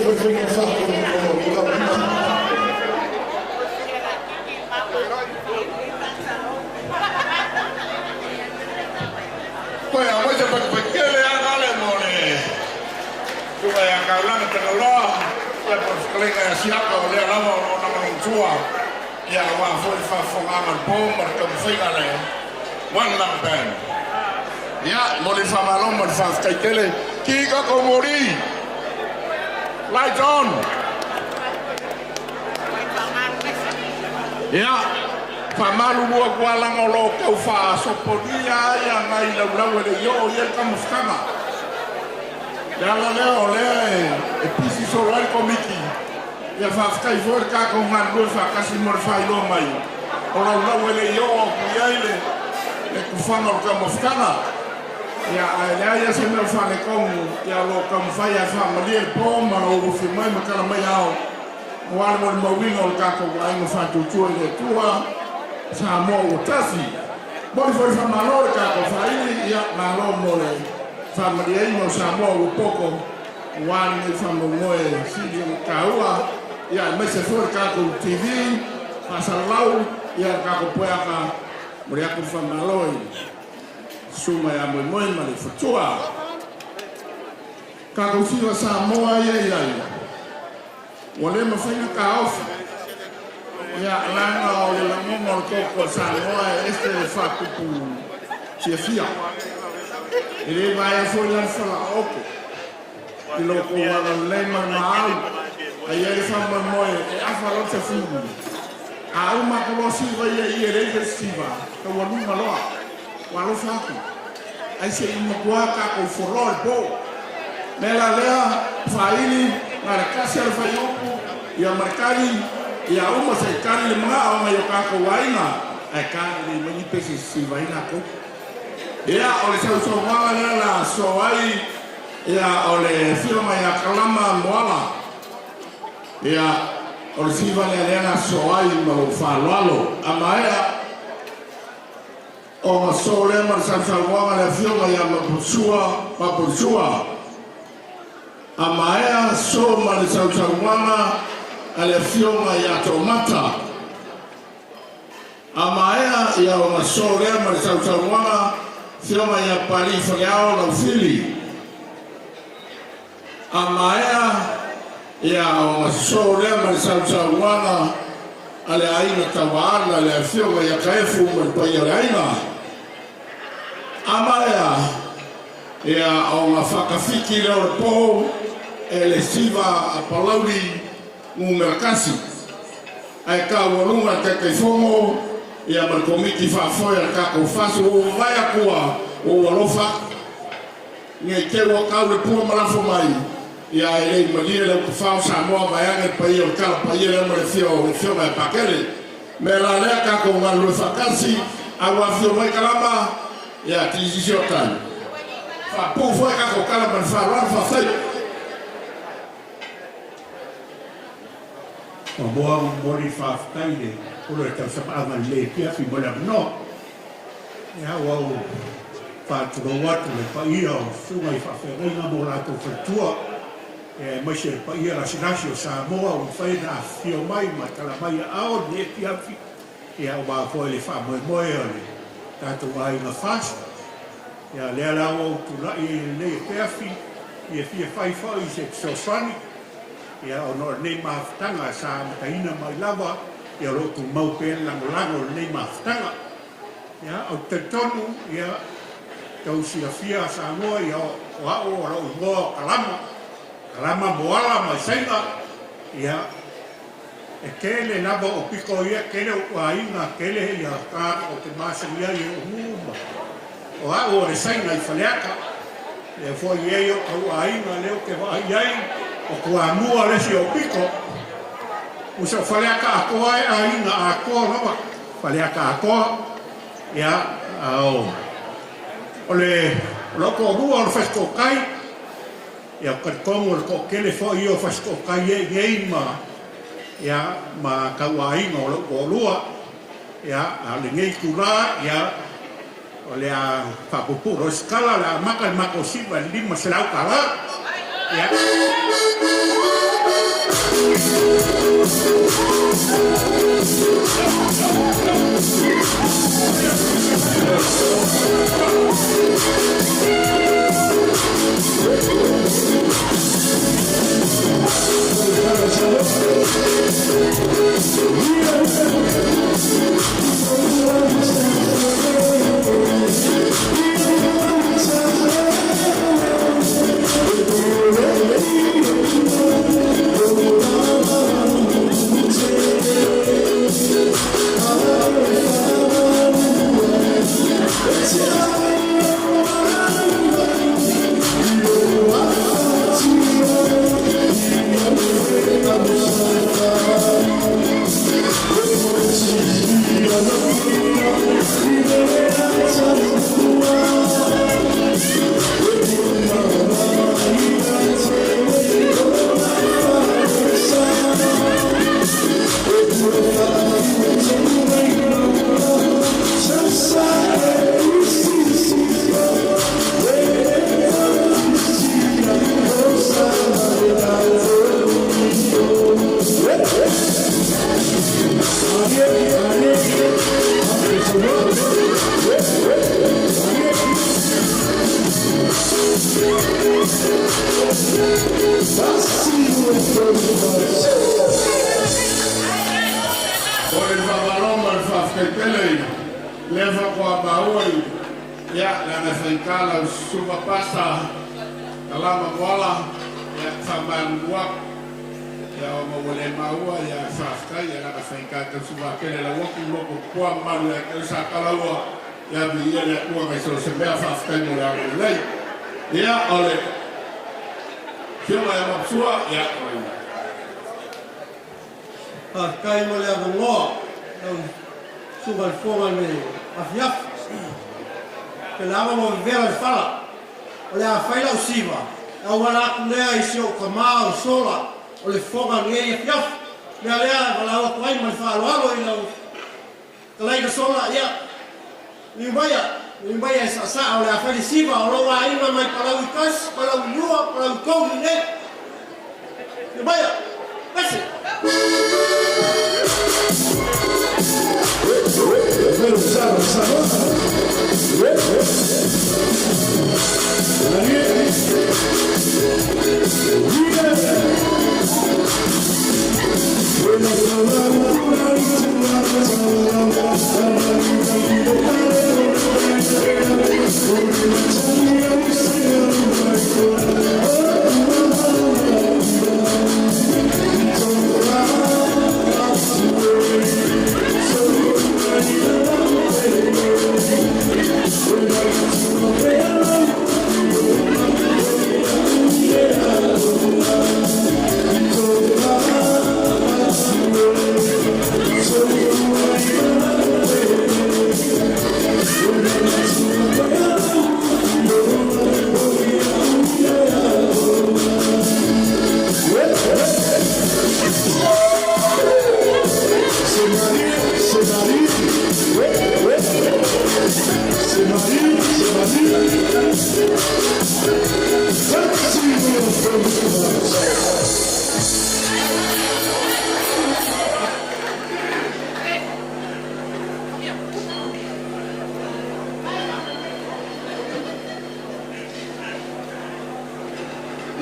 faifaiga faakolokolo o le Komiti. Koe a mai se patupatele a gale mo le tuga ia kaulana tangaloa ia po whakalenga ia siaka o lea lava o lona manautua ia wā foi whawhonganga le pō ma le taumawhaiga le One Love Band. Ia, mo le whamalo ma le whawhakaitele ki kako mori. Light on. Ia, whamalulua kua langa o lo kau whaasoponia ia ngai laulau e le i o ia le kamafutanga. Le ala lea o lea e pisi solo ai le komiti. Ia whawhitai foi le kākou galulue whakasi mo le whailoa mai. O laulau e le i o ku iai le kufaga o le taumafataga. Ia ae leai ia se mea o faaletonu ia o loo taumafai ae faamalie le po ma lou ufi mai ma tala mai ao ua le molimauina o le tatou aiga faatuatua i le Atua Samoa ua tasi. Momoli foi le faamalo i le tatou faaili, ia malo mo le faamalieina o Samoa ua poto aua lenei faamoemoe sili ona taua, ia aemaise foi le tatou TV faasalalau, ia le tatou poeaka. Momoli atu le faamalo i le Susuga ia Moemoe ma le Fatua. Tatou siva Samoa ia i ai ua le mafai ona taofi, ia leaga o le lagona o le koko a Samoa e ese le faatupu fiafia. E le vaea foi la le falaooto i lo tou agalelei ma le maau, ae i ai le faamoemoe e afa loa le sefulu. A uma atu loa siva ia i e leai se isi siva, taualuga loa, ua alofa atu. Ai se i matua tatou foloa i le po. Mea la lea, faaili, na le tasi a le fuaiupu, ia ma le tali, ia uma se i tali le manao nai o tatou aiga, ae talelei mai ni pese e sisiva ai latou. Ia, o le sausaunoaga lea la so ai, ia, o le afioga ia Kalama Moala. Ia, o le siva lea lea la so ai ma lou faaaloalo. A maea ona so lea ma le sausaunoaga a le afioga ia Maposua, Maposua. A maea so ma le sausaunoaga a le afioga ia Toomata. A maea ia ona so lea ma le sausaunoaga afioga ia Palii Faleao Laufili. A maea ia ona so lea ma le sausaunoaga a le aiga Tauaana le afioga ia Kaefu ma le paia o le aiga. A maea ia ona whakawhiti lea o le poho e le siva a Palauli numera 1. Ae taualuga le Taitaifono ia ma le Komiti Faafoe a le tatou FAST ua ou vavae atua ua ou alofa nei te ua tau le pua ma lafo mai ia ae le i malie le utafao Samoa vaeane le paia o le tala paia lea ma le afio o le afioga ia Pakele. Mea la lea tatou galulue faatasi a ua afio mai Kalama ia this is your time. Faapuu foi tatou tala ma le faaaloalo faafetai. Muamua momoli le faafetai i le Pule o le Tausamaaga lelei afiafi mo le avanoa. Ia, ua ou faatulou atu i le paia o susuga i faafeagaiga ma o latou faletua, ia aemaise le paia lasilasi o Samoa ua mafai ona afifio mai ma tala mai aao i lenei afiafi, ia aua foi le faamoemoe o le tatou aiga FAST. Ia, lea la ua ou tulai ai i lenei afiafi, ia fia fai foi se fesoasoani. Ia, ona o lenei mafutaga sa amataina mai lava, ia o lo o tumau pea le lagolago i lenei mafutaga. Ia, ou te talitonu, ia, tau silafia Samoa, ia, o au o lou igoa o Kalama, Kalama Moala mai Saina, ia, e tele lava o piko ia, tele ou aiga, tele ia tagata ou te masani ai e omu ma, o au o le Saina i Faleata. Lea foi e i ai o tou aiga lea ou te vaai ai, o Toamua le isi o pito. Usa o Faleata atoa e aiga atoa lava, Faleata atoa, ia, ao, o le, o lou toalua o le Fasitootai, ia, ou te talitonu o le toatele foi ia o Fasitootai ia i inei ma, ia, ma tau aiga o lou toalua, ia, a o lenei itula, ia, O le a faapuupuu loa se tala, o le a amata le matou siva i le $500. Ia. O le faamalō ma le faafetai tele i lea faakoa maua i ia le agafaigā lau susuga pasa Kalama Moala ia faamalulu atu ia ona ua lē maua ia faafetai ia le agafaigā tausuvatele lau atu loko totoa mamalu ia te oe sa talaua ia viia le Atua nai so o se mea faafetai mo le agalelei ia o le Afioga ia Mapusua ia Faafetai mo le avanoa lau susuga i le Fofoga i le afiafi. Pe lava ua vevela le fala, o le a fai lau siva e auala atu lea i si ou tamā o Sola o le fofoga o lenei afiafi. O le mea lea e valaau atu ai ma le faaaloalo i lau fetalaiga Sola, ia, liu maia, liu maia e saasaa o le a fai le siva o lou aiga mai Palaui 1, Palaui 2, Palaui 3 lenei. Liu maia, pese!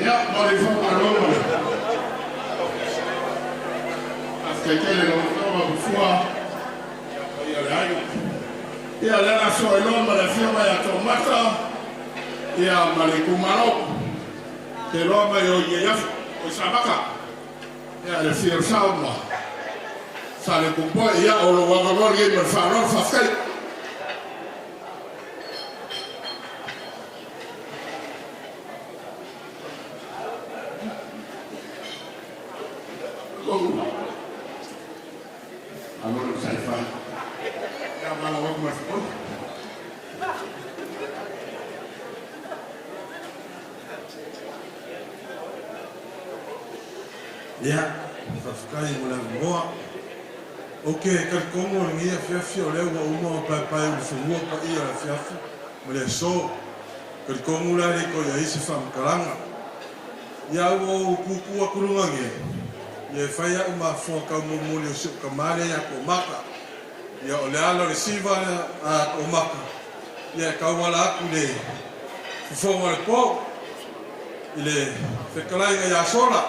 Ia mo le faamalō ma le faafetai tele i lau Afioga Mapusua ia paia o le aiga. Ia o le ala aso ai loa ma le Afioga ia Toomata ia ma le itumalo. Te iloa mai o i afi o i Samata. Ia le afio o le sao ma Saletupoe ia o lou avanoa lenei ma le faaaloalo faafetai. Malo le onosai fai. Ia valaau atu ma le faaaloalo. Ia, faafetai mo le avanoa. Ou te talitonu o lenei afiafi o lea ua uma ona paepae ulufanua paia o le afiafi ma le aso. Talitonu la e le toe i ai se faamatalaga. Ia, a ua ou tutu atu i luga nei, Ia e fai a'u mafofoga taumomoli o si o'u tamā lea iā Toomaka. Ia o le ala o le siva a Toomaka, ia e tauala atu i le fofoga o le po i le fetalaiga iā Sola.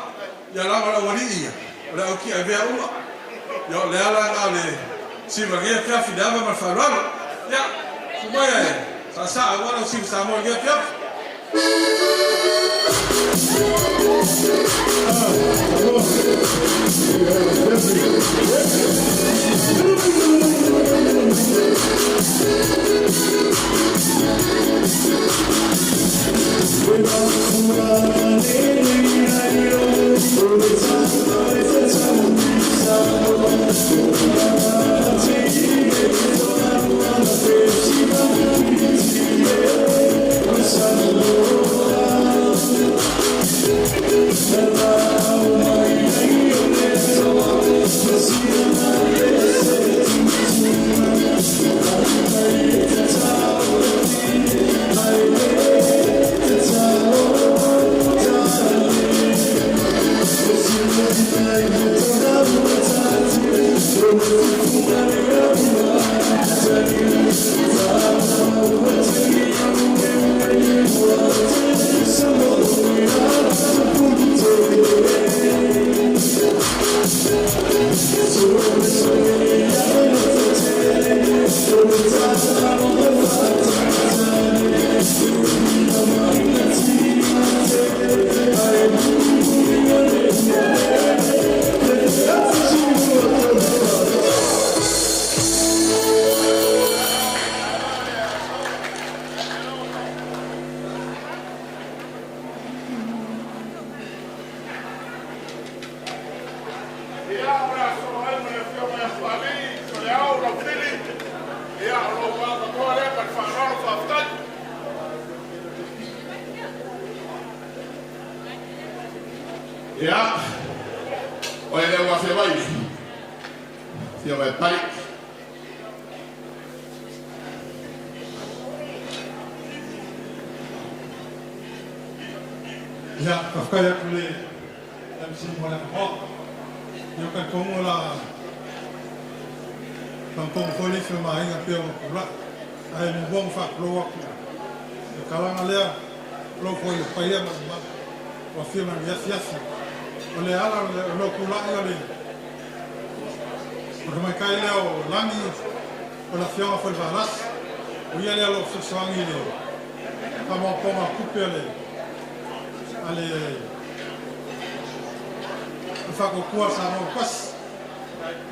Ia laga o le auali'i ia, o le au ti'avea uma. Ia o le ala lena o le siva i lenei afiafi i le ava ma le faaaloalo. Ia, susu mai ae saasaa aua lau siva Samoa i lenei afiafi. Ia, o le a solo ai ma le Afioga ia Sualii, Soleao Laufili. Ia, o lou avanoa lea ma le faaaloalo faafetai. Ia, o e lea ua afio mai le Afioga e Pali. Ia, faafetai atu i le MC mo le avanoa. Ia, talitonu o le a faagogo foi le isi o ma aiga pei ona tulai. Ae muamua ona faatulou atu i le talaga lea, tulou foi i le paia ma le mamalu o afio mai i lenei afiafi. O le ala o lou tulai o le tamaitai lea o Lagi o le Afioga foi i le Valasi, o ia lea o lo o fesoasoani i le faamaopoopoga o tupe a le a le Faatuatua Samoa ua Tasi.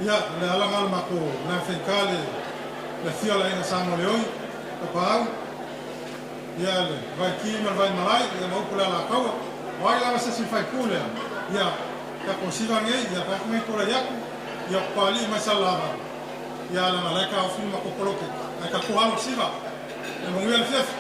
Ia, o le ala lena o le matou le faigata le afio o le Aiga Sa Moleoi, Tapaau, ia le Vaiki ma le Vaimalae, ia ma upu o le Alataua. O ai lava se isi faipule lea, ia, tatou siva nei, ia fai atu nei tulai atu, ia o Papalii mai Salelavalu, ia leaga o la e taofi le matou poloketi, ae tatou alo i le siva. Ia manuia le afiafi.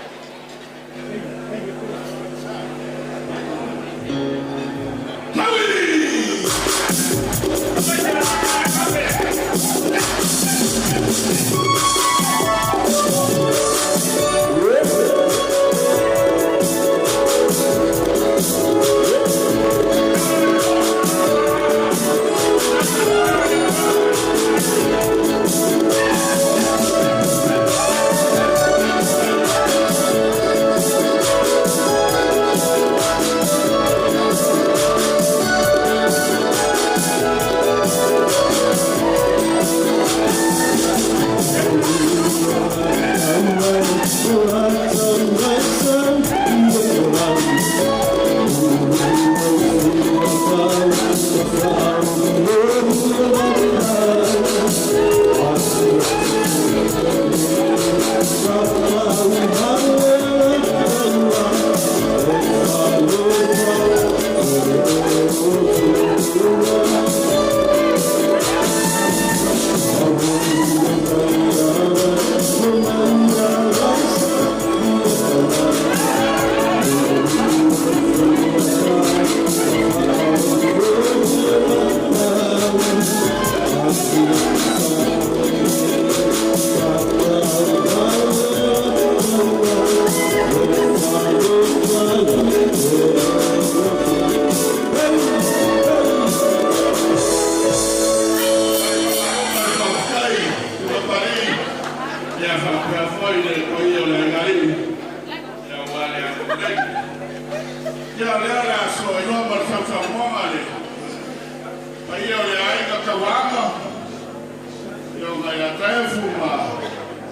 Taefu ma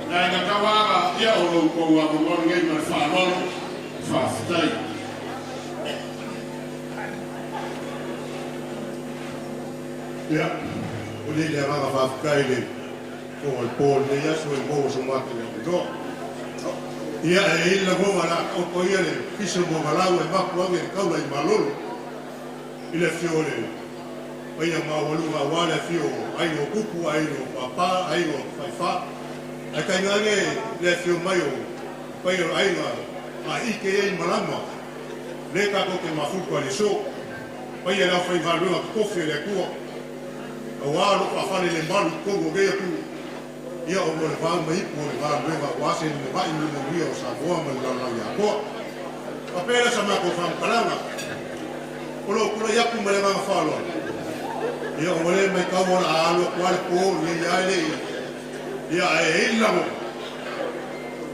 le Aiga Tauaga, ia o lo outou avanoa lenei ma le faaaloalo. Faafetai. Ia, o le agaga faafetai le fofoga o le po o lenei aso e maua so matou avanoa. Ia, e i ai le lagona o le a taoto ia le fiso mogalau e mapu age le taula i malolo i le afio o le paia maualuga aua le afio o aiga o tupu, aiga o papa, aiga o tafaifa. Ae tainane le afio mai o paia o aiga a'ike ai malama le tatou te mafuta i le aso. Paia le aufaigaluega totofi a le Atua auā o loo faafale le malu i totonu o nei atunuu, ia ona o le va ma ipu o le galuega aua se lumanai ma le manuia o Samoa ma le lalolagi atoa. Faapea lea sa matou faamatalaga o loo tulai atu ma le agaga faaaloalo, ia ona lea matau o le a alu atu lava le po lenei a e le i ia ae i ai le lagona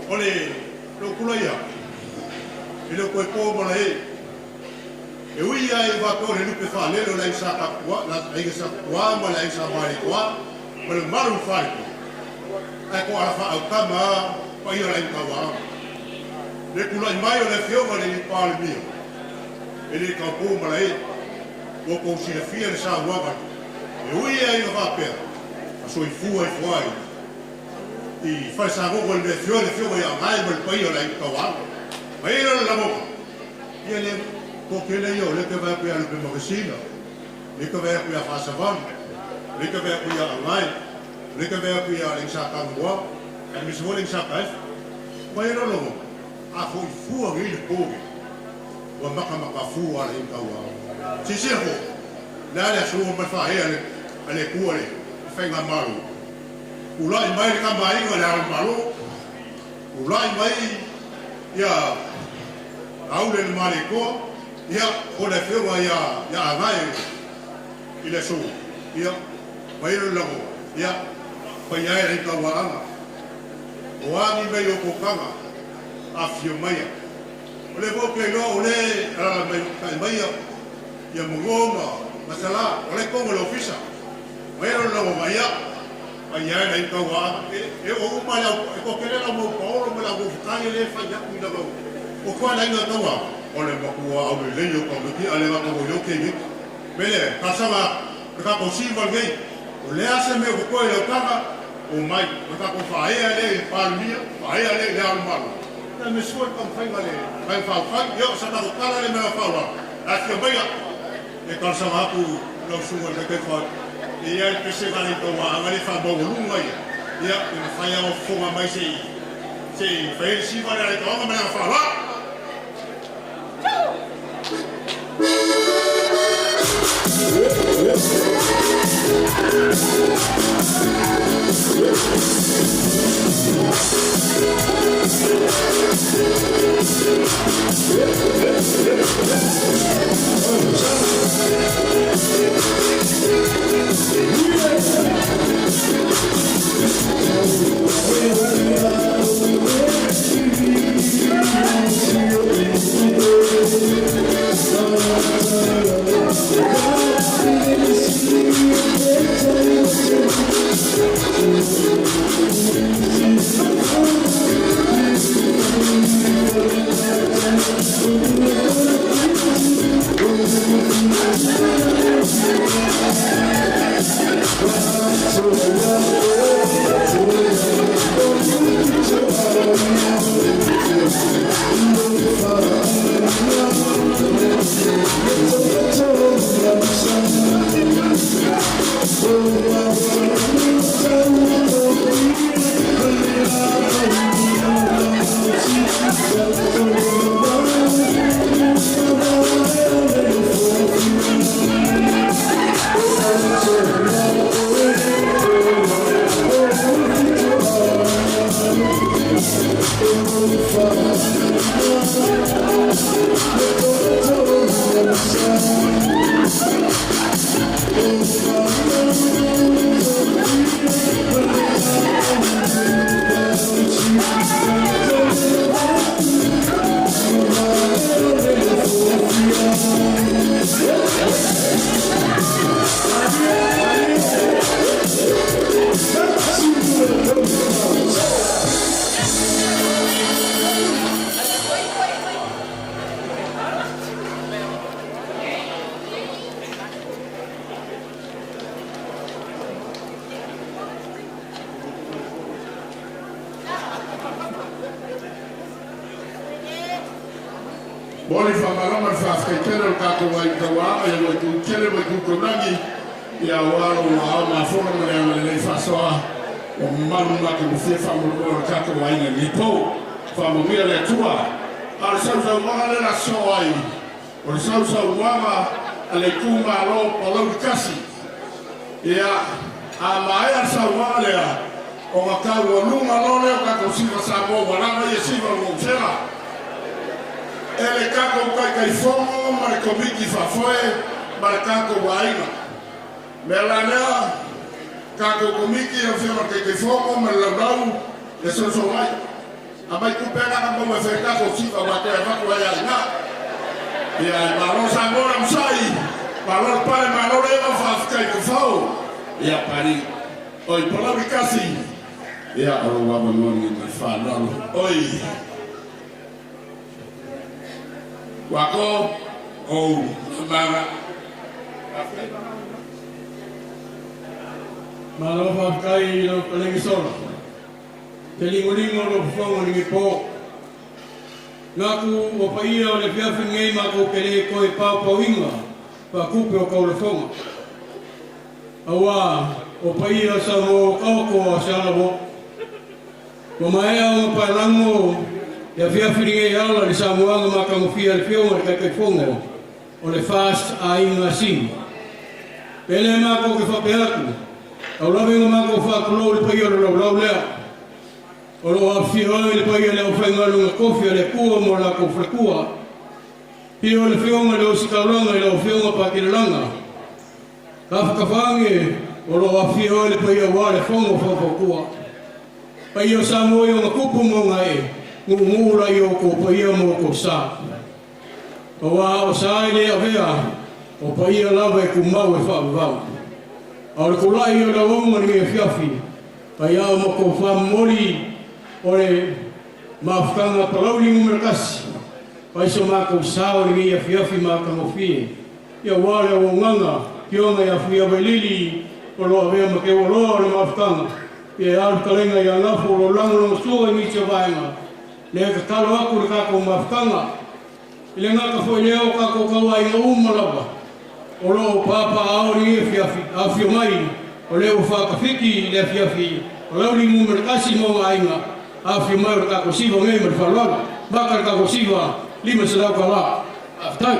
o le lou tulai atu e le o toe po malae. E ui lava i faapea o le lupe faalele o le Aiga Sa Taputua, le Aiga Sa Tutuā ma le Aiga Sa Malietoa ma le mamalu i le Faletolu, ae toala faaautama lava paia o le Aiga Tauaana. Le tulai mai o le Afioga i le Palemia, e le taupou malae, ua outou silafia le saunoaga, e ui lava ina faapea, na soifua ifo lava i Falesagogo i le mea e afio ai le Afioga ia Gae ma le paia o le Aiga Tauaana. Ma i ai le lagona, ia le toatele ia o lea e te vaai atu ia Lupemakesina, lea e te vaai atu ia Faasavali, lea e te vaai atu ia Agae, lea e te vaai atu ia Alaiasa Tanumoa, aemaise foi Alaiasa Taefa. Ma i ai le lagona, a foi fua nei le po nei, ua matamata fua le Aiga Tauaana. Silasila foi, o le a le aso ma le faaea a le Atua le faigamalo, tulai mai le Tama a Aiga i le Ao o le Malo, tulai mai ia Aule le Malietoa, ia o le Afioga ia Agae i le aso, ia ma i ai le lagona, ia paia e le Aiga Tauaana, o a ni mea i o outou taga afifio maia. O lea foi ou te iloa o lea e alaala mai ta'i mai ia Magogo ma Salā, o la e i totonu o le ofisa. Ma i ai le lagona, ia paia e le Aiga Tauaana, e oo uma le au e toatele le au mau paolo ma le au fofotagi lea e fai atu i laga o koa le Aiga Tauaana, o le matua aulelei o tamaiti a le gata mo i o keineti. Mea lea, talosaga atu, o le tatou siva lenei, o le a se mea o totoe i lau taga, omai, o le tatou faaea lea i le Palemia, faaea lea i le Ao o le Malo, aemaise foi le taumafaiga a le Vaega Faaupufai. Ia, o sa tatou tala lea ma le faaaloalo, afifio maia. E talosaga atu lau susuga i le Taitaifono, e i ai le pesega a le Tauaana lea e faamaualuga ia, ia pe mafai lava ona fofoga mai se i fai ai le siva lea a le Tauaana ma le agaga faaaloalo. Mo le faamalama le faafetaitele o le tatou ai tauaaga ia ua itutele ma itutaulagi ia ua alo ua ao mafoga ma le agalelei faasoa ua mamalu matagofie faamolemole o le tatou aiga i lenei po. Faamanuia le Atua. A o le sausaunoaga lea na sosoo ai, o le sausaunoaga a le itumalo o Palauli 1. Ia, a maea le saunoaga lea, ona taualuga loa lea o tatou siva Samoa ua lava ia siva o le Nuusela. E le tatou Taitaifono ma le Komiti Faafoe ma le tatou aiga. Mea la lea, tatou Komiti, lau Afioga i le Taitaifono ma le Laulau, ia soso mai. Aumai tupe na na maua e fai ai tatou siva aua toe avatu ai lava i ina. Ia, malo Samoa le onosai, malo le pale, malo le eva, faafetai i tafao. Ia, Pali, oi, Palauli 1, ia, o lou avanoa lenei ma le faaaloalo. Oi, Uako, ou, Amaga. Faafetai. Malo faafetai i lau fetalaiga Sola. Te ligoligo o lou fofoga i lenei po. Manatu o paia o le afiafi lenei matou te le toe paopaoina faakupe o taulafoga. Auā o paia o Samoa ua taoto a se alavou. Ua maea ona paelago le afiafi lenei e ala i le saunoaga matagofie a le Afioga i le Taitaifono o le FAST Aiga Sini. Pe le matou te faapea atu, tau lava ina matou faatulou i le paia o le laulau lea. O lo o afifio ai le paia o le aufaigaluega tofi a le Atua ma o latou faletua. Afio le Afioga i le Ositaulaga i lau Afioga Patilalaga. Tafatafa ane o lo o afifio ai le paia aua le fono faufautua. Paia o Samoa i ona tupu ma ona ee, nuunuu la i o outou paia ma outou sa. Aua o sa e le avea, o paia lava e tumau e faavavau. A o le tulai o le auauna i lenei afiafi, ai ao ma tofa momoli o le mafutaga a Palauli Nu.1, fai so matou sao i lenei afiafi matagofie. Ia aua le auaunaga, Afioga ia Fuiavailili o lo o avea ma teualoa o le mafutaga, ia e alu fetalaiga ia Gafo o lo o lagolagosua i nisi o vaega, lea e tatalo atu i le tatou mafutaga. E le gata foi i lea o tatou tauaiga uma lava o lo o papaaao i lenei afiafi, afifio mai o lea ua faatafiti i le afiafi Palauli Nu.1 ma ona aiga, afifio mai o le tatou siva nei ma le faaaloalo. Maka le tatou siva $500. Faafetai.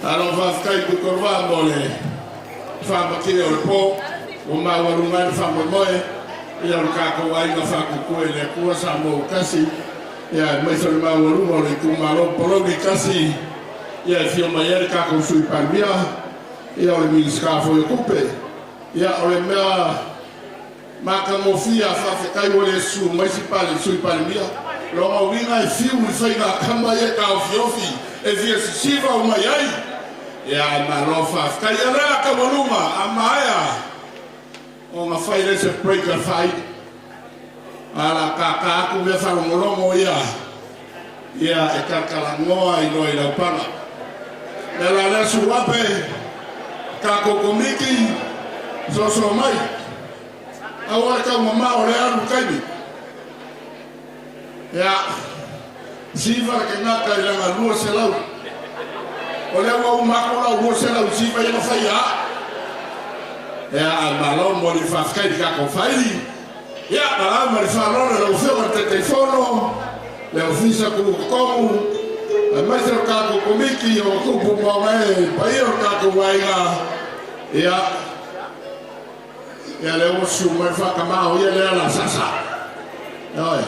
Malo faafetai Tuitolovaa mo le faamatia o le po ua maualuga ai le faamoemoe ia o le tatou aiga faatuatua i le Atua Samoa ua tasi. Ia mai se le maualuga o le itumalo Palauli 1, ia e fia mai ai le tatou Sui Palemia, ia o le Minisita foi o Tupe. Ia o le mea matagofie a faafetai ua le susu mai si pale Sui Palemia. Lona uiga e fiu i faiga kama ia taofiofi e fia sisiva o mai ai. Ia malo faafetai. Ia lea taualuga a maea ona fai le se break a fai. Ala kaka aku mea faalogologo ia ia e kalakalagoa i loa i laupala. Le la lea suape tatou komiti soso mai. Aua e taumamao o le alu taimi. Ia siva le kegata i laga 200. O lea ua uma atu lau 200 siva ia na faia. Ia ae malo mo le faafetai i le tatou faili. Ia malau ma le faaaloalo i lau Afioga i le Taitaifono, le Ofisa Tutotonu, aemaise o le tatou Komiti o Tupu ma Ogae paia o le tatou aiga. Ia ia lea ua susu mai le faatamā o ia lea la sasa. Ioe.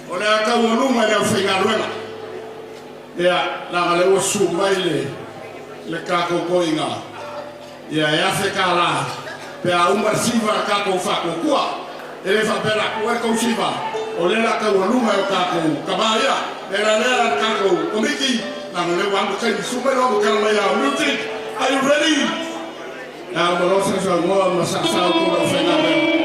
O le a taualuga i le aufaigaluega. Ia, leaga lea ua susu mai le tatou toiga. Ia e $1,000 pe a uma le siva a tatou faatuatua. E le faapea la tuu ai tou siva, o lea la taualuga e o tatou tama ia. Le la lea le tatou komiti, leaga lea ua alu taimi susu mai loa ma tala mai ao music. Are you ready? Ia uma loa sausaunoa ma saasau tou le aufaigaluega.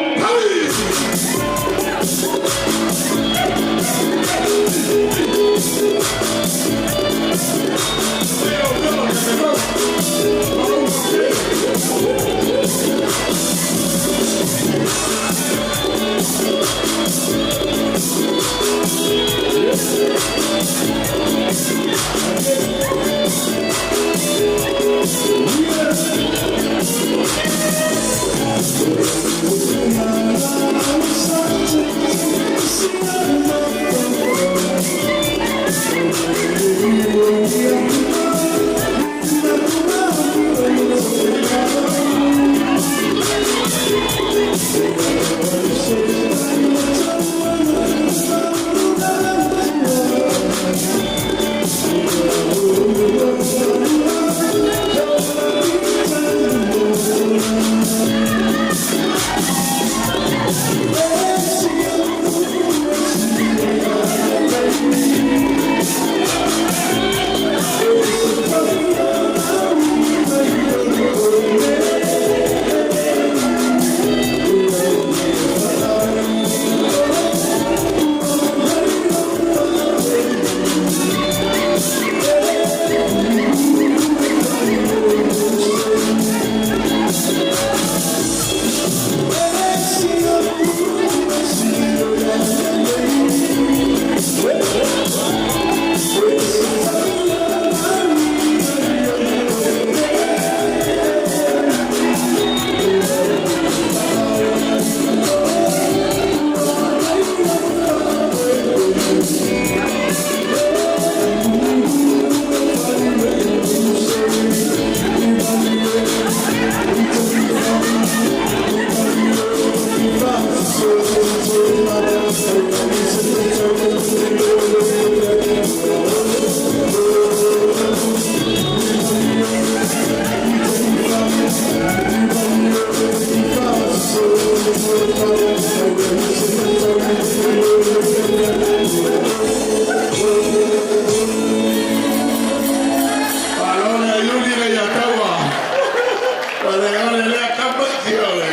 Malo le aiuli le ia taua. O le ole lea kapa ki o le.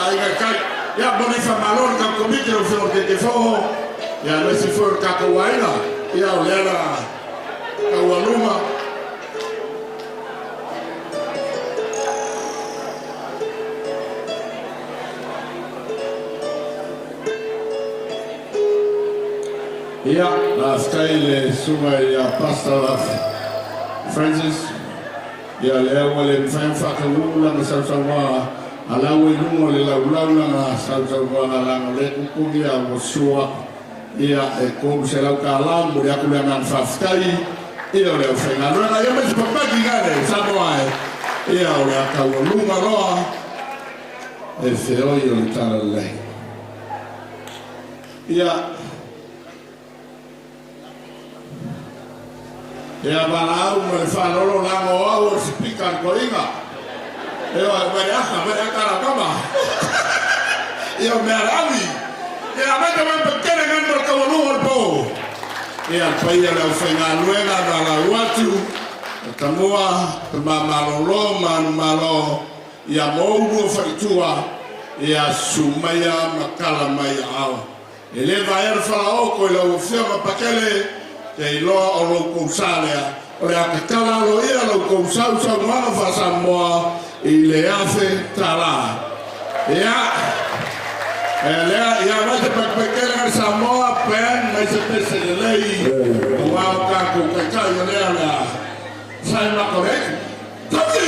Ai ga kai. Ia mo ni fa malo le kau komiti o feo te te foho. Ia le si fo le tatou aiga. Ia o lea la taualuga. Ia, faafetai le susuga ia Pastor Francis. Ia lea ua le mafai ona faataunuu lana sausaunoa Alau e lunga le laulau langa sausaunoaga laga o lea kukuni a ua sua ia e kou se lau tālā mo le aku le agaga faafetai ia o le aufaigaluega ia mai se papaki gale Samoa e ia o le akaualuga loa e feoi o le talalelei ia ia valaau ma le faalolo lago o au o le sipika le koiga e oe mai aka mai aka la kama ia o mea le awi ia mai te mai pakele ngai mo le kaualuga o le po ia le paia le aufaigaluega valaau atu o tamua tamamalolo ma anumalo ia ma ou lua faletua ia susu maia ma kala mai aao. E le vaea le falaoko i lau afioga Pakele, te iloa o lou kousa lea. O le a tatala aloaia lau kousa u saunoaga faa-Samoa i le $1,000. Ia, e lea, ia mai se pakepakele ngai Samoa, pen mai se pese lelei, aua o tatou taitai o lea o le a sae maka o le aitu. Tauti!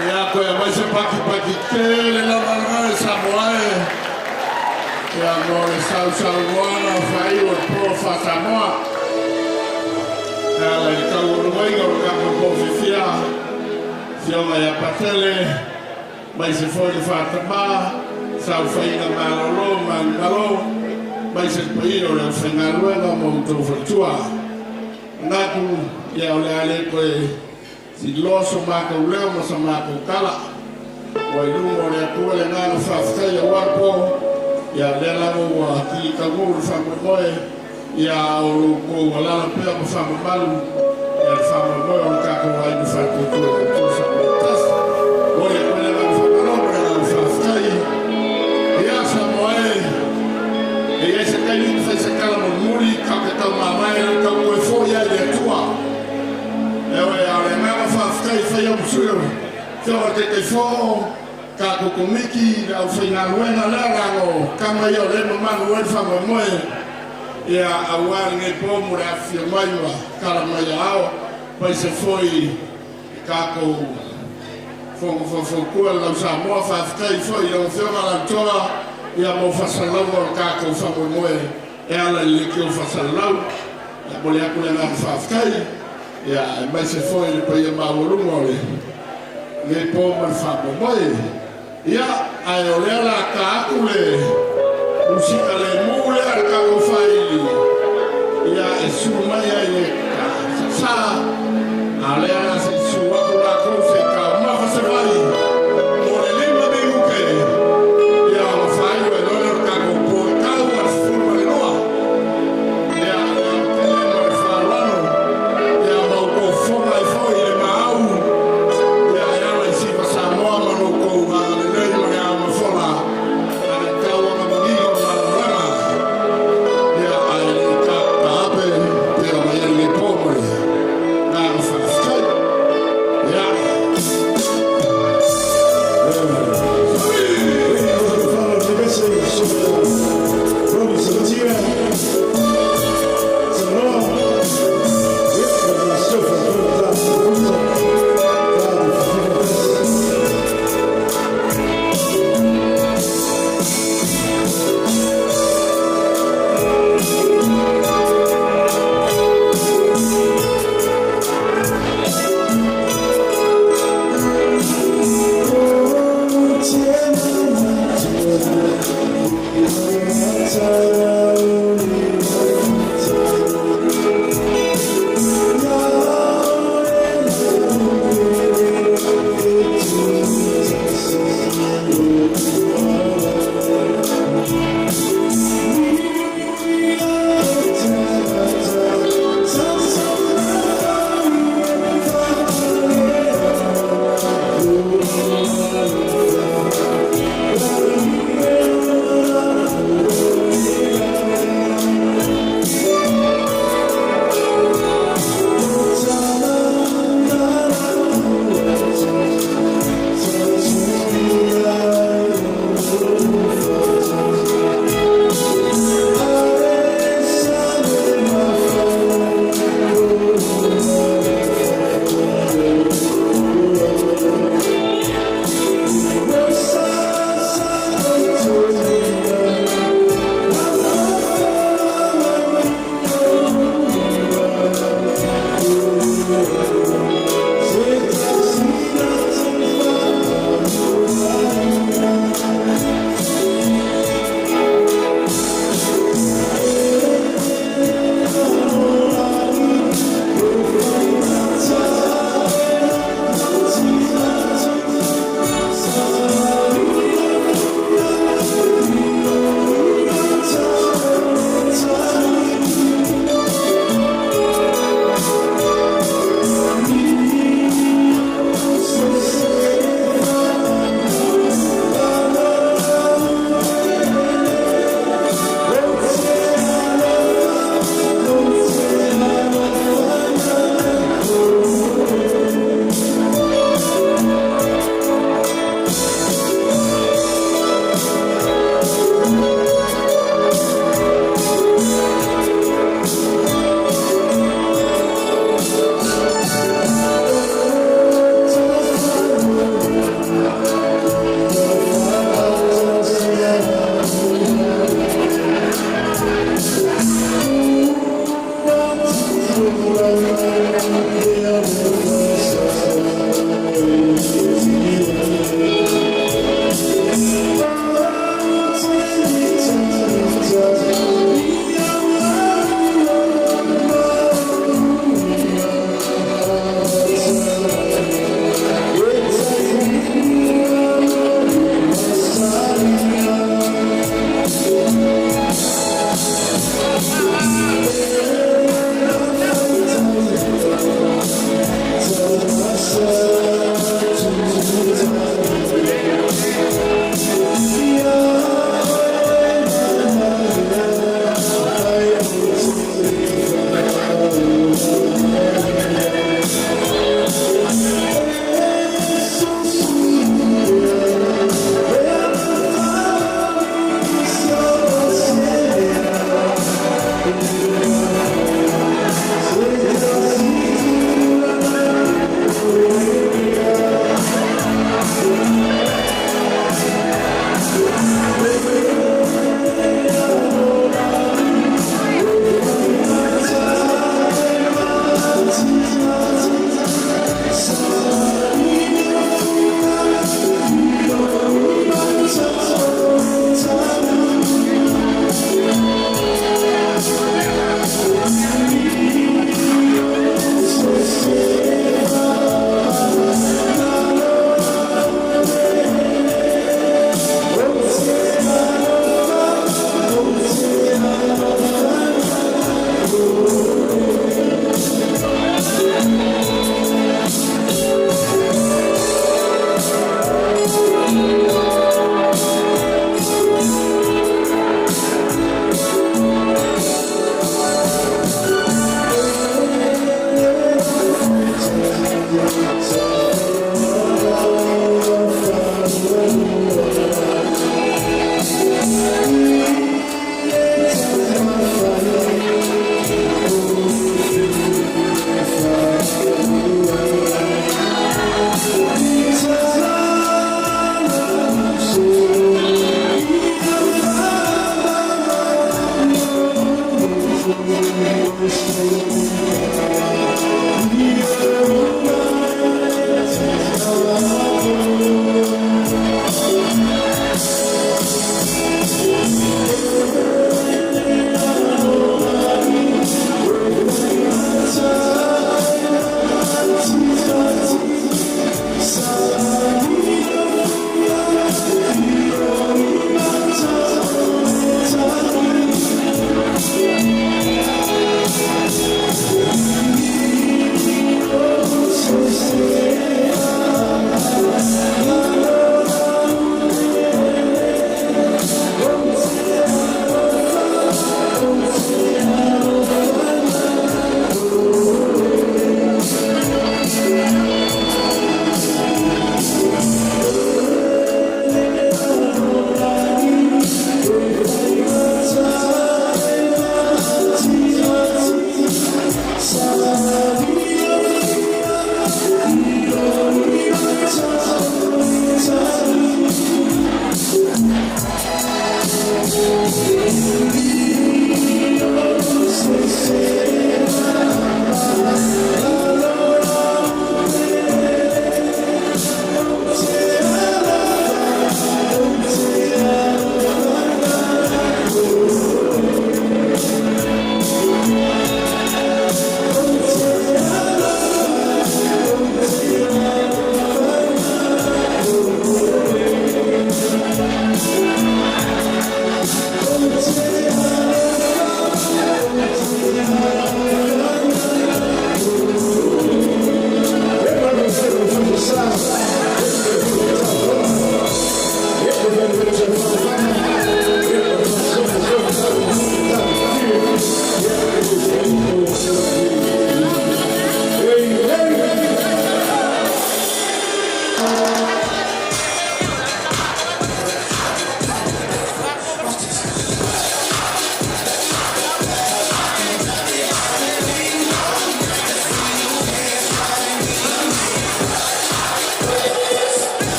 Ia koe aumai se pakipaki tele lava lena e Samoa e. Ia mo le sausaunoaga faaiu o le po faa-Samoa. E ala i le taualumaina o le tatou po fiafia, Afioga ia Patele, aemaise foi le Faatama, Saofaiga Malolo ma Manumalo, aemaise le paia o le aufaigaluega ma outou faletua. Manatu, ia o le a le toe Siloa so matou leo ma sa matou tala. Ua i luma o le Atua le agaga faafetai aua le po, ia lea lava ua kili taunuu le faamoemoe, ia a o lo outou alala pea ma faamamalu, ia le faamoemoe o le tatou aiga faatuatua i le Atua Samoa Momoli atu ai le agaga faamalo ma le agaga faafetai. Ia Samoa e, e i ai se taimi ou te fai se tala mulimuli, tatou te taumamae le tau toe foi ai i le Atua. Eoe, a o le agaga faafetai e fai au ma sui o le Afioga i le Taitaifono, tatou Komiti, le aufaigaluega lea leaga o tama ia o lea e mamalu ai le faamoemoe, ia aua lenei po mo le afifio mai ma tala mai aao, aemaise foi i tatou Fono Faufautua le Lau Samoa. Faafetai foi i lau Afioga Lautoa ia mo faasalalauga o le tatou faamoemoe e ala i le leitio faasalalau. Ia momoli atu le agaga faafetai ia aemaise foi le paia maualuga o lenei po ma le faamoemoe. Ia ae o lea o le a ta atu le Musika le mu lea le tatou faili ia e sulu mai ai le sa a lea la se su aku lakou se taumafa se vai mo le 5 minute ia ona faaiu ai loa lea o le tatou po e tau a le 12. Ia le tele ma le faaaloalo ia ma outou fofoga ai foi i le maau ia e ala i Siva Samoa ma lo outou agalelei ma le aumafola a le tauaga manino o le malamalama ia ae le i taape pea mai ai le po ma le agaga faafetai. Yeah.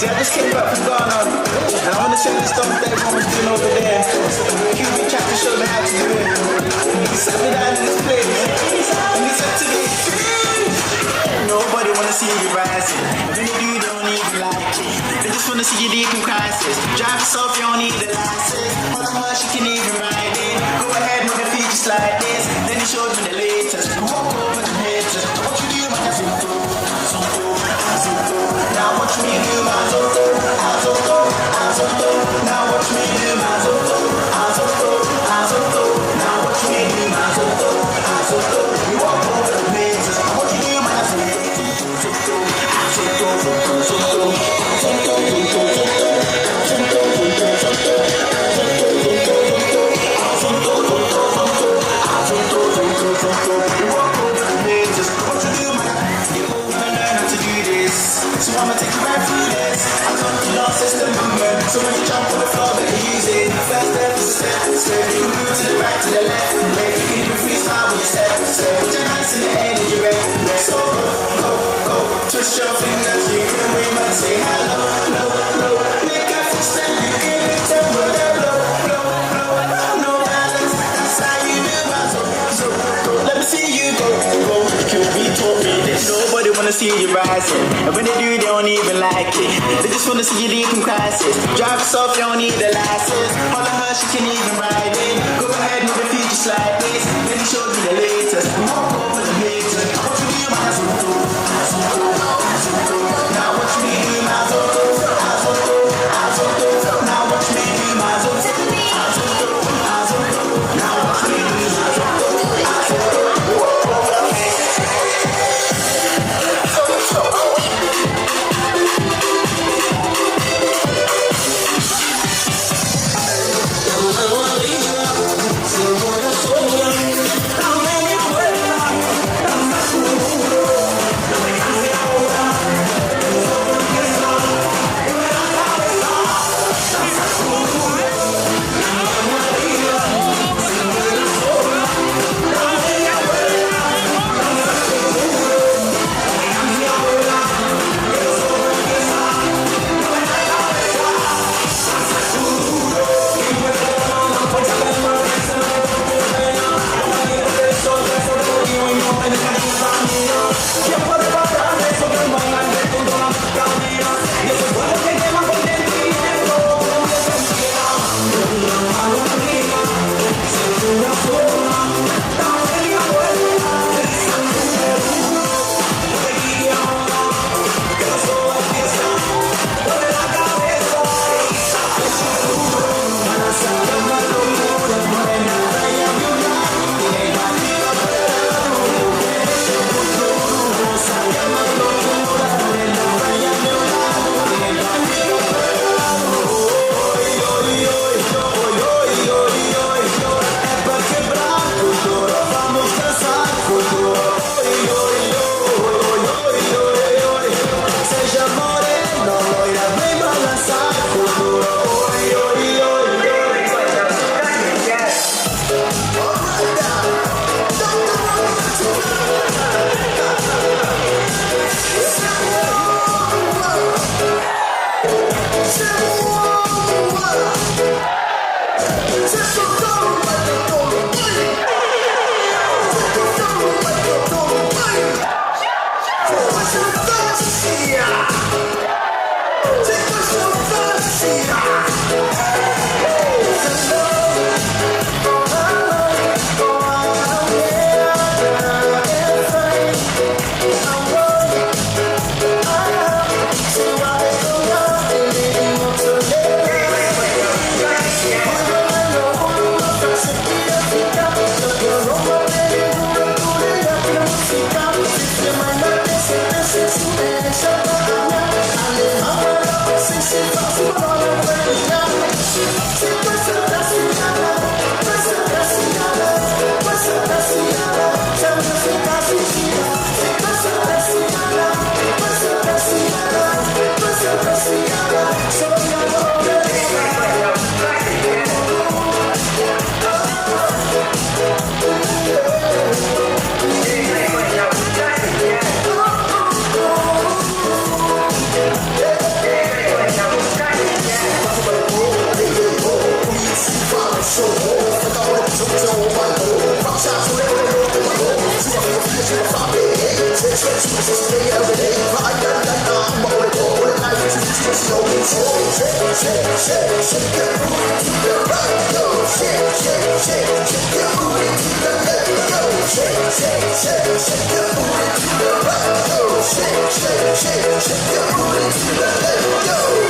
See, I just came back from Ghana, and I want to show you stuff that everyone was doing over there. QB tried to show me how to do it. He sat me down in this place, and he said to me, nobody wanna see you rising. And when you do, they don't even like it. They just wanna see you deep in crisis. Drive yourself, you don't need a license. Hold on, hush, you can even ride it. Go ahead, move your feet just like this. Then he showed me the latest. Walk over the haters. What you do, man? Azonto, azonto, azonto. Now watch me do my azonto, azonto, azonto. Now watch me do my azonto, azonto, azonto. Now watch me do my azonto, azonto. You walk over the haters. What you do, man? Azonto, azonto, azonto, azonto, azonto, azonto, azonto, azonto, azonto, azonto, azonto, azonto, azonto. You walk over the haters. What you do, man? You over learn how to do this. So I'ma take you right through this. I'm on the law system movement. So when you jump on the floor, better use it. First step is a step, step. You can move to the right, to the left, left. You can even freestyle when you step, step. Put your hands in the air and you're ready. So go, go, go. Twist your fingers, you can wave and say hello, hello, hello. Make a footstep, you can tell blow, blow, blow, blow. No balance, that's how you do my so, so, go. Let me see you go, go. QB taught me this. Nobody wanna see you rising, and when they do, they don't even like it. They just wanna see you deep in crisis. Drive yourself, you don't need a license. All of her, she can even ride it. Go ahead, move your feet just like this. Then he showed me the latest. Walk over the haters. What you do, my azonto, azonto, azonto. Now watch me do my azonto, azonto, azonto. Now watch me do my azonto, azonto, azonto. Now watch me do my azonto, azonto. Walk over the haters. Shake, shake, shake, shake, shake your booty to the right, go. Shake, shake, shake, shake your booty to the left, go. Shake, shake, shake, shake your booty to the right, go. Shake, shake, shake, shake your booty to the left, go.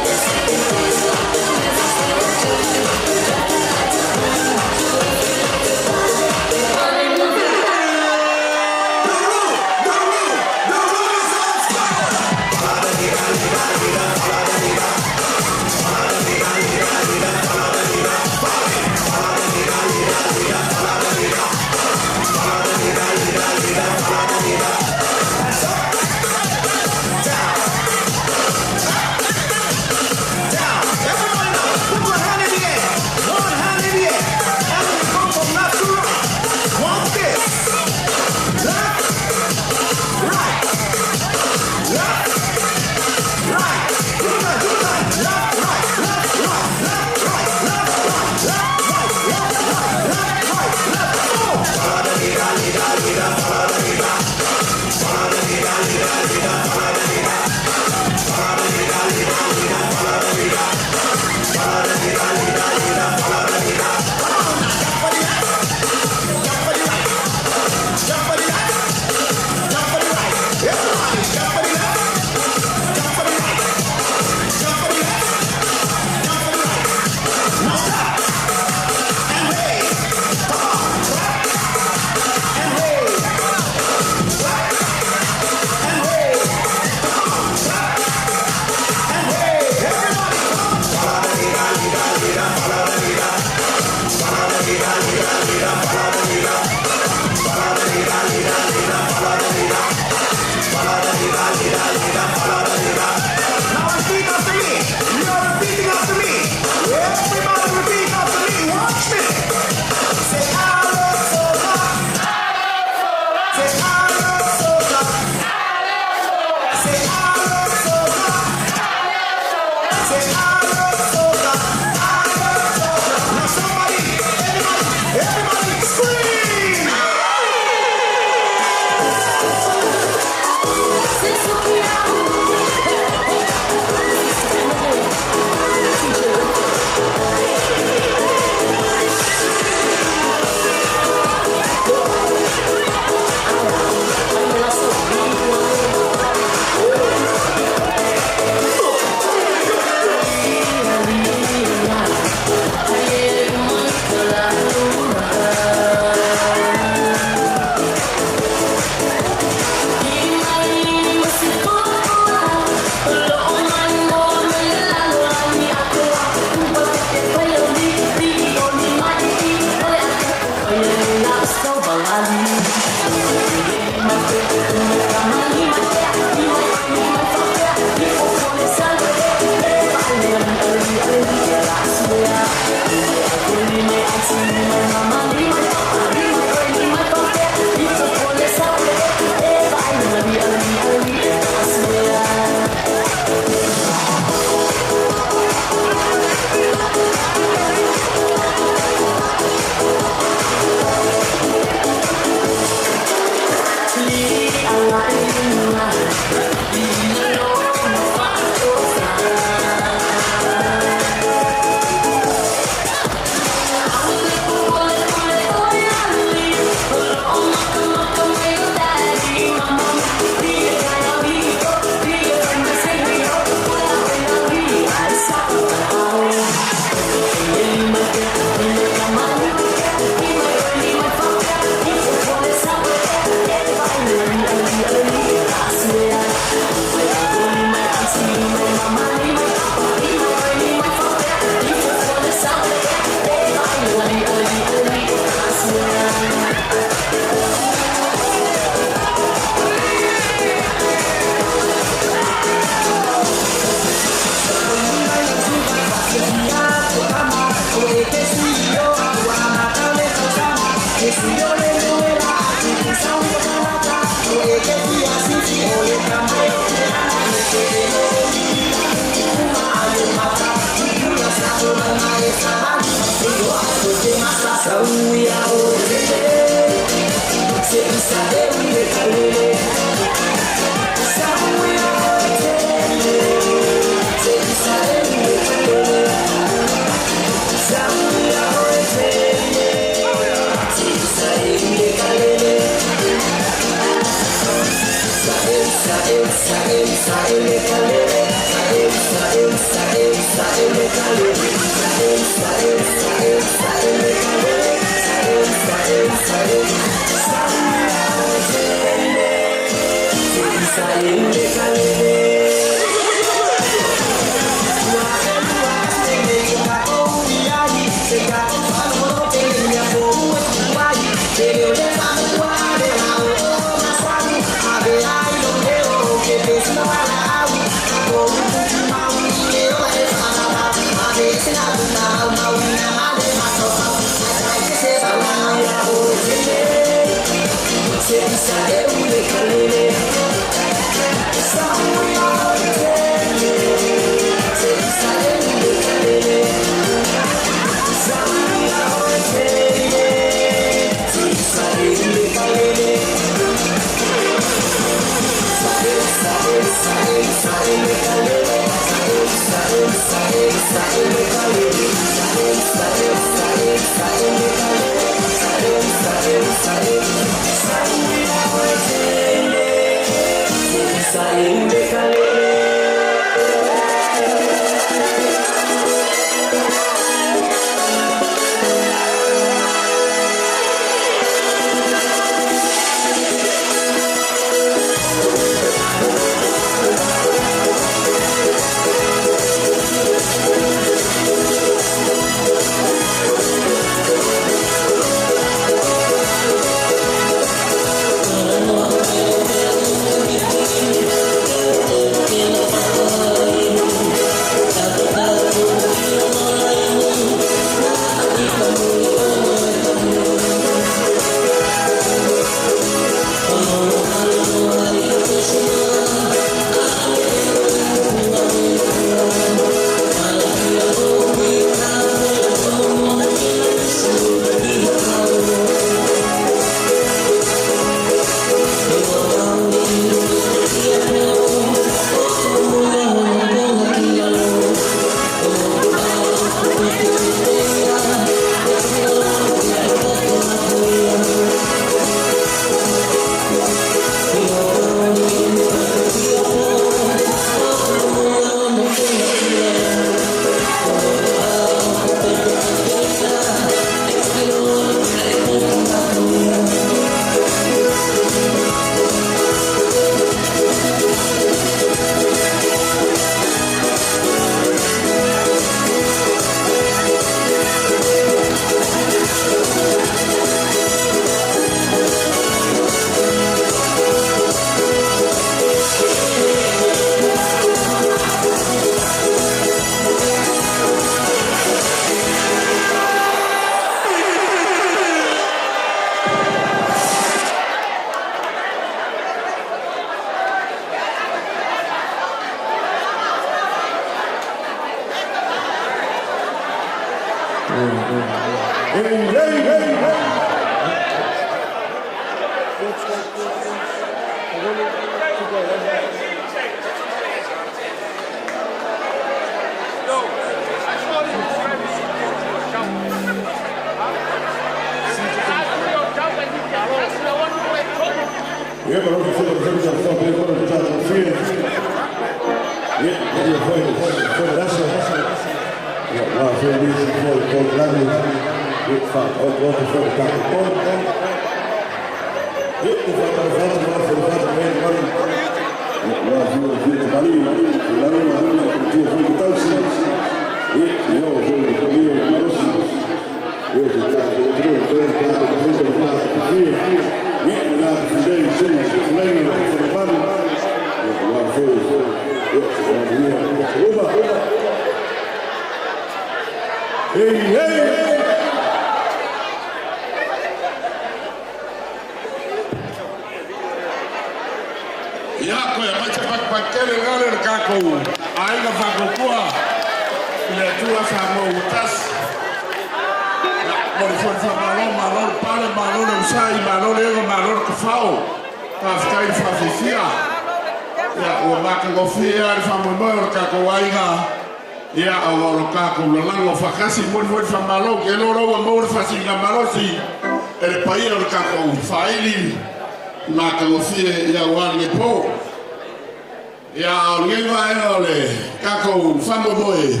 Ia, o lenei vaega o le tatou faamoemoe,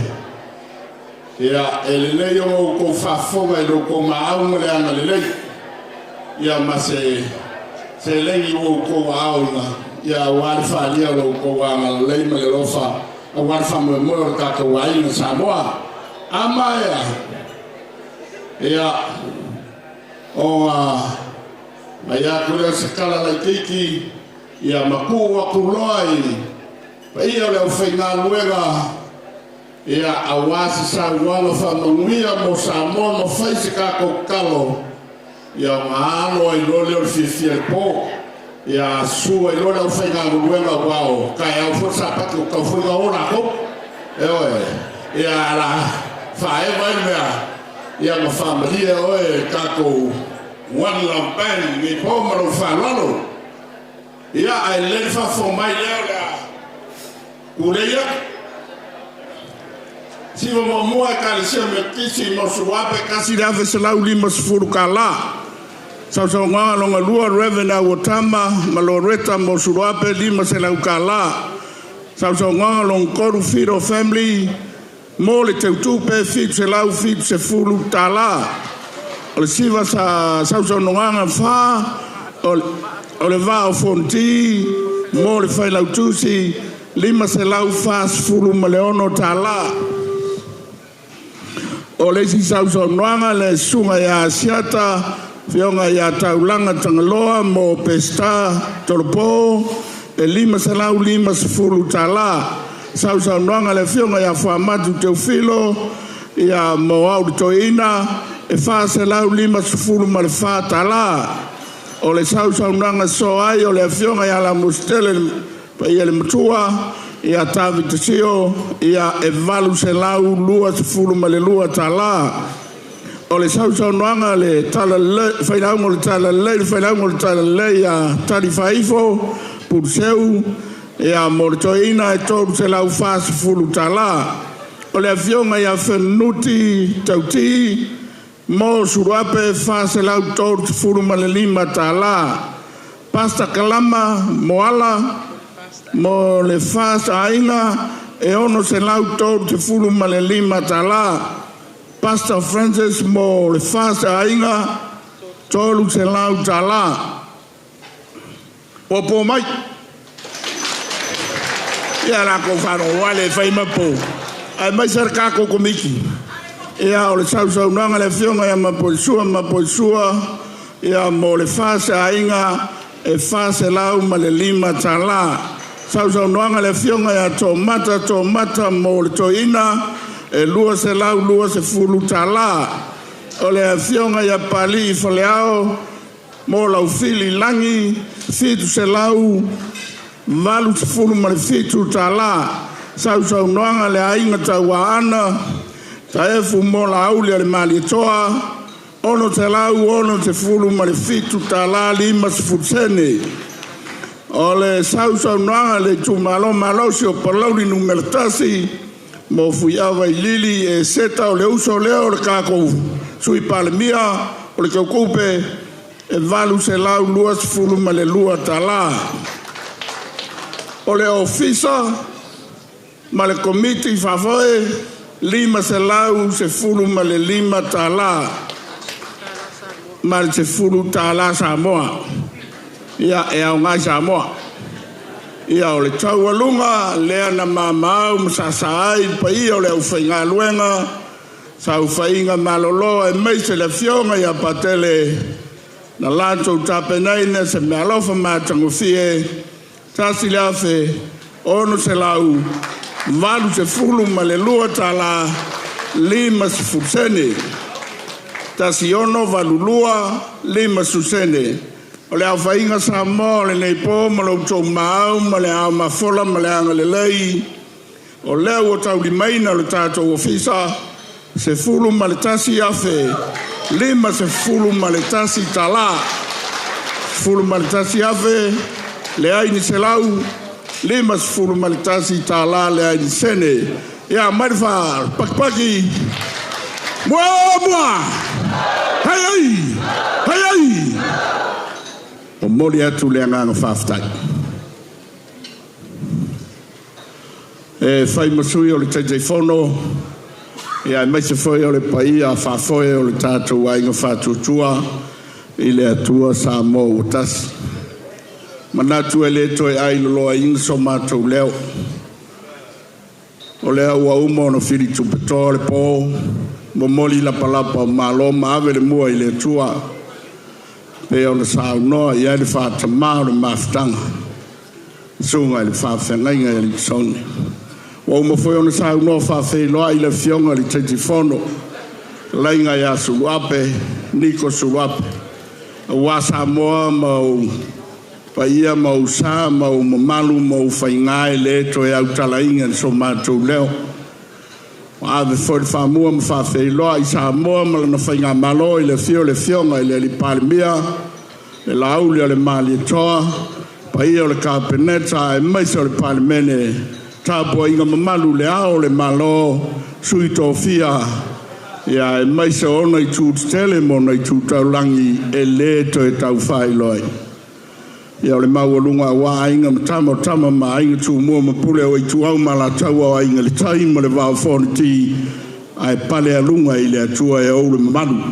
ia, e lelei ona outou faafofoga i lo outou maau ma le agalelei, ia ma se seleni ua outou aoina, ia aua le faaalia o lo outou agalelei ma le alofa, aua le faamoemoe o le tatou aiga Samoa. A maea, ia, ona fai atu lea o se tala laitiiti, ia ma tuu atu loa i paia o le aufaigaluega, ia aua se saunoaga faamanuia mo Samoa ma fai se tatou tatalo, ia ona alo ai loa lea o le fiafia i le po. Ia susu ai loa le aufaigaluega aua o taeao foi le Sapati o tatau foi ona o latou. Ioe, ia la faaeva ai le mea, ia ma faamalie oe e le tatou One Love Band lenei po ma lou faaaloalo. Ia, ae lelei le faafofoga mai lea o le a tulei atu. Siva muamua Ekalesia Metotisi mo Suluape $1,150. Sausaunoaga lona lua Reverend Auatama ma Loretta mo Suluape $500. Sausaunoaga lona tolu Fido Family mo le teutupe $770. O le siva sa sausaunoaga fa o le Vaa o Fonoti mo le Failautusi $546. O le isi sausaunoaga le susuga ia Asiata, afioga ia Taulaga Tagaloa mo Peseta Tolopo e $550. Sausaunoaga le afioga ia Fuamatu Teufilo ia mo Au le Toeaina e $454. O le sausaunoaga soa ai o le afioga ia Lamositele le paia le matua ia Tavita Sio ia e $822. O le sausaunoaga le tala le failauga o le Talalelei, le failauga o le Talalelei ia Talifaifo Puluseu ia mo le toeaina e $340. O le afioga ia Fenunuti Tauti mo Suluape $435. Pastor Kalama Moala mo le FAS aiga e $635. Pastor Francis mo le FAS aiga $300. Popo mai. Ia la kou whano wale whai mapo. Ai mai sar kako komiki. Ia o le sausaunoaga le afioga ia Mapoisua Mapoisua ia mo le FAS aiga e $405. Sausaunoaga le afioga ia Tomata Tomata mo le toeaina e $220. O le afioga ia Palii Faleao mo Laufili Lagi $787. Sausaunoaga le aiga Tauaana Taefu mo Lauli a le Malietoa $667.50. O le sausaunoaga le itumalo malosi o Palauli numera 1 mo Fuiava i Lili e seta o le uso lea o le tatou Sui Palemia o le Teutupe e $822. O le ofisa ma le komiti faafoe $515 ma le $10 Samoa. Ia e aoga i Samoa. Ia o le taualuga lea na mamau ma sasa ai le paia o le aufaigaluega saofaiga malolo aemaise le afioga ia Patele na latou tapenaina se meaalofa matagofie $1,682.50. 1682 50 sene. O le aofaiga Samoa o lenei po ma lo outou maau ma le ao mafola ma le agalelei, o lea ua taulimaina le tatou ofisa $11,051. 11,000 leai ni selau $51 leai ni sene. Ia mai le fā pakipaki. Mua mua! Hei hei! Hei hei! O moli atu le agaga faafetai. E fai masui o le Taitaifono, ia aemaise foi o le paia faafoe o le tatou aiga faatuatua i le Atua Samoa ua tasi. Manatu e le toe ailoloaina so matou leo. O lea ua uma ona filitupetoa le po, momoli lapalapa o malo ma ave le mua i le Atua, pe ona saunoa i ai le faatamā o le mafutaga, susuga i le faafeagaiga i Alisone. Ua uma foi ona saunoa faafeiloai le afioga i le Taitaifono, laiga ia Suluape, Niko Suluape, aua Samoa ma ou paia ma ou sa ma ou mamalu ma ou faiga e le toe autalaina i so matou leo. Ua ave foi le faamua ma faafeiloa i Samoa ma lana faigamalo i le afio o le afioga i le Alii Palemia, le Laauli o le Malietoa, paia o le Kapeneta aemaise o le Palemene, tapuaiga mamalu le ao o le Malo, sui tofia, ia aemaise o ona itu tetele ma ona itu taulagi e le toe taufaailoa ai. Ia o le maualuga aua aiga ma tama o tama ma aiga tumua ma pule o ituau ma alataua o aiga i le tai ma le vao fonoti ae pale aluga i le Atua e ou le mamalu.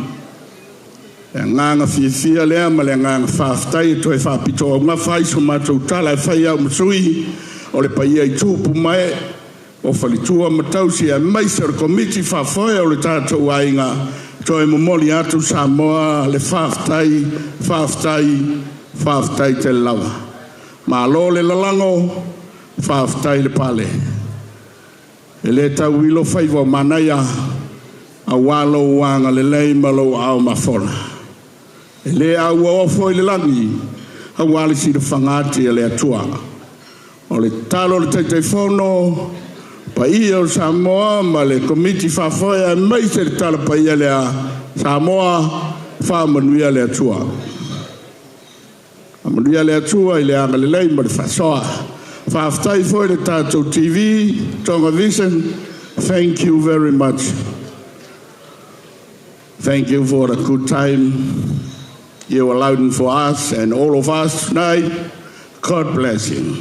Le agaga fiafia lea ma le agaga faafetai e toe faapito augafa ai so matou tala e fai au ma sui o le paia i tupu mae o faletua ma tausi aemaise o le komiti faafoe o le tatou aiga toe momoli atu Samoa le faafetai, faafetai, faafetai tele lava. Malo le lalago, faafetai le pale. E le tauilo faiva o manaia, aua lou agalelei ma lou aao mafola. E le auaoa foi le lagi, aua le silafaga ati a le Atua. O le tatalo a le Taitaifono, paia o Samoa ma le komiti faafoe aemaise le tala paia lea, Samoa, faamanuia le Atua. Faamanuia le Atua i le agalelei ma le faasoa. Faafetai foi le tatou TV, Tonga Vision, thank you very much. Thank you for the good time you allowed for us and all of us tonight. God bless you.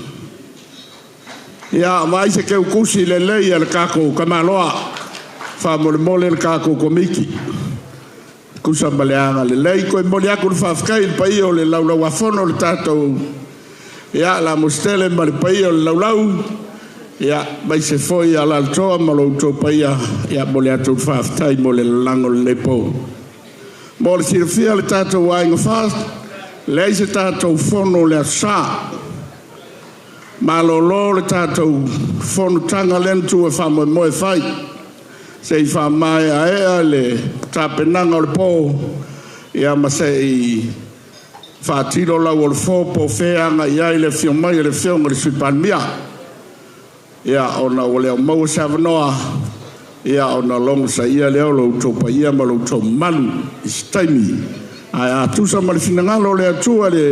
Ia, vaai se keukusi lelei a le kākou Kamaloa, faamolemole le kākou komiti. Kusa ma le agalelei, koe momoli atu le faafetai i le paia o le laulauafono o le tatou, ia, la Mositele ma le paia o le laulau, ia, maise foi ia Lalatoa ma lo outou paia, ia, mo le atu le faafetai mo le lalago o lenei po. Mo le silafia le tatou aiga FAST, leai se tatou fono o le Aso Sa. Malolo le tatou fonotaga lea na tuu e faamoemoe fai. Se i faamaeaea le tapenaga o le po, ia ma se i faatilo lau o le fo po o fea agai i ai le afio mai a le afioga i le Sui Palemia. Ia, ona ua le o maua se avanoa, ia ona logosaia lea o lo outou paia ma lo outou mamalu i se taimi. Ae a tusa ma le finagalo o le Atua i le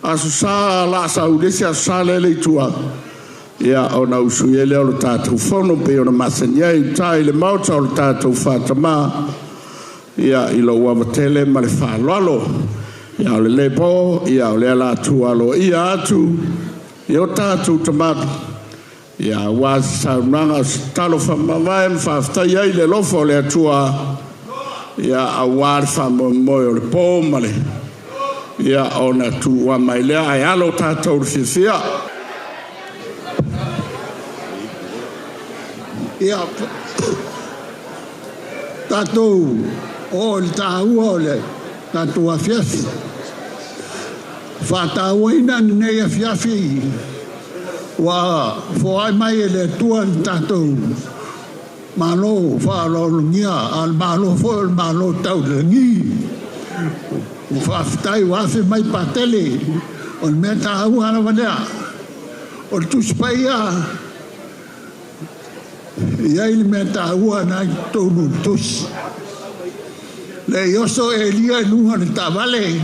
Aso Sa, la sau i le isi Aso Sa lea e i tua, ia ona usui ai lea o le tatou fono pei ona masani ai i uta i le maota o le tatou Faatama, ia i lou ava tele ma le faaaloalo. Ia o le po, ia o lea la tuu aloaia atu i o tatou tama, ia aua se saunoaga o se tatalo faamavae ma faafetai ai le alofa o le Atua, ia aua le faamoemoe o le po ma le ia ona tuua mai lea ae alo tatou le fiafia. Ia, tatou o le taua o le tatou afiafi. Faatauaina lenei afiafi ua foai mai e le Atua le tatou malo faaaloalogia, a o le malo foi o le malo taulagi. Ua faafetai ua afe mai Patele, o le mea taua lava lea. O le Tusi Paia, e i ai le mea taua na i totonu o le Tusi. Le i oso Elia i luga o le taavale,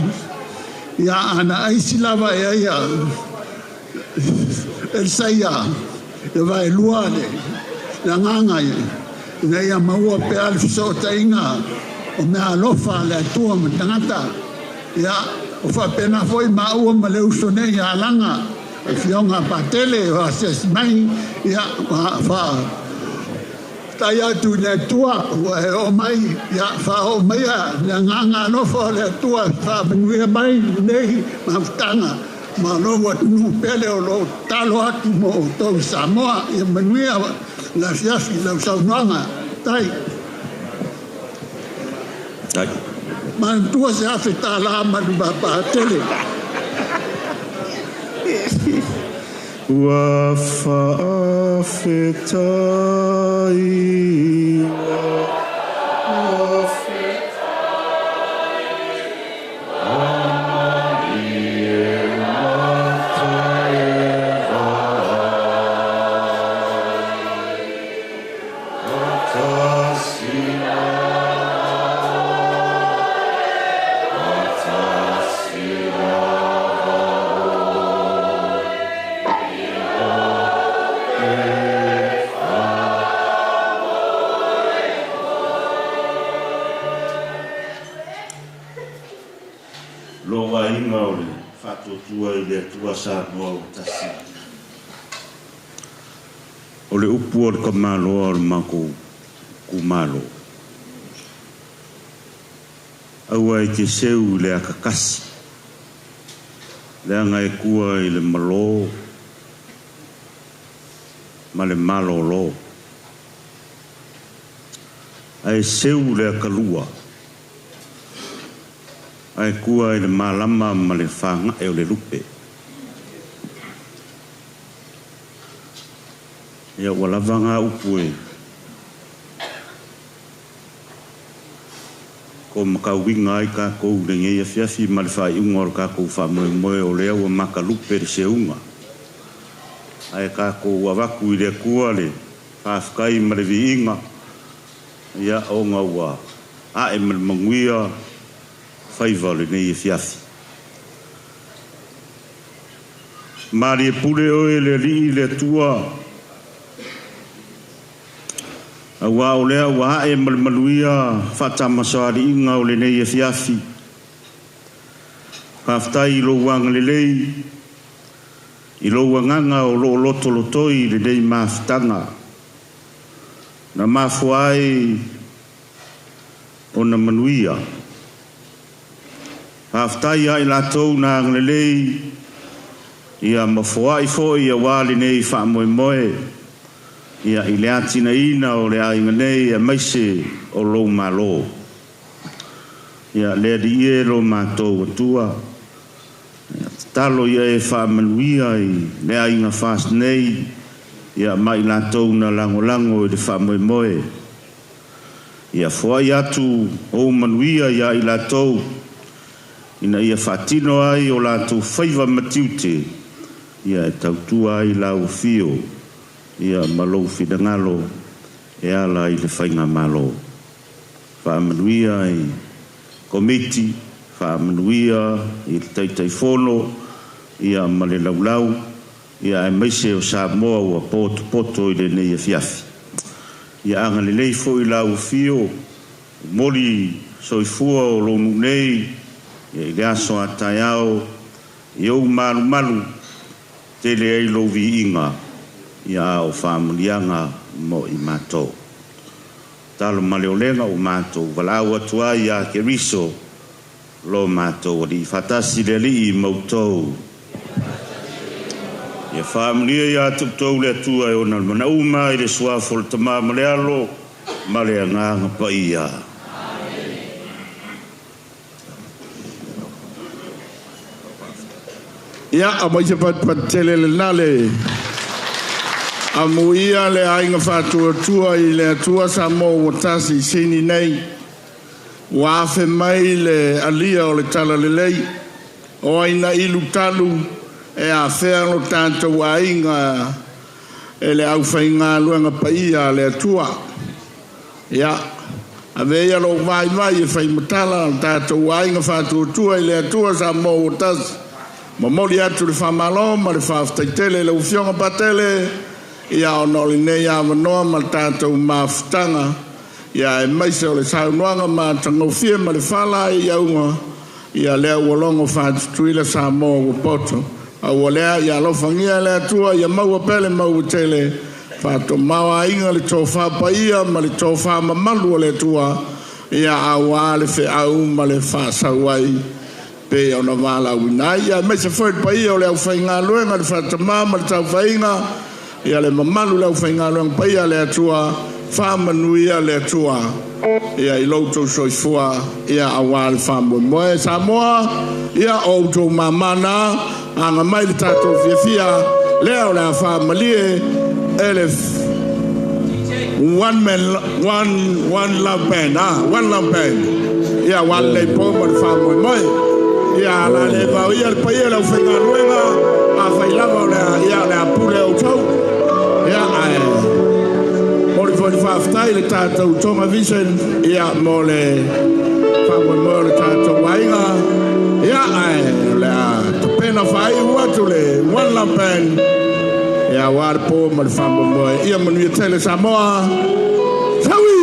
ia ana aisi lava e ai a Elisaia, ia vaelua le agaga ina ia maua pea le fesootaiga o mea alofa a le Atua ma tagata. Ia, o faapena foi maua ma le uso nei ia Alaga. Afioga Patele o asiasi mai, ia fa tai atu i le Atua ua e oo mai, ia faaoo maia le agaga alofa o le Atua faamanuia mai lenei mafutaga ma lou atunuu pele o loo tatalo atu mo outou i Samoa. Ia manuia le afiafi i lau saunoaga. Tai. Manatua se $1,000 ma le Patele. Ua faafetai ua Samoa ua tasi. O le upu o le kamaloa o le mako kumalo. Aua e te seu i le akakasi. Le anga e kua i le malo ma le malolo. Ae seu le akalua. Ae kua i le malama ma le whanga e o le lupe. Ia ua lava ngā upu e. Ko makauinga ai kākou le ngei afiafi ma le whaiunga o le kākou whamoemoe o lea ua makalupe le seunga. Ae kākou awaku i le kua le whawhikai ma le viinga. Ia o ngā ua ae ma le manguia whaiva o le nei afiafi. Mari e pule oe le alii le atua. Aua o lea ua ae ma le maluia whaatamasoariinga o le nei afiafi. Whawhtai i lou angalelei, i lou anganga o loo loto lotoi le nei mafutanga. Na mafua ai o na manuia. Whawhtai ai lātou na angalelei, ia mafoai foi ia wā le nei whaamoemoe. Ia i le atina ina o le ainga nei a maise o lou malo. Ia le adi ie lo mātou atua. Ia talo ia e whaamanuia i le ainga fas nei. Ia mai lātou na langolango i le whaamoemoe. Ia foai atu o manuia ia i lātou. Ina ia whaatino ai o lātou whaiva matiute. Ia e tautua ai lau fio. Ia malou whidangalo e ala i le whainga malo. Whaamanuia i komiti, whaamanuia i le taitaifono, ia ma le laulau, ia e maise o Samoa ua poto poto i le nei afiafi. Ia anga le lei fo i lau fio, moli soifua o lonu nei, ia i le aso a taiao, i au malu malu, tele ai lou viinga, ia o whaamulianga mo i mātou. Talo maleolenga o mātou, walau atua ia ke riso, lo mātou, wali whatasi le alii mautou. Ia whaamulia ia tuptou le atua e ona mana uma i le suafo le tamā malealo, male a ngā pa ia. Ia, a mai se pat tele le nale. Amuia le ainga whātua i le atua Samoa ua tasi i sini nei. Ua afe mai le alia o le tala lelei. O aina ilu talu e a whea lo tātou ainga e le au whainga luenga paia le atua. Ia, a veia lo vai vai e whai matala o tātou ainga whātua i le atua Samoa ua tasi. Mamoli atu le whamalo ma le whawhtaitele le ufionga patele. Ia o no le nei awanoa ma tātou mafutanga. Ia e maise o le saunoanga ma tangofia ma le whala i aunga. Ia lea ua longo whātutuila Samoa ua poto. A ua lea ia alofagia le Atua ia maua pea le maua tele faatamaoaiga le tofā paia ma le tofā mamalu o le Atua ia auā le feau ma le faasau ai pe ona valaauina ai ia aemaise foi le paia o le aufaigaluega le faatamā ma le taufaiga ia le mamalu le aufaigaluega paia le Atua faamanuia le Atua ia i lo outou soifua ia auā le faamoemoe Samoa ia o outou mamana aga mai le tatou fiafia lea o le a faamalie e le one man one love band one love band ia ua lelei po ma le faamoemoe ia la le vao ia le paia le aufaigaluega afai lava o le a ia le a pule outou ia ae mo le foi faafetai le tatou Tonga Vision ia mo le faamoemoe o le tatou aiga ia ae o le a tapena faaiu atu le one love band ia ua le po ma le faamoemoe ia manuia tele Samoa Saui!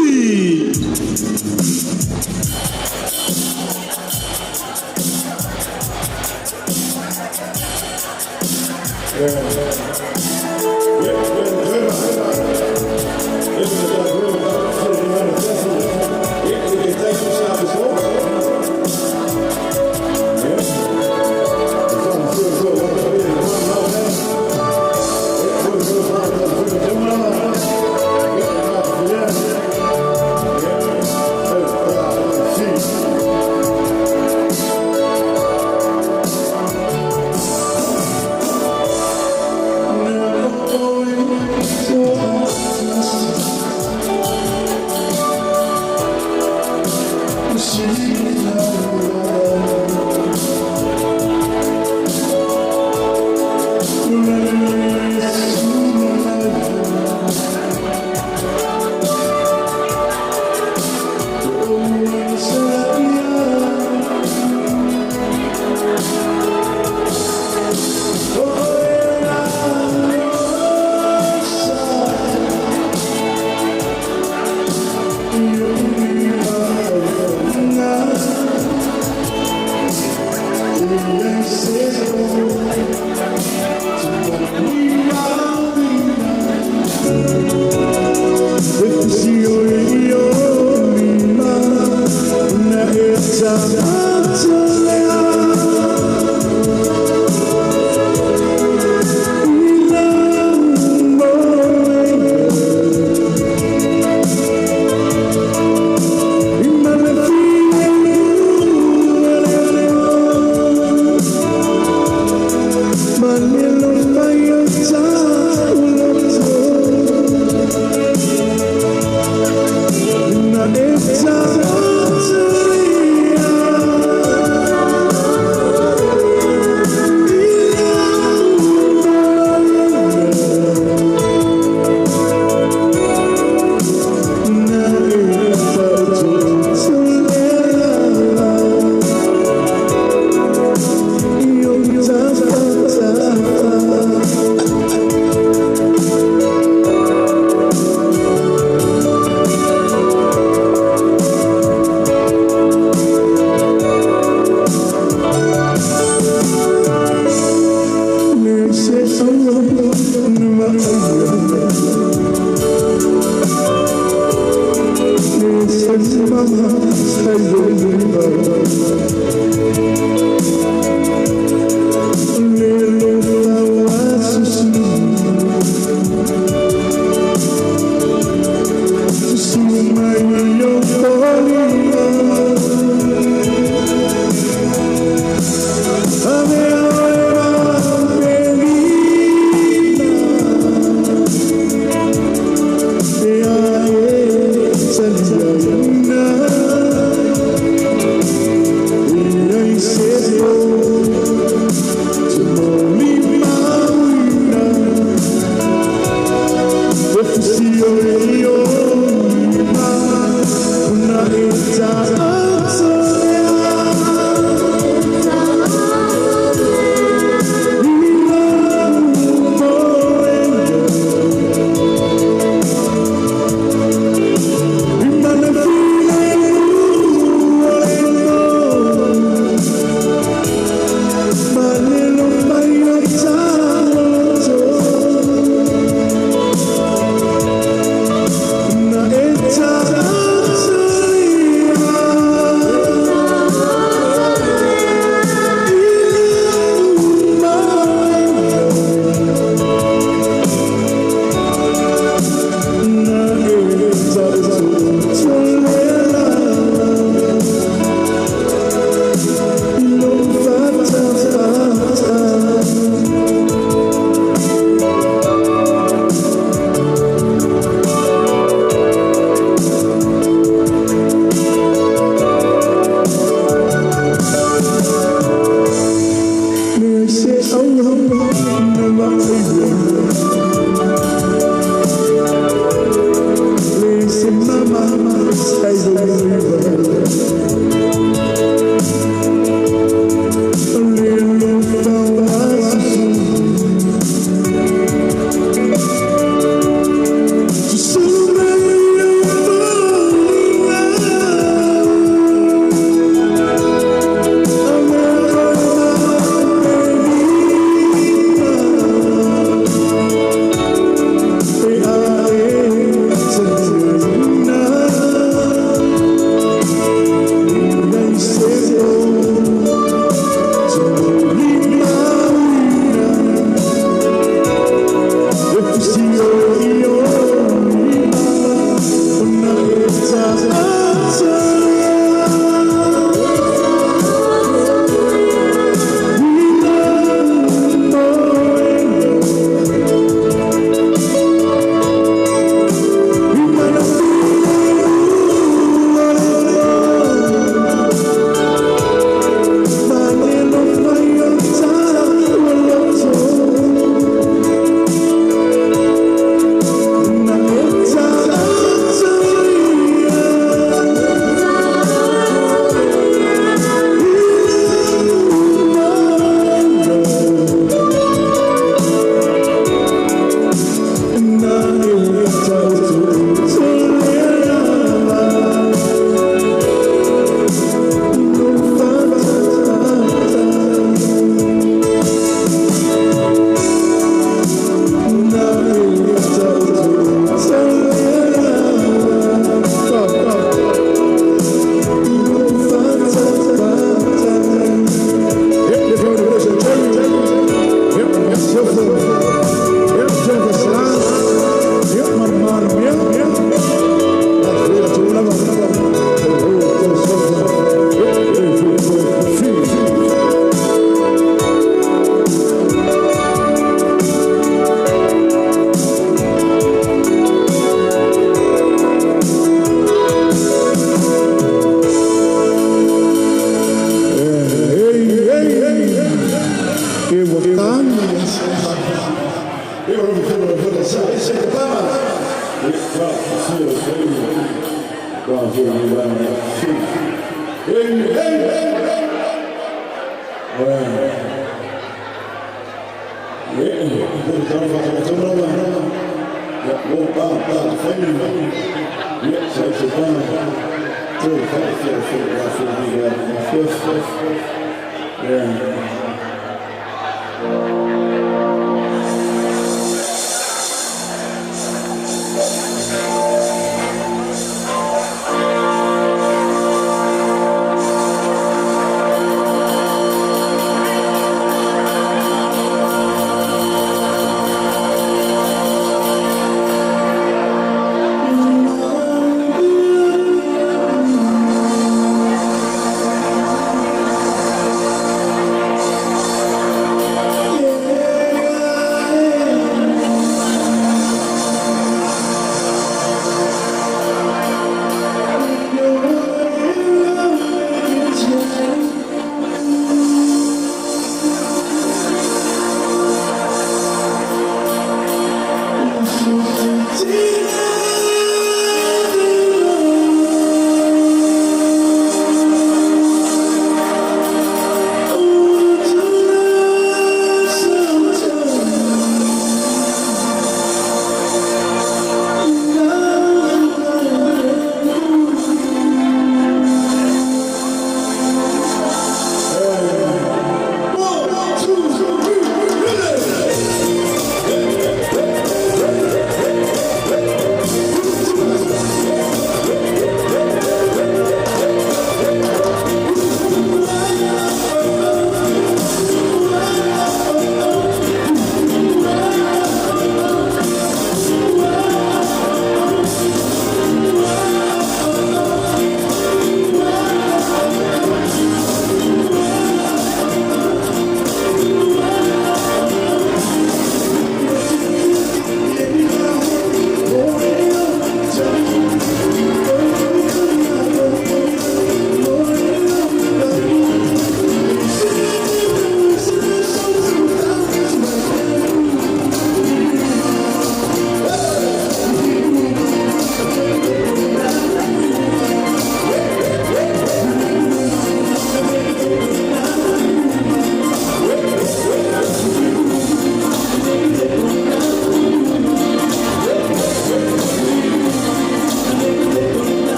Yeah.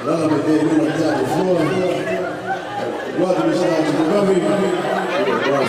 Lala mai pea i luna tea le floa. Ua te misa atu te mami. Ua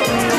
Yeah.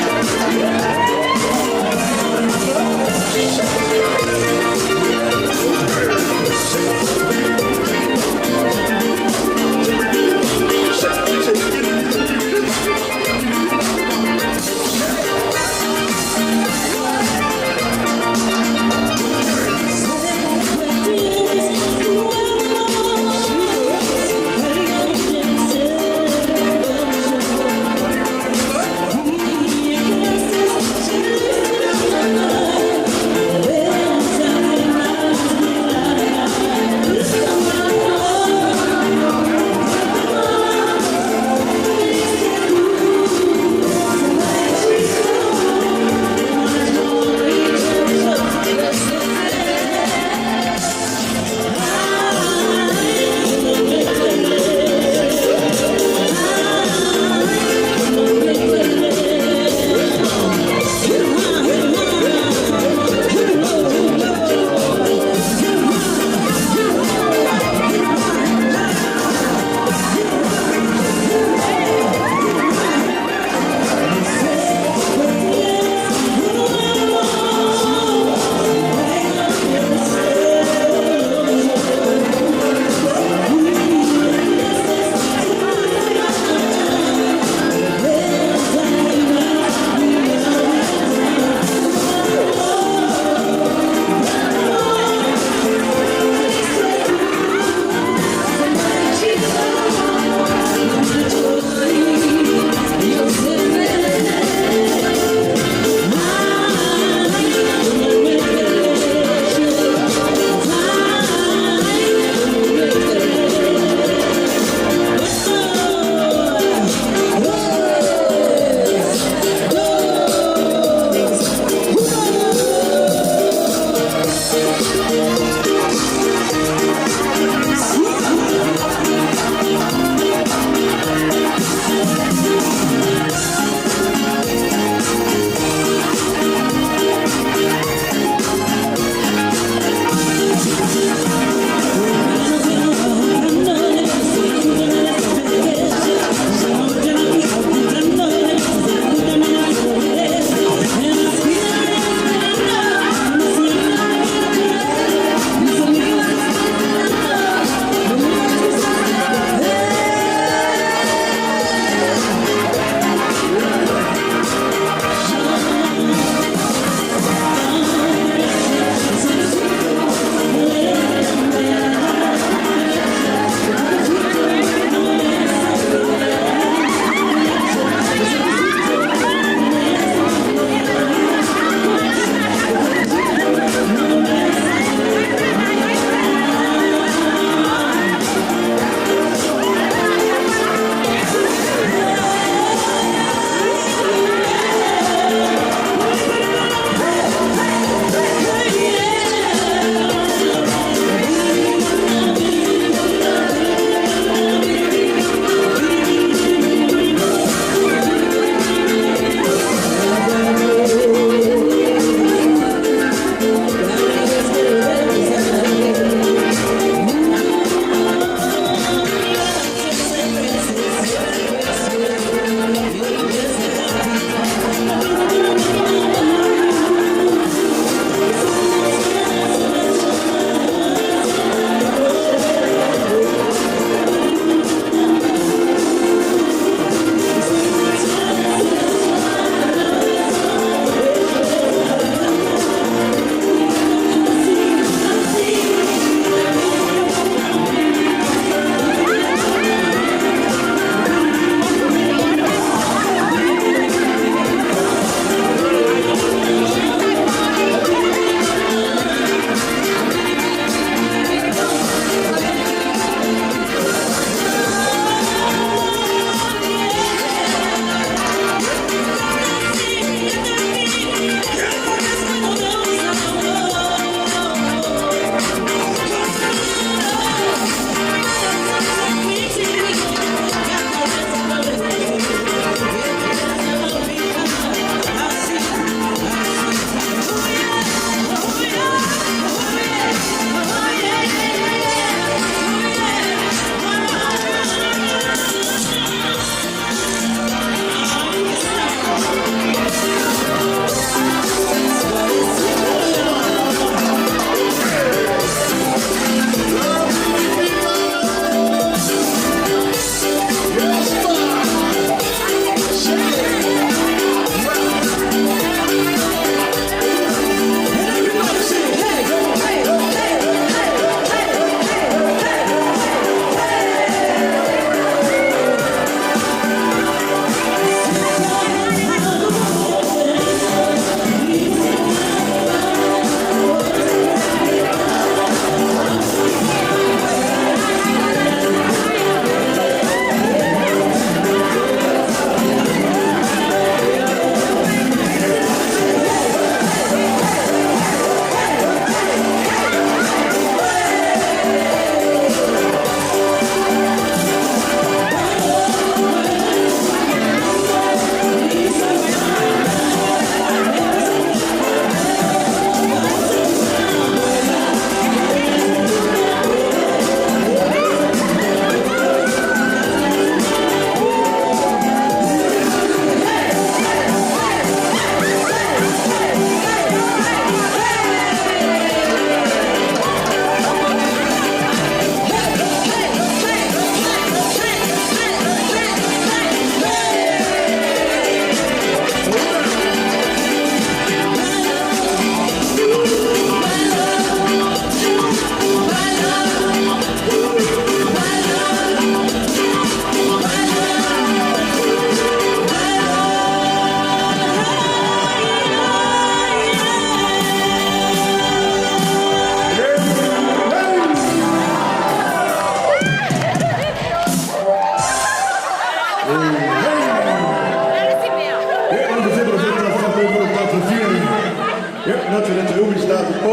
Natu le te umi tatou po.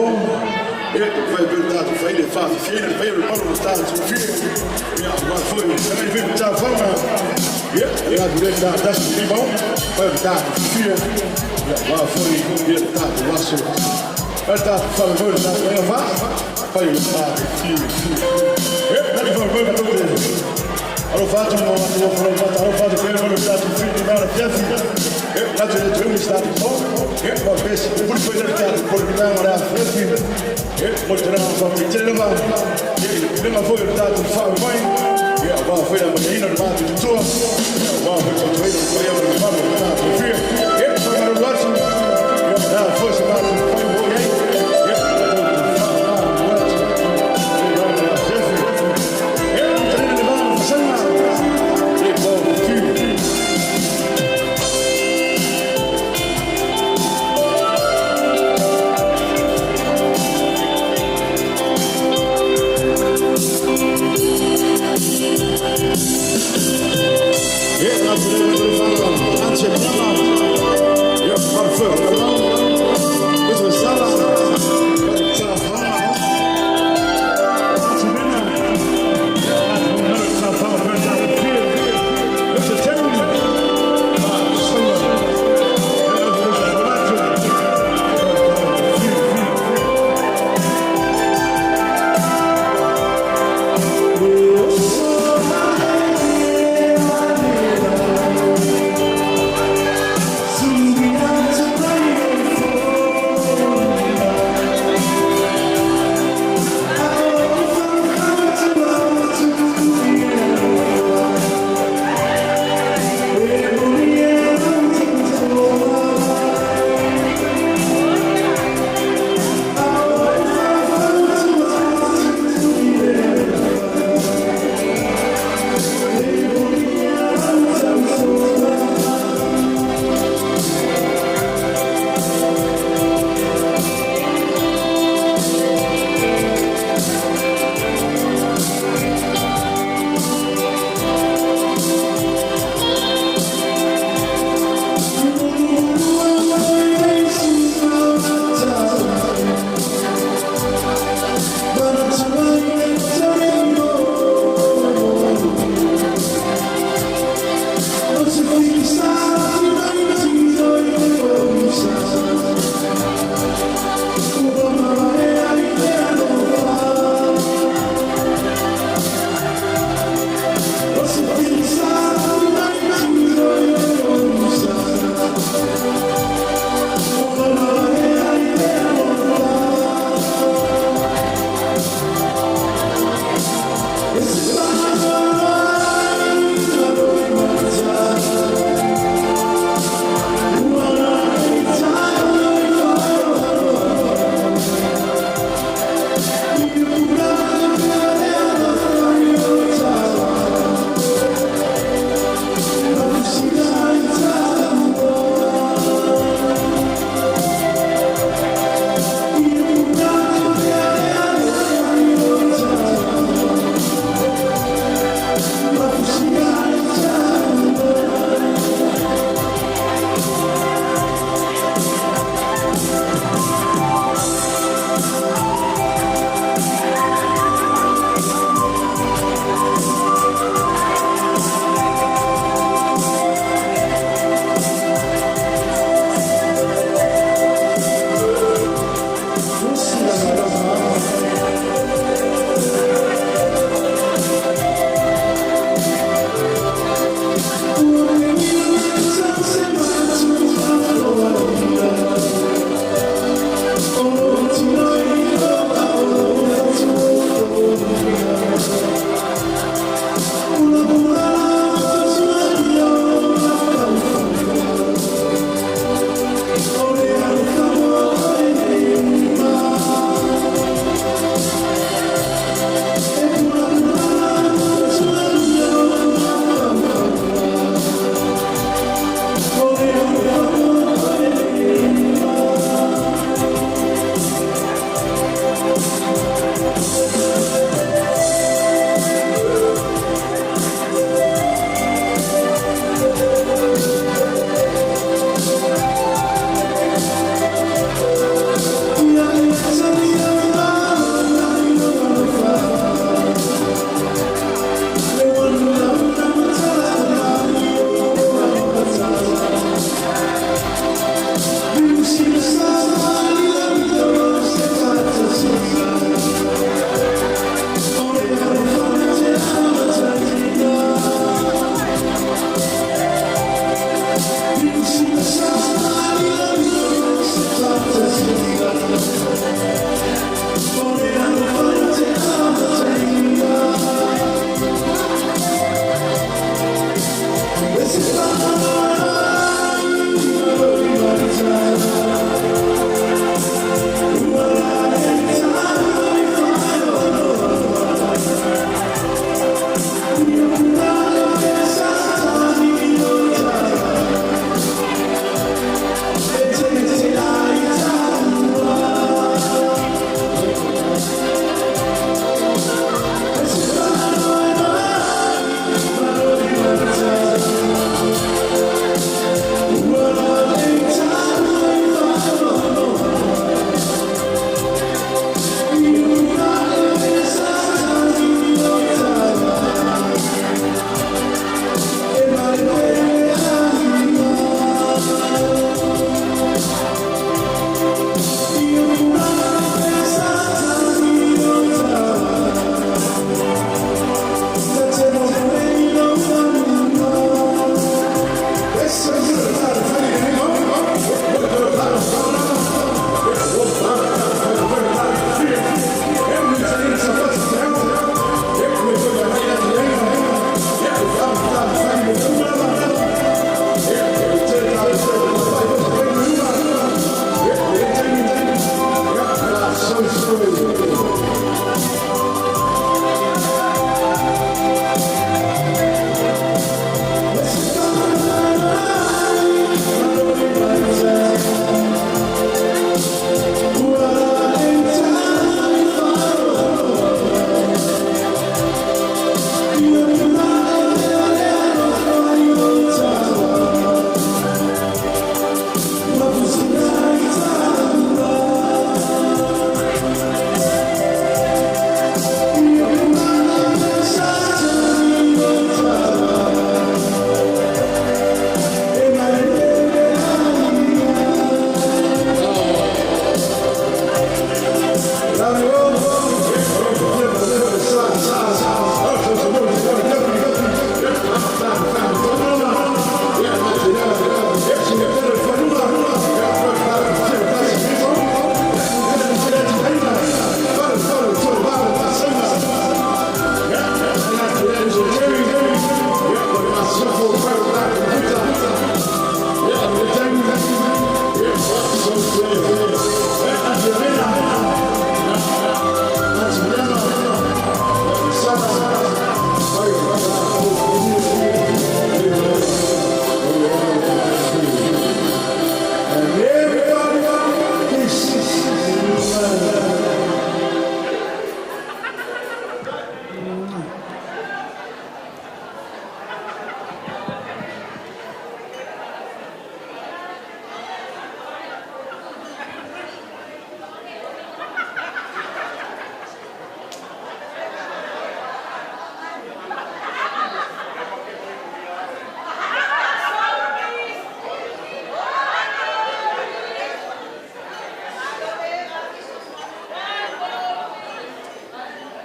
Ia, fai pe tatou fai le faafifiina le paia o le malu o tatou fia. Ia, ua foi, le fi ta fanga. Ia, ia tu le ta tasi ni mau. Fai le tatou fia. Ia, ua foi, ia tatou aso. Fai tatou fa mo le tatou ia fa. Fai le tatou fia. Ia, natu fa mo le tatou. Alo fatu mo atu o falo fatu alo fatu pere mo le tatou fi ni mara fiafi. Ia, natu le te umi tatou po. Ia, ma pesi, puri foi le tatou po ni mara fiafi. Ia, mo te ranga fa te lava. Ia, le ma foi le tatou fa mai. Ia, wa foi la mai ina le matou tua. Ia, wa foi ko toi le foi le malu.